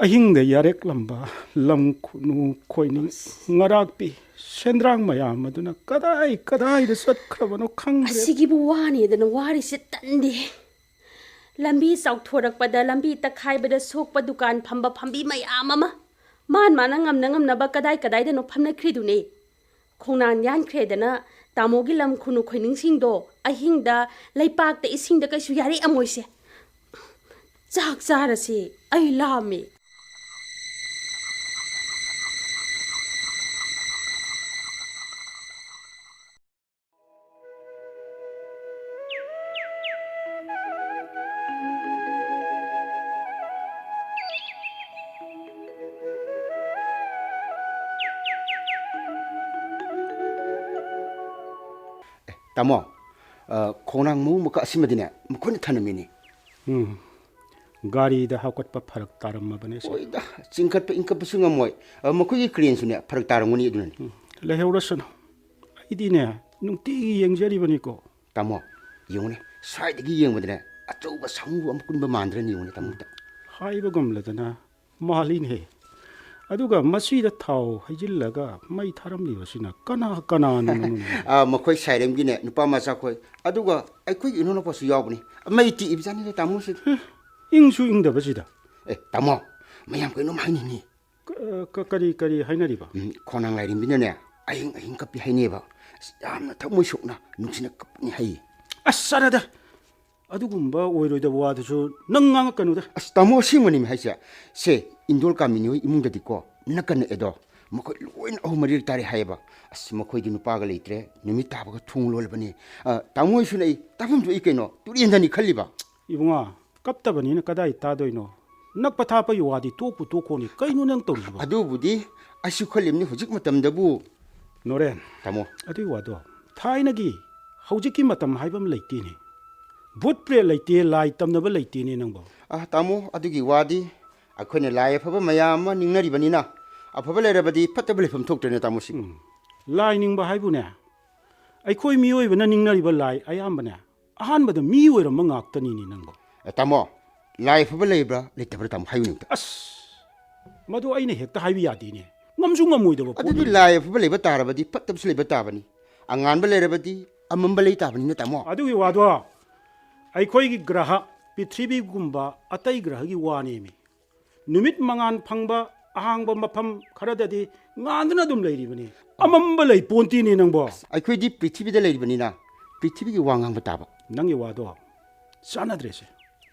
ꯑꯍꯤꯡꯗ ꯌꯥꯔꯦꯛꯂꯝꯕ ꯂꯝ ꯈꯨꯅꯨ, ꯈꯣꯏꯅꯤꯡ, ꯉꯔꯥꯛꯄꯤ, ꯁꯦꯟꯗ꯭ꯔꯥꯡ ꯃꯌꯥꯝ ꯑꯗꯨꯅ ꯀꯗꯥꯏ ꯀꯗꯥꯏꯗ ꯆꯠꯈ꯭ꯔꯕꯅꯣ ꯈꯪꯗ꯭ꯔꯦ꯫ ꯑꯁꯤꯒꯤꯕꯨ ꯋꯥꯅꯦꯗꯅ ꯋꯥꯔꯤꯁꯦ ꯇꯟꯗꯦ꯫ ꯂꯝꯕꯤ ꯆꯥꯎꯊꯣꯔꯛꯄꯗ, ꯂꯝꯕꯤ ꯇꯛꯈꯥꯏꯕꯗ ꯁꯣꯛꯄ ꯗꯨꯀꯥꯟ ꯐꯝꯕ ꯐꯝꯕꯤ ꯃꯌꯥꯝ ꯑꯃ, ꯃꯥꯟ ꯃꯥꯅ ꯉꯝꯅ ꯉꯝꯅꯕ ꯀꯗꯥꯏ ꯀꯗꯥꯏꯗꯅꯣ ꯐꯝꯅꯈ꯭ꯔꯤꯗꯨꯅꯦ꯫ ꯈꯣꯡꯅꯥꯟ ꯌꯥꯟꯈ꯭ꯔꯦꯗꯅ ꯇꯥꯃꯣꯒꯤ ꯂꯝ ꯈꯨꯅꯨ ꯈꯣꯏꯅꯤꯡꯁꯤꯡꯗꯣ ꯑꯍꯤꯡꯗ ꯂꯩꯄꯥꯛꯇ ꯏꯁꯤꯡꯗ ꯀꯩꯁꯨ ꯌꯥꯔꯦꯛꯑꯝꯃꯣꯏꯁꯦ꯫ ꯆꯥꯛ ꯆꯥꯔꯁꯤ, ꯑꯩ ꯂꯥꯝꯃꯦ꯫ ꯑꯦ, ꯇꯥꯃꯣ, ꯑ, ꯈꯣꯡꯅꯥꯡ ꯃꯍꯨꯝ ꯃꯀꯛ ꯑꯁꯤꯃꯗꯤꯅꯦ, ꯃꯈꯣꯏꯅ ꯊꯅꯝꯃꯤꯅꯤ꯫ ꯎꯝ꯫ ꯒꯥꯔꯤꯗ ꯍꯥꯞꯀꯠꯄ ꯐꯔꯛ ꯇꯥꯔꯝꯃꯕꯅꯦ, ꯁꯦ꯫ ꯍꯣꯏꯗ, ꯆꯤꯡꯈꯠꯄ ꯏꯟꯈꯠꯄꯁꯨ ꯉꯝꯃꯣꯏ꯫ ꯑ, ꯃꯈꯣꯏꯒꯤ ꯀ꯭ꯔꯦꯟꯁꯨꯅꯦ ꯐꯔꯛ ꯇꯥꯔꯝꯒꯅꯤ ꯑꯗꯨꯅꯅꯤ꯫ ꯎꯝ, ꯂꯩꯍꯧꯔꯁꯅꯨ꯫ ꯑꯩꯗꯤꯅꯦ, ꯅꯨꯡꯇꯤꯒꯤ ꯌꯦꯡꯖꯔꯤꯕꯅꯤꯀꯣ꯫ ꯇꯥꯃꯣ, ꯌꯦꯡꯉꯨꯅꯦ, ꯁ꯭ꯋꯥꯏꯗꯒꯤ ꯌꯦꯡꯕꯗꯅꯦ, ꯑꯆꯧꯕ ꯁꯥꯃꯨ ꯑꯃ ꯀꯨꯟꯕ ꯃꯥꯟꯗ꯭ꯔꯅꯦ, ꯌꯦꯡꯉꯨꯅꯦ, ꯇꯥꯃꯣ ꯑꯝꯇ꯫ ꯍꯥꯏꯕ ꯉꯝꯂꯗꯅ ꯃꯥꯜꯂꯤꯅꯦꯍꯦ꯫ ꯑꯗꯨꯒ ꯃꯁꯤꯗ ꯊꯥꯎ ꯍꯩꯖꯤꯜꯂꯒ ꯃꯩ ꯊꯥꯔꯝꯂꯤꯕꯁꯤꯅ ꯀꯅꯥ ꯀꯅꯥꯅꯣ? ꯑꯥ, ꯃꯈꯣꯏ ꯁꯥꯏꯔꯦꯝꯒꯤꯅꯦ, ꯅꯨꯄꯥ ꯃꯆꯥꯈꯣꯏ, ꯑꯗꯨꯒ ꯑꯩꯈꯣꯏꯒꯤ ꯏꯅꯥꯎꯅꯨꯄꯥꯁꯨ ꯌꯥꯎꯕꯅꯤ꯫ ꯃꯩ ꯇꯤꯛꯏꯕꯖꯥꯠꯅꯤꯗ ꯇꯥꯃꯣꯁꯤꯗ꯫ ꯏꯪꯁꯨ ꯏꯪꯗꯕꯁꯤꯗ꯫ ꯑꯦ ꯇꯥꯃꯣ, ꯃꯌꯥꯝ ꯀꯩꯅꯣꯝ ꯍꯥꯏꯅꯤꯡꯉꯤ꯫ ꯀ-, ꯀ-, ꯀꯔꯤ, ꯀꯔꯤ ꯍꯥꯏꯅꯔꯤꯕ? ꯎꯝ, ꯈꯣꯡꯅꯥꯡ ꯂꯥꯏꯔꯦꯝꯕꯤꯅꯅꯦ, ꯑꯍꯤꯡ ꯑꯍꯤꯡ ꯀꯞꯄꯤ ꯍꯥꯏꯅꯦꯕ꯫ ꯑꯁ, ꯌꯥꯝꯅ ꯊꯃꯣꯏ ꯁꯣꯛꯅ ꯅꯨꯡꯁꯤꯅ ꯀꯞꯄꯅꯤ ꯍꯥꯏꯌꯦ꯫ ꯑꯁ, ꯆꯠꯂꯗ! ꯑꯗꯨꯒꯨꯝꯕ ꯑꯣꯏꯔꯣꯏꯗꯕ ꯋꯥꯗꯨꯁꯨ ꯅꯪ ꯉꯥꯡꯉꯛꯀꯅꯨꯗ꯫ ꯑꯁ ꯇꯥꯃꯣ, ꯑꯁꯦꯡꯕꯅꯤꯃꯤ ꯍꯥꯏꯁꯦ꯫ ꯁꯦ, ꯏꯟꯗꯣꯜ ꯀꯥꯃꯤꯅꯤ ꯍꯣꯏ ꯏꯃꯨꯡꯗꯗꯤꯀꯣ ꯅꯛꯀ ꯅꯛꯑꯦꯗꯣ, ꯃꯈꯣꯏ ꯂꯣꯏꯅ ꯑꯍꯨꯝ ꯃꯔꯤꯔꯛ ꯇꯥꯔꯦ ꯍꯥꯏꯌꯦꯕ꯫ ꯑꯁ, ꯃꯈꯣꯏꯗꯤ ꯅꯨꯄꯥꯒ ꯂꯩꯇ꯭ꯔꯦ, ꯅꯨꯃꯤꯠ ꯇꯥꯕꯒ ꯊꯣꯡ ꯂꯣꯜꯂꯕꯅꯤ꯫ ꯑ, ꯇꯥꯃꯣ ꯍꯣꯏꯁꯨ ꯅꯛꯏ, ꯇꯥꯐꯝ ꯊꯣꯛꯏ ꯀꯩꯅꯣ, ꯇꯨꯔꯦꯟꯗꯅꯤ ꯈꯜꯂꯤꯕ꯫ ꯏꯕꯨꯡꯉꯣ, ꯀꯞꯇꯕꯅꯤꯅ ꯀꯗꯥꯏ ꯇꯥꯗꯣꯏꯅꯣ? ꯅꯛꯄ ꯊꯥꯞꯄꯒꯤ ꯋꯥꯗꯤ ꯇꯣꯛꯄꯨ ꯇꯣꯛꯈꯣꯅꯤ꯫ ꯀꯩꯅꯣ ꯅꯪ ꯇꯧꯔꯤꯁꯤꯕꯣ? ꯑꯗꯨꯕꯨꯗꯤ ꯑꯩꯁꯨ ꯈꯜꯂꯤꯕꯅꯤ ꯍꯧꯖꯤꯛ ꯃꯇꯝꯗꯕꯨ꯫ ꯅꯣꯔꯦꯟ, ꯇꯥꯃꯣ꯫ ꯑꯗꯨꯒꯤ ꯋꯥꯗꯣ ꯊꯥꯏꯅꯒꯤ ꯍꯧꯖꯤꯛꯀꯤ ꯃꯇꯝ ꯍꯥꯏꯕ ꯑꯃ ꯂꯩꯇꯦꯅꯦ꯫ ꯚꯨꯠ ꯄ꯭ꯔꯦꯠ ꯂꯩꯇꯦ, ꯂꯥꯏ ꯇꯝꯅꯕ ꯂꯩꯇꯦꯅꯦ ꯅꯪꯕꯣ꯫ ꯑ, ꯇꯥꯃꯣ, ꯑꯗꯨꯒꯤ ꯋꯥꯗꯤ ꯑꯩꯈꯣꯏꯅ ꯂꯥꯏ ꯑꯐꯕ ꯃꯌꯥꯝ ꯑꯃ ꯅꯤꯡꯅꯔꯤꯕꯅꯤꯅ, ꯑꯐꯕ ꯂꯩꯔꯕꯗꯤ ꯐꯠꯇꯕ ꯂꯩꯐꯝ ꯊꯣꯛꯇ꯭ꯔꯦꯅꯦ ꯇꯥꯃꯣꯁꯤ꯫ ꯎꯝ꯫ ꯂꯥꯏ ꯅꯤꯡꯕ ꯍꯥꯏꯕꯨꯅꯦ, ꯑꯩꯈꯣꯏ ꯃꯤꯑꯣꯏꯕꯅ ꯅꯤꯡꯅꯔꯤꯕ ꯂꯥꯏ ꯑꯌꯥꯝꯕꯅꯦ ꯑꯍꯥꯟꯕꯗ ꯃꯤ ꯑꯣꯏꯔꯝꯕ ꯉꯥꯛꯇꯅꯤꯅꯦ ꯅꯪꯕꯣ꯫ ꯑꯦ, ꯇꯥꯃꯣ, ꯂꯥꯏ ꯑꯐꯕ ꯂꯩꯕ꯭ꯔꯥ ꯂꯩꯇꯕ꯭ꯔꯥ, ꯇꯥꯃꯣ, ꯍꯥꯏꯌꯨꯅꯦ ꯑꯝꯇ꯫ ꯑꯁ, ꯃꯗꯨ ꯑꯩꯅ ꯍꯦꯛꯇ ꯍꯥꯏꯕ ꯌꯥꯗꯦꯅꯦ꯫ ꯉꯝꯁꯨ ꯉꯝꯃꯣꯏꯗꯕ ꯑꯗꯨꯗꯤ ꯄꯣꯠꯅꯤꯅꯦ꯫ ꯂꯥꯏ ꯑꯐꯕ ꯂꯩꯕ ꯇꯥꯔꯕꯗꯤ ꯐꯠꯇꯕꯁꯨ ꯂꯩꯕ ꯇꯥꯕꯅꯤ, ꯑꯉꯥꯟꯕ ꯂꯩꯔꯕꯗꯤ ꯑꯃꯝꯕ ꯂꯩ ꯇꯥꯕꯅꯤꯅ, ꯇꯥꯃꯣ꯫ ꯑꯗꯨꯒꯤ ꯋꯥꯗꯣ ꯑꯩꯈꯣꯏꯒꯤ ꯒ꯭ꯔꯍ ꯄ꯭ꯔꯤꯊꯤꯕꯤꯒꯨꯝꯕ ꯑꯇꯩ ꯒ꯭ꯔꯍꯒꯤ ꯋꯥꯅꯦꯃꯤ꯫ ꯅꯨꯃꯤꯠ ꯃꯉꯥꯜ ꯐꯪꯕ ꯑꯍꯥꯡꯕ ꯃꯐꯝ ꯈꯔꯗꯗꯤ ꯉꯥꯟꯗꯨꯅ ꯑꯗꯨꯝ ꯂꯩꯔꯤꯕꯅꯤ꯫ ꯑꯃꯝꯕ ꯂꯩ ꯄꯣꯟꯇꯤꯅꯤ ꯅꯪꯕꯣ꯫ ꯑꯩꯈꯣꯏꯗꯤ ꯄ꯭ꯔꯤꯊꯤꯕꯤꯗ ꯂꯩꯔꯤꯕꯅꯤꯅ ꯄ꯭ꯔꯤꯊꯤꯕꯤꯒꯤ ꯋꯥ ꯉꯥꯡꯕ ꯇꯥꯕ꯫ ꯅꯪꯒꯤ ꯋꯥꯗꯣ ꯆꯥꯟꯅꯗ꯭ꯔꯦꯁꯦ꯫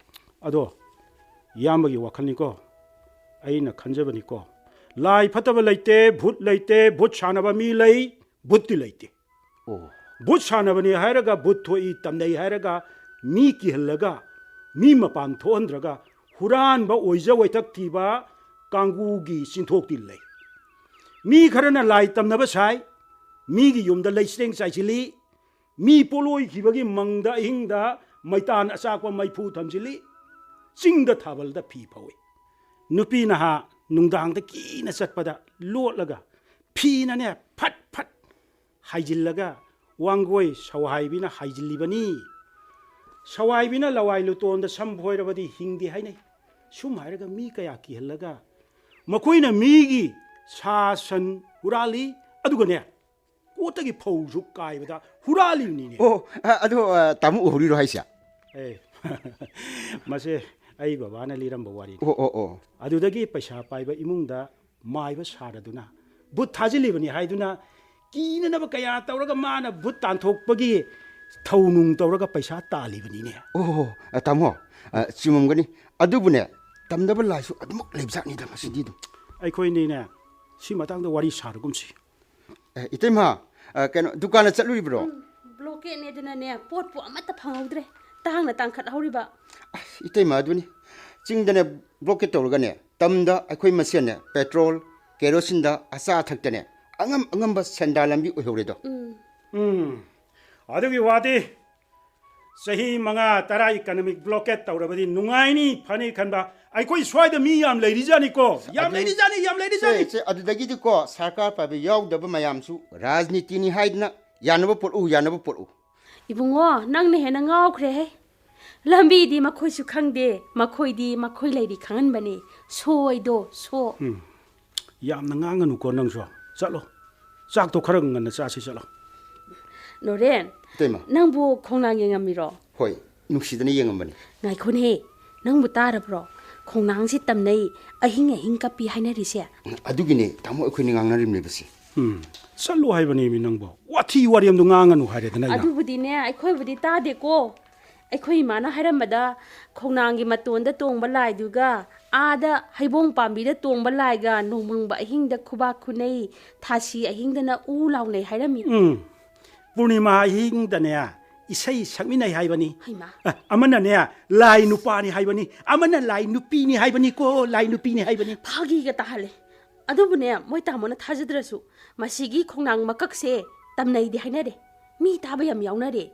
ꯑꯗꯣ ꯏꯌꯥꯝꯕꯒꯤ ꯋꯥꯈꯜꯅꯤꯀꯣ, ꯑꯩꯅ ꯈꯟꯖꯕꯅꯤꯀꯣ꯫ ꯂꯥꯏ ꯐꯠꯇꯕ ꯂꯩꯇꯦ, ꯚꯨꯠ ꯂꯩꯇꯦ, ꯚꯨꯠ ꯁꯥꯟꯅꯕ ꯃꯤ ꯂꯩ, ꯚꯨꯠꯇꯤ ꯂꯩꯇꯦ꯫ ꯑꯣ꯫ ꯚꯨꯠ ꯁꯥꯟꯅꯕꯅꯤ ꯍꯥꯏꯔꯒ, ꯚꯨꯠ ꯊꯣꯛꯏ ꯇꯝꯅꯩ ꯍꯥꯏꯔꯒ, ꯃꯤ ꯀꯤꯍꯜꯂꯒ, ꯃꯤ ꯃꯄꯥꯟ ꯊꯣꯛꯍꯟꯗ꯭ꯔꯒ, ꯍꯨꯔꯥꯟꯕ ꯑꯣꯏꯖ ꯑꯣꯏꯊꯛ ꯊꯤꯕ ꯀꯥꯡꯕꯨꯒꯤ ꯆꯤꯟꯊꯣꯛꯇꯤ ꯂꯩ꯫ ꯃꯤ ꯈꯔꯅ ꯂꯥꯏ ꯇꯝꯅꯕ ꯁꯥꯏ, ꯃꯤꯒꯤ ꯌꯨꯝꯗ ꯂꯩꯆꯤꯜ ꯆꯥꯏꯁꯤꯜꯂꯤ, ꯃꯤ ꯄꯣꯠꯂꯣꯏꯈꯤꯕꯒꯤ ꯃꯪꯗ ꯑꯍꯤꯡꯗ ꯃꯩꯇꯥꯟ ꯑꯆꯥꯛꯄ ꯃꯩꯐꯨ ꯊꯝꯖꯤꯜꯂꯤ, ꯆꯤꯡꯗ ꯊꯥꯕꯜꯗ ꯐꯤ ꯐꯧꯏ꯫ ꯅꯨꯄꯤ ꯅꯍꯥ ꯅꯨꯡꯗꯥꯡꯗ ꯀꯤꯅ ꯆꯠꯄꯗ ꯂꯣꯠꯂꯒ ꯐꯤꯅꯅꯦ ꯐꯠ ꯐꯠ ꯍꯥꯏꯖꯤꯜꯂꯒ ꯋꯥꯡꯒꯣꯏ ꯁꯋꯥꯏꯕꯤꯅ ꯍꯥꯏꯖꯤꯜꯂꯤꯕꯅꯤ꯫ ꯁꯋꯥꯏꯕꯤꯅ ꯂꯋꯥꯏ ꯂꯨꯇꯣꯟꯗ ꯁꯝ ꯐꯣꯏꯔꯕꯗꯤ ꯍꯤꯡꯗꯦ ꯍꯥꯏꯅꯩ꯫ ꯁꯨꯝ ꯍꯥꯏꯔꯒ ꯃꯤ ꯀꯌꯥ ꯀꯤꯍꯜꯂꯒ ꯃꯈꯣꯏꯅ ꯃꯤꯒꯤ ꯁꯥ ꯁꯟ ꯍꯨꯔꯥꯜꯂꯤ, ꯑꯗꯨꯒꯅꯦ, ꯀꯣꯠꯇꯒꯤ ꯐꯧꯁꯨ ꯀꯥꯏꯕꯗ ꯍꯨꯔꯥꯜꯂꯤꯕꯅꯤꯅꯦ꯫ ꯑꯣ, ꯑ, ꯑꯗꯣ, ꯑ, ꯇꯥꯃꯣ ꯎꯍꯧꯔꯤꯔꯣ ꯍꯥꯏꯁꯦ? ꯑꯦ, ꯃꯁꯦ ꯑꯩ ꯕꯕꯥꯅ ꯂꯤꯔꯝꯕ ꯋꯥꯔꯤꯅꯤ꯫ ꯑꯣ, ꯑꯣ, ꯑꯣ꯫ ꯑꯗꯨꯗꯒꯤ ꯄꯩꯁꯥ ꯄꯥꯏꯕ ꯏꯃꯨꯡꯗ ꯃꯥꯏꯕ ꯁꯥꯔꯗꯨꯅ ꯚꯨꯠ ꯊꯥꯖꯤꯜꯂꯤꯕꯅꯤ ꯍꯥꯏꯗꯨꯅ ꯀꯤꯅꯅꯕ ꯀꯌꯥ ꯇꯧꯔꯒ ꯃꯥꯅ ꯚꯨꯠ ꯇꯥꯟꯊꯣꯛꯄꯒꯤ ꯊꯧꯅꯨꯡ ꯇꯧꯔꯒ ꯄꯩꯁꯥ ꯇꯥꯜꯂꯤꯕꯅꯤꯅꯦ꯫ ꯑꯣ, ꯑ, ꯇꯥꯃꯣ, ꯑ, ꯆꯨꯝꯃꯝꯒꯅꯤ꯫ ꯑꯗꯨꯕꯨꯅꯦ, ꯇꯝꯗꯕ ꯂꯥꯏꯁꯨ ꯑꯗꯨꯃꯛ ꯂꯩꯕꯖꯥꯠꯅꯤꯗ ꯃꯁꯤꯗꯤ ꯑꯗꯨꯝ꯫ ꯑꯩꯈꯣꯏꯅꯤꯅꯦ, ꯁꯤ ꯃꯇꯥꯡꯗ ꯋꯥꯔꯤ ꯁꯥꯔꯒꯨꯝꯁꯤ꯫ ꯑꯦ, ꯏꯇꯩꯃ, ꯑ, ꯀꯩꯅꯣ, ꯗꯨꯀꯥꯟꯗ ꯆꯠꯂꯨꯔꯤꯕ꯭ꯔꯣ? ꯎꯝ, ꯕ꯭ꯂꯣꯀꯦꯠꯅꯦꯗꯅꯅꯦ, ꯄꯣꯠꯄꯨ ꯑꯃꯠꯇ ꯐꯪꯍꯧꯗ꯭ꯔꯦ꯫ ꯇꯥꯡꯅ ꯇꯥꯡꯈꯠꯍꯧꯔꯤꯕ꯫ ꯑꯁ, ꯏꯇꯩꯃ ꯑꯗꯨꯅꯤ꯫ ꯆꯤꯡꯗꯅꯦ ꯕ꯭ꯂꯣꯀꯦꯠ ꯇꯧꯔꯒꯅꯦ, ꯇꯝꯗ ꯑꯩꯈꯣꯏ ꯃꯁꯦꯟꯅꯦ ꯄꯦꯇ꯭ꯔꯣꯜ, ꯀꯦꯔꯣꯁꯤꯟꯗ, ꯑꯆꯥ ꯑꯊꯛꯇꯅꯦ ꯑꯉꯝ ꯑꯉꯝꯕ ꯁꯦꯟꯗꯥ ꯂꯝꯕꯤ ꯑꯣꯏꯍꯧꯔꯦꯗꯣ꯫ ꯎꯝ꯫ ꯎꯝ, ꯑꯗꯨꯒꯤ ꯋꯥꯗꯤ ꯆꯍꯤ ꯃꯉꯥ ꯇꯔꯥ ꯏꯀꯅꯣꯃꯤꯛ ꯕ꯭ꯂꯣꯀꯦꯠ ꯇꯧꯔꯕꯗꯤ ꯅꯨꯡꯉꯥꯏꯅꯤ, ꯐꯅꯤ ꯈꯟꯕ ꯑꯩꯈꯣꯏ ꯁ꯭ꯋꯥꯏꯗ ꯃꯤ ꯌꯥꯝ ꯂꯩꯔꯤꯖꯥꯠꯅꯤꯀꯣ, ꯌꯥꯝ ꯑꯗꯨ ꯂꯩꯔꯤꯖꯥꯠꯅꯤ, ꯌꯥꯝ ꯂꯩꯔꯤꯖꯥꯠꯅꯤ꯫ ꯁꯦ, ꯁꯦ, ꯑꯗꯨꯗꯒꯤꯗꯤꯀꯣ ꯁꯔꯀꯥꯔ ꯄꯥꯏꯕ ꯌꯥꯎꯗꯕ ꯃꯌꯥꯝꯁꯨ ꯔꯥꯖꯅꯤꯇꯤꯅꯤ ꯍꯥꯏꯗꯅ ꯌꯥꯅꯕ ꯄꯨꯔꯛꯎ, ꯌꯥꯅꯕ ꯄꯨꯔꯛꯎ꯫ ꯏꯕꯨꯡꯉꯣ, ꯅꯪꯅ ꯍꯦꯟꯅ ꯉꯥꯎꯈ꯭ꯔꯦꯍꯦ꯫ ꯂꯝꯕꯤꯗꯤ ꯃꯈꯣꯏꯁꯨ ꯈꯪꯗꯦ, ꯃꯈꯣꯏꯗꯤ ꯃꯈꯣꯏ ꯂꯩꯔꯤ ꯈꯪꯍꯟꯕꯅꯤ꯫ ꯁꯣꯏꯗꯣ, ꯁꯣ꯫ ꯎꯝ꯫ ꯌꯥꯝꯅ ꯉꯥꯡꯒꯅꯨꯀꯣ ꯅꯪꯁꯨ꯫ ꯆꯠꯂꯣ꯫ ꯆꯥꯛꯇꯣ ꯈꯔ ꯉꯟꯅ ꯆꯥꯁꯤ, ꯆꯠꯂꯣ꯫ ꯅꯣꯔꯦꯟ, ꯏꯇꯩꯃ꯫ ꯅꯪꯕꯨ ꯈꯣꯡꯅꯥꯡ ꯌꯦꯡꯉꯝꯃꯤꯔꯣ? ꯍꯣꯏ, ꯅꯨꯡꯁꯤꯗꯅ ꯌꯦꯡꯉꯝꯕꯅꯤ꯫ ꯉꯥꯏꯈꯣꯅꯦꯍꯦ, ꯅꯪꯕꯨ ꯇꯥꯔꯕ꯭ꯔꯣ? ꯈꯣꯡꯅꯥꯡꯁꯤ ꯇꯝꯅꯩ, ꯑꯍꯤꯡ ꯑꯍꯤꯡ ꯀꯞꯄꯤ ꯍꯥꯏꯅꯔꯤꯁꯦ꯫ ꯑꯗꯨꯒꯤꯅꯦ ꯇꯥꯃꯣ ꯑꯩꯈꯣꯏꯅꯤ ꯉꯥꯡꯅꯔꯤꯕꯁꯤ꯫ ꯎꯝ, ꯆꯠꯂꯣ ꯍꯥꯏꯕꯅꯦꯃꯤ ꯅꯪꯕꯣ꯫ ꯋꯥꯊꯤ ꯋꯥꯔꯦꯝꯗꯣ ꯉꯥꯡꯒꯅꯨ ꯍꯥꯏꯔꯦꯗꯅ ꯑꯩꯅ꯫ ꯑꯗꯨꯕꯨꯗꯤꯅꯦ, ꯑꯩꯈꯣꯏꯕꯨꯗꯤ ꯇꯥꯗꯦꯀꯣ꯫ ꯑꯩꯈꯣꯏ ꯏꯃꯥꯅ ꯍꯥꯏꯔꯝꯕꯗ, ꯈꯣꯡꯅꯥꯡꯒꯤ ꯃꯇꯣꯟꯗ ꯇꯣꯡꯕ ꯂꯥꯏꯗꯨꯒ ꯑꯥꯗ ꯍꯩꯕꯣꯡ ꯄꯥꯝꯕꯤꯗ ꯇꯣꯡꯕ ꯂꯥꯏꯒ ꯅꯣꯡꯃꯪꯕ ꯑꯍꯤꯡꯗ ꯈꯨꯕꯥꯛ ꯈꯨꯅꯩ, ꯊꯥꯁꯤ ꯑꯍꯤꯡꯗꯅ ꯎ ꯂꯥꯎꯅꯩ ꯍꯥꯏꯔꯝꯃꯤ꯫ ꯎꯝ꯫ ꯄꯨꯔꯅꯤꯃꯥ ꯑꯍꯤꯡꯗꯅꯦ ꯏꯁꯩ ꯁꯛꯃꯤꯟꯅꯩ ꯍꯥꯏꯕꯅꯤ꯫ ꯍꯩꯃꯥ꯫ ꯑ, ꯑꯃꯅꯅꯦ ꯂꯥꯏ ꯅꯨꯄꯥꯅꯤ ꯍꯥꯏꯕꯅꯤ, ꯑꯃꯅ ꯂꯥꯏ ꯅꯨꯄꯤꯅꯤ ꯍꯥꯏꯕꯅꯤꯀꯣ, ꯂꯥꯏ ꯅꯨꯄꯤꯅꯤ ꯍꯥꯏꯕꯅꯤ꯫ ꯐꯥꯒꯤꯒ ꯇꯥꯍꯜꯂꯦ꯫ ꯑꯗꯨꯕꯨꯅꯦ, ꯃꯣꯏ ꯇꯥꯃꯣꯅ ꯊꯥꯖꯗ꯭ꯔꯁꯨ, ꯃꯁꯤꯒꯤ ꯈꯣꯡꯅꯥꯡ ꯃꯀꯛꯁꯦ ꯇꯝꯅꯩꯗꯤ ꯍꯥꯏꯅꯔꯦ꯫ ꯃꯤ ꯇꯥꯕ ꯌꯥꯝ ꯌꯥꯎꯅꯔꯦ꯫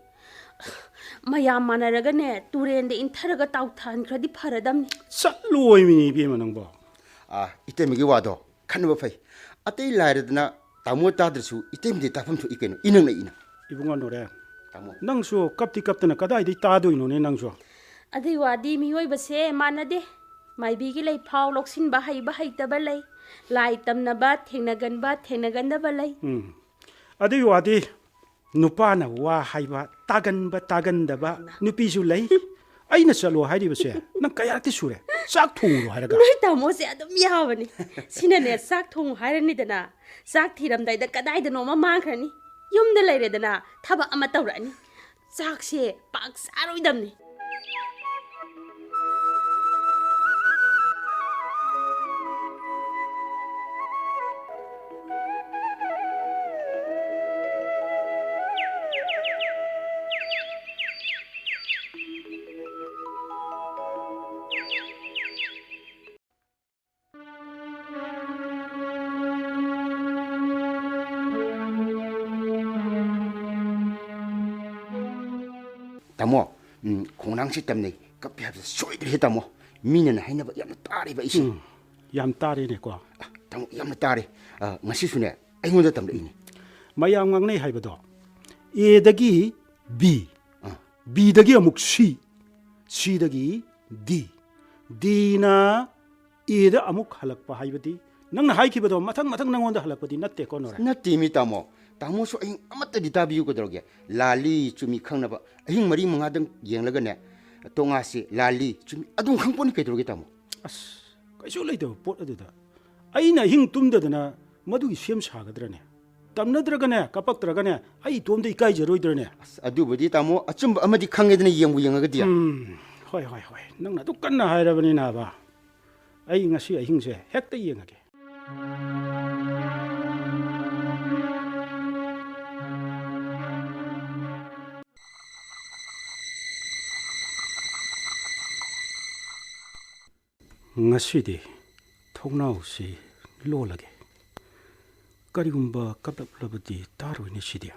ꯃꯌꯥꯝ ꯃꯥꯟꯅꯔꯒꯅꯦ, ꯇꯨꯔꯦꯟꯗ ꯏꯟꯊꯔꯒ ꯇꯥꯎꯊꯍꯟꯈ꯭ꯔꯗꯤ ꯐꯔꯗꯝꯅꯤ꯫ ꯆꯠꯂꯣꯏꯃꯤꯅꯦ ꯏꯕꯦꯝꯃ ꯅꯪꯕꯣ꯫ ꯑꯥ, ꯏꯇꯩꯃꯒꯤ ꯋꯥꯗꯣ ꯈꯟꯅꯕ ꯐꯩ꯫ ꯑꯇꯩ ꯂꯥꯏꯔꯗꯅ ꯇꯥꯃꯣ ꯇꯥꯗ꯭ꯔꯁꯨ ꯏꯇꯩꯃꯗꯤ ꯇꯥꯐꯝ ꯊꯣꯛꯏ ꯀꯩꯅꯣ, ꯏꯅꯛ ꯅꯛꯏꯅ꯫ ꯏꯕꯨꯡꯉꯣ ꯅꯣꯔꯦꯟ, ꯇꯥꯃꯣ꯫ ꯅꯪꯁꯨ ꯀꯞꯇꯤ ꯀꯞꯇꯅ ꯀꯗꯥꯏꯗꯩ ꯇꯥꯗꯣꯏꯅꯣꯅꯦ ꯅꯪꯁꯨ? ꯑꯗꯨꯏ ꯋꯥꯗꯤ ꯃꯤꯑꯣꯏꯕꯁꯦ ꯃꯥꯟꯅꯗꯦ꯫ ꯃꯥꯏꯕꯤꯒꯤ ꯂꯩꯐꯥꯎ ꯂꯧꯁꯤꯟꯕ ꯍꯩꯕ ꯍꯩꯇꯕ ꯂꯩ꯫ ꯂꯥꯏ ꯇꯝꯅꯕ ꯊꯦꯡꯅꯒꯟꯕ ꯊꯦꯡꯅꯒꯟꯗꯕ ꯂꯩ꯫ ꯎꯝ꯫ ꯑꯗꯨꯒꯤ ꯋꯥꯗꯤ ꯅꯨꯄꯥꯅ ꯋꯥ ꯍꯥꯏꯕ ꯇꯥꯒꯟꯕ ꯇꯥꯒꯟꯗꯕ ꯅꯨꯄꯤꯁꯨ ꯂꯩ꯫ ꯑꯩꯅ ꯆꯠꯂꯣ ꯍꯥꯏꯔꯤꯕꯁꯦ ꯅꯪ ꯀꯌꯥꯔꯛꯇꯤ ꯁꯨꯔꯦ? ꯆꯥꯛ ꯊꯣꯡꯉꯨꯔꯣ ꯍꯥꯏꯔꯒ꯫ ꯅꯣꯏ ꯇꯥꯃꯣꯁꯦ ꯑꯗꯨꯝ ꯌꯥꯕꯅꯤ꯫ ꯁꯤꯅꯅꯦ, ꯆꯥꯛ ꯊꯣꯡꯉꯨ ꯍꯥꯏꯔꯅꯤꯗꯅ, ꯆꯥꯛ ꯊꯤꯔꯝꯗꯥꯏꯗ ꯀꯗꯥꯏꯗꯅꯣꯃ ꯃꯥꯡꯈ꯭ꯔꯅꯤ꯫ ꯌꯨꯝꯗ ꯂꯩꯔꯦꯗꯅ, ꯊꯕꯛ ꯑꯃ ꯇꯧꯔꯛꯑꯅꯤ꯫ ꯆꯥꯛꯁꯦ ꯄꯥꯛ ꯆꯥꯔꯣꯏꯗꯝꯅꯤ꯫ ꯇꯥꯃꯣ, ꯎꯝ, ꯈꯣꯡꯅꯥꯡꯁꯤ ꯇꯝꯅꯩ ꯀꯞꯄꯤ ꯍꯥꯏꯕꯁꯦ ꯁꯣꯏꯗ꯭ꯔꯦꯍꯦ ꯇꯥꯃꯣ꯫ ꯃꯤꯅꯅ ꯍꯥꯏꯅꯕ ꯌꯥꯝꯅ ꯇꯥꯔꯦꯕ ꯑꯩꯁꯦ꯫ ꯎꯝ, ꯌꯥꯝ ꯇꯥꯔꯦꯅꯦꯀꯣ꯫ ꯑ, ꯇꯥꯃꯣ, ꯌꯥꯝꯅ ꯇꯥꯔꯦ꯫ ꯑ, ꯉꯁꯤꯁꯨꯅꯦ ꯑꯩꯉꯣꯟꯗ ꯇꯝꯂꯛꯏꯅꯦ꯫ ꯃꯌꯥꯝ ꯉꯥꯡꯅꯩ ꯍꯥꯏꯕꯗꯣ, ꯑꯦꯗꯒꯤ ꯕꯤ, ꯑ꯫ ꯕꯤꯗꯒꯤ ꯑꯃꯨꯛ ꯁꯤ, ꯁꯤꯗꯒꯤ ꯗꯤ, ꯗꯤꯅ ꯑꯦꯗ ꯑꯃꯨꯛ ꯍꯜꯂꯛꯄ ꯍꯥꯏꯕꯗꯤ ꯅꯪꯅ ꯍꯥꯏꯈꯤꯕꯗꯣ ꯃꯊꯪ ꯃꯊꯪ ꯅꯪꯉꯣꯟꯗ ꯍꯜꯂꯛꯄꯗꯤ ꯅꯠꯇꯦꯀꯣ, ꯅꯣꯔꯦ? ꯅꯠꯇꯦ ꯃꯤ ꯇꯥꯃꯣ꯫ ꯇꯥꯃꯣꯁꯨ ꯑꯍꯤꯡ ꯑꯃꯠꯇꯗꯤ ꯇꯥꯕꯤꯌꯨ ꯀꯩꯗꯧꯔꯒꯦ? ꯂꯥꯜꯂꯤ ꯆꯨꯝꯃꯤ ꯈꯪꯅꯕ ꯑꯍꯤꯡ ꯃꯔꯤ ꯃꯉꯥꯗꯪ ꯌꯦꯡꯂꯒꯅꯦ, ꯇꯣꯉꯥꯁꯤ ꯂꯥꯜꯂꯤ ꯆꯨꯝꯃꯤ ꯑꯗꯨꯝ ꯈꯪꯄꯣꯠꯅꯤ ꯀꯩꯗꯧꯔꯒꯦ ꯇꯥꯃꯣ? ꯑꯁ, ꯀꯩꯁꯨ ꯂꯩꯇꯕ ꯄꯣꯠ ꯑꯗꯨꯗ ꯑꯩꯅ ꯑꯍꯤꯡ ꯇꯨꯝꯗꯗꯅ ꯃꯗꯨꯒꯤ ꯁꯦꯝ ꯁꯥꯒꯗ꯭ꯔꯅꯦ? ꯇꯝꯅꯗ꯭ꯔꯒꯅꯦ, ꯀꯞꯄꯛꯇ꯭ꯔꯒꯅꯦ, ꯑꯩ ꯏꯇꯣꯝꯗ ꯏꯀꯥꯏꯖꯔꯣꯏꯗ꯭ꯔꯅꯦ? ꯑꯁ, ꯑꯗꯨꯕꯨꯗꯤ ꯇꯥꯃꯣ, ꯑꯆꯨꯝꯕ ꯑꯃꯗꯤ ꯈꯪꯉꯦꯗꯅ, ꯌꯦꯡꯕꯨ ꯌꯦꯡꯉꯒꯗꯤ꯫ ꯎꯝ, ꯍꯣꯏ, ꯍꯣꯏ, ꯍꯣꯏ, ꯅꯪꯅ ꯑꯗꯨꯛ ꯀꯟꯅ ꯍꯥꯏꯔꯕꯅꯤꯅꯕ, ꯑꯩ ꯉꯁꯤ ꯑꯍꯤꯡꯁꯦ ꯍꯦꯛꯇ ꯌꯦꯡꯉꯒꯦ꯫ ꯉꯁꯤꯗꯤ ꯊꯣꯡꯅꯥꯎꯁꯤ ꯂꯣꯜꯂꯒꯦ꯫ ꯀꯔꯤꯒꯨꯝꯕ ꯀꯞꯂꯛꯂꯕꯗꯤ ꯇꯥꯔꯣꯏꯅꯦ ꯁꯤꯗꯤ꯫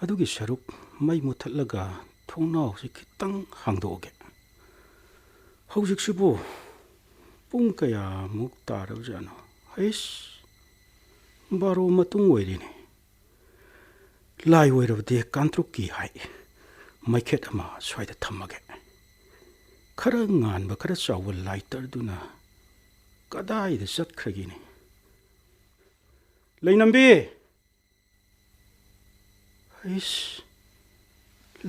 ꯑꯗꯨꯒꯤ ꯁꯔꯨꯛ ꯃꯩ ꯃꯨꯊꯠꯂꯒ ꯊꯣꯡꯅꯥꯎꯁꯤ ꯈꯤꯇꯪ ꯍꯥꯡꯗꯣꯛꯑꯒꯦ꯫ ꯍꯧꯖꯤꯛꯁꯤꯕꯨ ꯄꯨꯡ ꯀꯌꯥꯃꯨꯛ ꯇꯥꯔꯕꯖꯥꯠꯅꯣ? ꯍꯩꯁ, ꯕꯥꯔꯣ ꯃꯇꯨꯡ ꯑꯣꯏꯔꯦꯅꯦ꯫ ꯂꯥꯏ ꯑꯣꯏꯔꯕꯗꯤ ꯀꯥꯡꯇ꯭ꯔꯨꯛꯀꯤ ꯍꯥꯏ꯫ ꯃꯩꯈꯦꯠ ꯑꯃ ꯁ꯭ꯋꯥꯏꯗ ꯊꯝꯃꯒꯦ꯫ ꯈꯔ ꯉꯥꯟꯕ, ꯈꯔ ꯆꯥꯎꯕ ꯂꯥꯏꯇꯔꯗꯨꯅ ꯀꯗꯥꯏꯗ ꯆꯠꯈ꯭ꯔꯒꯦꯅꯦ? ꯂꯩꯅꯝꯕꯤ! ꯑꯩꯁ,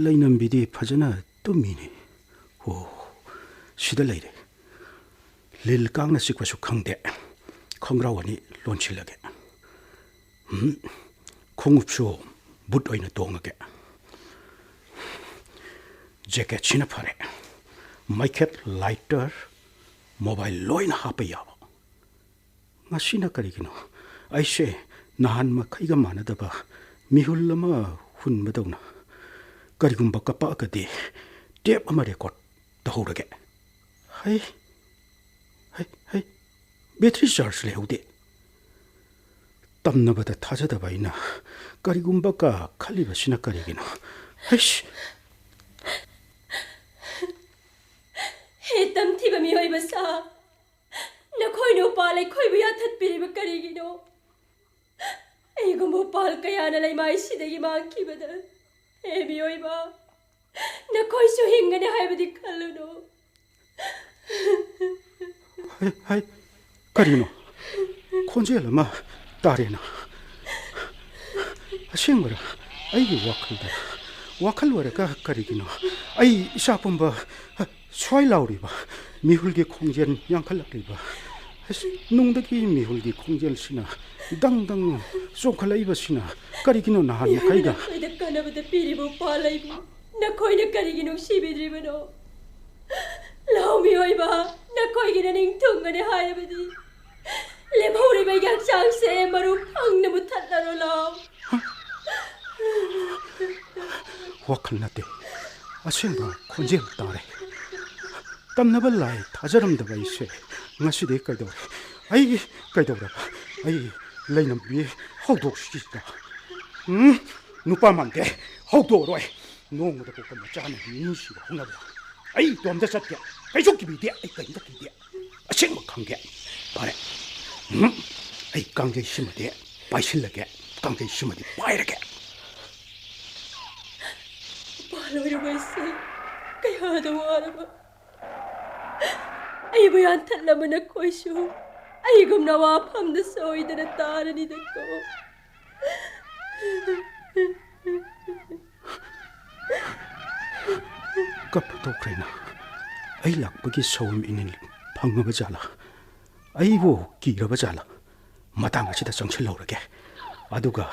ꯂꯩꯅꯝꯕꯤꯗꯤ ꯐꯖꯅ ꯇꯨꯝꯃꯤꯅꯦ꯫ ꯑꯣ, ꯁꯤꯗ ꯂꯩꯔꯦ꯫ ꯂꯤꯜ ꯀꯥꯡꯅ ꯆꯤꯛꯄꯁꯨ ꯈꯪꯗꯦ꯫ ꯈꯣꯡꯒ꯭ꯔꯥꯎ ꯑꯅꯤ ꯂꯣꯟꯁꯤꯜꯂꯒꯦ꯫ ꯎꯝ, ꯈꯣꯡꯎꯞꯁꯨ ꯕꯨꯠ ꯑꯣꯏꯅ ꯇꯣꯡꯉꯒꯦ꯫ ꯖꯦꯀꯦꯠꯁꯤꯅ ꯐꯔꯦ꯫ ꯃꯩꯈꯦꯠ, ꯂꯥꯏꯇꯔ, ꯃꯣꯕꯥꯏꯜ ꯂꯣꯏꯅ ꯍꯥꯞꯄ ꯌꯥꯕ꯫ ꯉꯁꯤꯅ ꯀꯔꯤꯒꯤꯅꯣ ꯑꯩꯁꯦ ꯅꯍꯥꯟ ꯃꯈꯩꯒ ꯃꯥꯟꯅꯗꯕ ꯃꯤꯍꯨꯜ ꯑꯃ ꯍꯨꯟꯕꯗꯧꯅ? ꯀꯔꯤꯒꯨꯝꯕ ꯀꯞꯄꯛꯑꯒꯗꯤ ꯇꯦꯞ ꯑꯃ ꯔꯦꯀꯣꯔꯗ ꯇꯧꯍꯧꯔꯒꯦ꯫ ꯍꯩ, ꯍꯩ, ꯍꯩ, ꯕꯦꯇ꯭ꯔꯤ ꯆꯥꯔꯖ ꯂꯩꯍꯧꯗꯦ꯫ ꯇꯝꯅꯕꯗ ꯊꯥꯖꯗꯕ ꯑꯩꯅ ꯀꯔꯤꯒꯨꯝꯕ ꯀ ꯈꯜꯂꯤꯕꯁꯤꯅ ꯀꯔꯤꯒꯤꯅꯣ? ꯍꯩꯁ! ꯍꯦ ꯇꯝꯊꯤꯕ ꯃꯤꯑꯣꯏꯕ ꯁꯥ, ꯅꯈꯣꯏꯅ ꯎꯄꯥꯜ ꯑꯩꯈꯣꯏꯕꯨ ꯌꯥꯊꯠꯄꯤꯔꯤꯕ ꯀꯔꯤꯒꯤꯅꯣ? ꯑꯩꯒꯨꯝꯕ ꯎꯄꯥꯜ ꯀꯌꯥꯅ ꯂꯩꯃꯥꯏꯁꯤꯗꯒꯤ ꯃꯥꯡꯈꯤꯕꯗ, ꯍꯦ ꯃꯤꯑꯣꯏꯕ, ꯅꯈꯣꯏꯁꯨ ꯍꯤꯡꯒꯅꯤ ꯍꯥꯏꯕꯗꯤ ꯈꯜꯂꯨꯅꯨ꯫ ꯍꯩ, ꯍꯩ, ꯀꯔꯤꯅꯣ? ꯈꯣꯟꯖꯦꯜ ꯑꯃ ꯇꯥꯔꯦꯅ꯫ ꯑꯁꯦꯡꯕꯔ? ꯑꯩꯒꯤ ꯋꯥꯈꯜꯗ, ꯋꯥꯈꯜ ꯑꯣꯏꯔꯒ ꯀꯔꯤꯒꯤꯅꯣ? ꯑꯩ ꯏꯁꯥ ꯄꯨꯝꯕ ꯁ꯭ꯋꯥꯏ ꯂꯥꯎꯔꯤꯕ, ꯃꯤꯍꯨꯜꯒꯤ ꯈꯣꯡꯖꯦꯜ ꯌꯥꯡꯈꯠꯂꯛꯂꯤꯕ꯫ ꯑꯁ, ꯅꯨꯡꯗꯒꯤ ꯃꯤꯍꯨꯜꯒꯤ ꯈꯣꯡꯖꯦꯜꯁꯤꯅ ꯗꯪ ꯗꯪ ꯆꯣꯡꯈꯠꯂꯛꯏꯕꯁꯤꯅ ꯀꯔꯤꯒꯤꯅꯣ ꯅꯍꯥꯟ ꯃꯈꯩꯒ? ꯅꯈꯣꯏꯗ ꯀꯥꯟꯅꯕꯗ ꯄꯤꯔꯤꯕ ꯎꯄꯥꯜ ꯑꯩꯕꯨ ꯅꯈꯣꯏꯅ ꯀꯔꯤꯒꯤ ꯅꯨꯡꯁꯤꯕꯤꯗ꯭ꯔꯤꯕꯅꯣ? ꯂꯧ ꯃꯤꯑꯣꯏꯕ, ꯅꯈꯣꯏꯒꯤ ꯅꯅꯤꯡ ꯊꯨꯡꯒꯅꯤ ꯍꯥꯏꯔꯕꯗꯤ ꯂꯦꯝꯍꯧꯔꯤꯕ ꯑꯩꯒꯤ ꯍꯛꯆꯥꯡꯁꯦ ꯃꯔꯨ ꯐꯪꯅ ꯃꯨꯊꯠꯂꯔꯣ ꯂꯥꯎ꯫ ꯋꯥꯈꯜ ꯅꯠꯇꯦ, ꯑꯁꯦꯡꯕ ꯈꯣꯟꯖꯦꯜ ꯇꯥꯔꯦ꯫ ꯇꯝꯅꯕ ꯂꯥꯏ ꯊꯥꯖꯔꯝꯗꯕ ꯑꯩꯁꯦ ꯉꯁꯤꯗꯤ ꯀꯩꯗꯧꯔꯦ? ꯑꯩ ꯀꯩꯗꯧꯔꯕ? ꯑꯩ ꯂꯩꯅꯝꯕꯤ ꯍꯧꯗꯣꯛꯁꯤꯗ꯫ ꯎꯝ, ꯅꯨꯄꯥ ꯃꯥꯟꯗꯦ, ꯍꯧꯗꯣꯛꯑꯔꯣꯏ꯫ ꯅꯣꯡꯃꯗ ꯄꯣꯛꯄ ꯃꯆꯥꯅ ꯃꯤ ꯁꯤꯕ ꯍꯧꯅꯕ꯭ꯔꯥ? ꯑꯩ ꯏꯇꯣꯝꯇ ꯆꯠꯀꯦ꯫ ꯀꯩꯁꯨ ꯀꯤꯕꯤꯗꯦ, ꯑꯩ ꯀꯔꯤꯝꯇ ꯀꯤꯗꯦ꯫ ꯑꯁꯦꯡꯕ ꯈꯪꯒꯦ꯫ ꯐꯔꯦ꯫ ꯎꯝ, ꯑꯩ ꯀꯥꯡꯖꯩꯁꯤꯃꯗꯤ ꯄꯥꯏꯁꯤꯜꯂꯒꯦ, ꯀꯥꯡꯖꯩꯁꯤꯃꯗꯤ ꯄꯥꯏꯔꯒꯦ꯫ ꯎꯄꯥꯜ ꯑꯣꯏꯔꯕ ꯑꯩꯁꯦ ꯀꯌꯥꯗ ꯋꯥꯔꯕ꯫ ꯑꯩꯕꯨ ꯌꯥꯟꯊꯠꯂꯕ ꯅꯈꯣꯏꯁꯨ ꯑꯩꯒꯨꯝꯅ ꯋꯥꯐꯝꯗ ꯁꯣꯏꯗꯅ ꯇꯥꯔꯅꯤꯗꯀꯣ꯫ ꯀꯞꯄ ꯇꯣꯛꯈ꯭ꯔꯦꯅ꯫ ꯑꯩ ꯂꯥꯛꯄꯒꯤ ꯁꯑꯣꯝ ꯏꯅꯤꯜ ꯐꯪꯉꯕ ꯖꯥꯠꯂꯥ? ꯑꯩꯕꯨ ꯀꯤꯔꯕ ꯖꯥꯠꯂꯥ? ꯃꯇꯥꯡ ꯑꯁꯤꯗ ꯆꯪꯁꯤꯜꯍꯧꯔꯒꯦ꯫ ꯑꯗꯨꯒ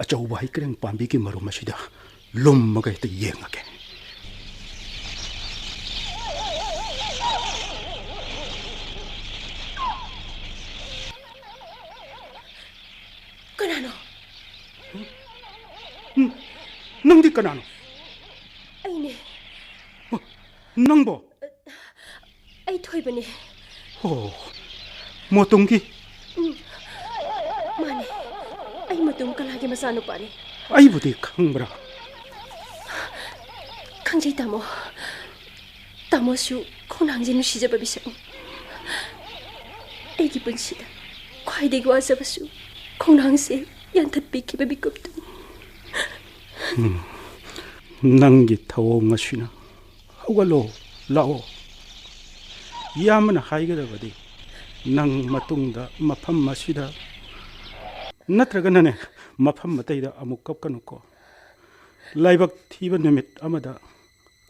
ꯑꯆꯧꯕ ꯍꯩꯀ꯭ꯔꯦꯡ ꯄꯥꯝꯕꯤꯒꯤ ꯃꯔꯨꯝ ꯑꯁꯤꯗ ꯂꯨꯝꯃꯒ ꯍꯦꯛꯇ ꯌꯦꯡꯉꯒꯦ꯫ ꯀꯅꯥꯅꯣ? ꯎꯝ, ꯅꯪꯗꯤ ꯀꯅꯥꯅꯣ? ꯑꯩꯅꯦ꯫ ꯅꯪꯕꯣ? ꯑꯩ ꯊꯣꯏꯕꯅꯦ꯫ ꯑꯣ, ꯃꯣꯇꯨꯝꯒꯤ? ꯎꯝ, ꯃꯥꯅꯦ꯫ ꯑꯩ ꯃꯣꯇꯨꯝ ꯀꯂꯥꯒꯤ ꯃꯆꯥꯅꯨꯄꯥꯅꯦ꯫ ꯑꯩꯕꯨꯗꯤ ꯈꯪꯕ꯭ꯔꯥ? ꯈꯪꯖꯩ, ꯇꯥꯃꯣ꯫ ꯇꯥꯃꯣꯁꯨ ꯈꯣꯡꯅꯥꯡꯁꯦ ꯅꯨꯡꯁꯤꯖꯕ ꯃꯤꯁꯛꯅꯤ꯫ ꯑꯩꯒꯤ ꯄꯨꯟꯁꯤꯗ ꯈ꯭ꯋꯥꯏꯗꯒꯤ ꯋꯥꯖꯕꯁꯨ ꯈꯣꯡꯅꯥꯡꯁꯦ ꯌꯥꯟꯊꯠꯄꯤꯈꯤꯕ ꯃꯤꯀꯨꯞꯇꯨꯅꯤ꯫ ꯎꯝ, ꯅꯪꯒꯤ ꯊꯧꯑꯣꯡ ꯑꯁꯤꯅ꯫ ꯍꯧꯒꯠꯂꯣ, ꯂꯥꯛꯑꯣ꯫ ꯏꯌꯥꯝꯕꯅ ꯍꯥꯏꯒꯗꯕꯗꯤ, ꯅꯪ ꯃꯇꯨꯡꯗ ꯃꯐꯝ ꯑꯁꯤꯗ ꯅꯠꯇ꯭ꯔꯒꯅꯅꯦ, ꯃꯐꯝ ꯑꯇꯩꯗ ꯑꯃꯨꯛ ꯀꯞꯀꯅꯨꯀꯣ꯫ ꯂꯥꯏꯕꯛ ꯊꯤꯕ ꯅꯨꯃꯤꯠ ꯑꯃꯗ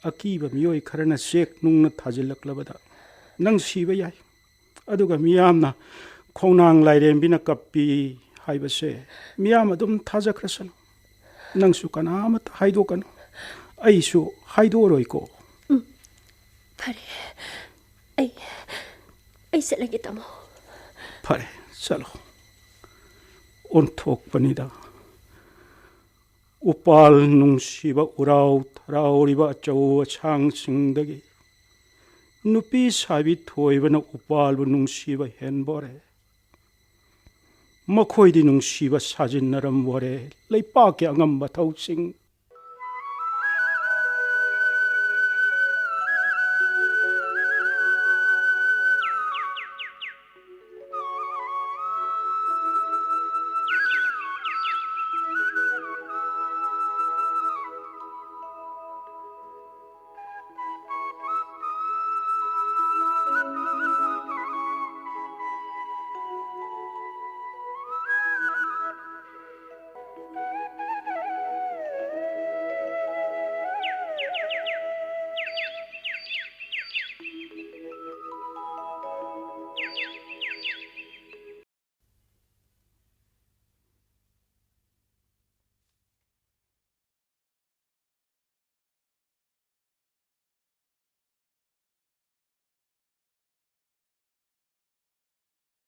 ꯑꯀꯤꯕ ꯃꯤꯑꯣꯏ ꯈꯔꯅ ꯆꯦꯛ ꯅꯨꯡꯅ ꯊꯥꯖꯤꯜꯂꯛꯂꯕꯗ ꯅꯪ ꯁꯤꯕ ꯌꯥꯏ꯫ ꯑꯗꯨꯒ ꯃꯤꯌꯥꯝꯅ ꯈꯣꯡꯅꯥꯡ ꯂꯥꯏꯔꯦꯝꯕꯤꯅ ꯀꯞꯄꯤ ꯍꯥꯏꯕꯁꯦ ꯃꯤꯌꯥꯝ ꯑꯗꯨꯝ ꯊꯥꯖꯈ꯭ꯔꯁꯅꯨ꯫ ꯅꯪꯁꯨ ꯀꯅꯥꯃꯠꯇ ꯍꯥꯏꯗꯣꯛꯀꯅꯨ꯫ ꯑꯩꯁꯨ ꯍꯥꯏꯗꯣꯛꯑꯔꯣꯏꯀꯣ꯫ ꯎꯝ, ꯐꯔꯦ꯫ ꯑꯩ, ꯑꯩ ꯆꯠꯂꯒꯦ, ꯇꯥꯃꯣ꯫ ꯐꯔꯦ, ꯆꯠꯂꯣ꯫ ꯑꯣꯟꯊꯣꯛꯄꯅꯤꯗ꯫ ꯎꯄꯥꯜ ꯅꯨꯡꯁꯤꯕ ꯎꯔꯥꯎ ꯊꯔꯥꯎꯔꯤꯕ ꯑꯆꯧ ꯑꯁꯥꯡꯁꯤꯡꯗꯒꯤ ꯅꯨꯄꯤ ꯁꯥꯕꯤ ꯊꯣꯏꯕꯅ ꯎꯄꯥꯜꯕꯨ ꯅꯨꯡꯁꯤꯕ ꯍꯦꯟꯕꯣꯔꯦ꯫ ꯃꯈꯣꯏꯗꯤ ꯅꯨꯡꯁꯤꯕ ꯁꯥꯖꯤꯟꯅꯔꯝꯕꯣꯔꯦ꯫ ꯂꯩꯄꯥꯛꯀꯤ ꯑꯉꯝꯕ ꯊꯧꯁꯤꯡ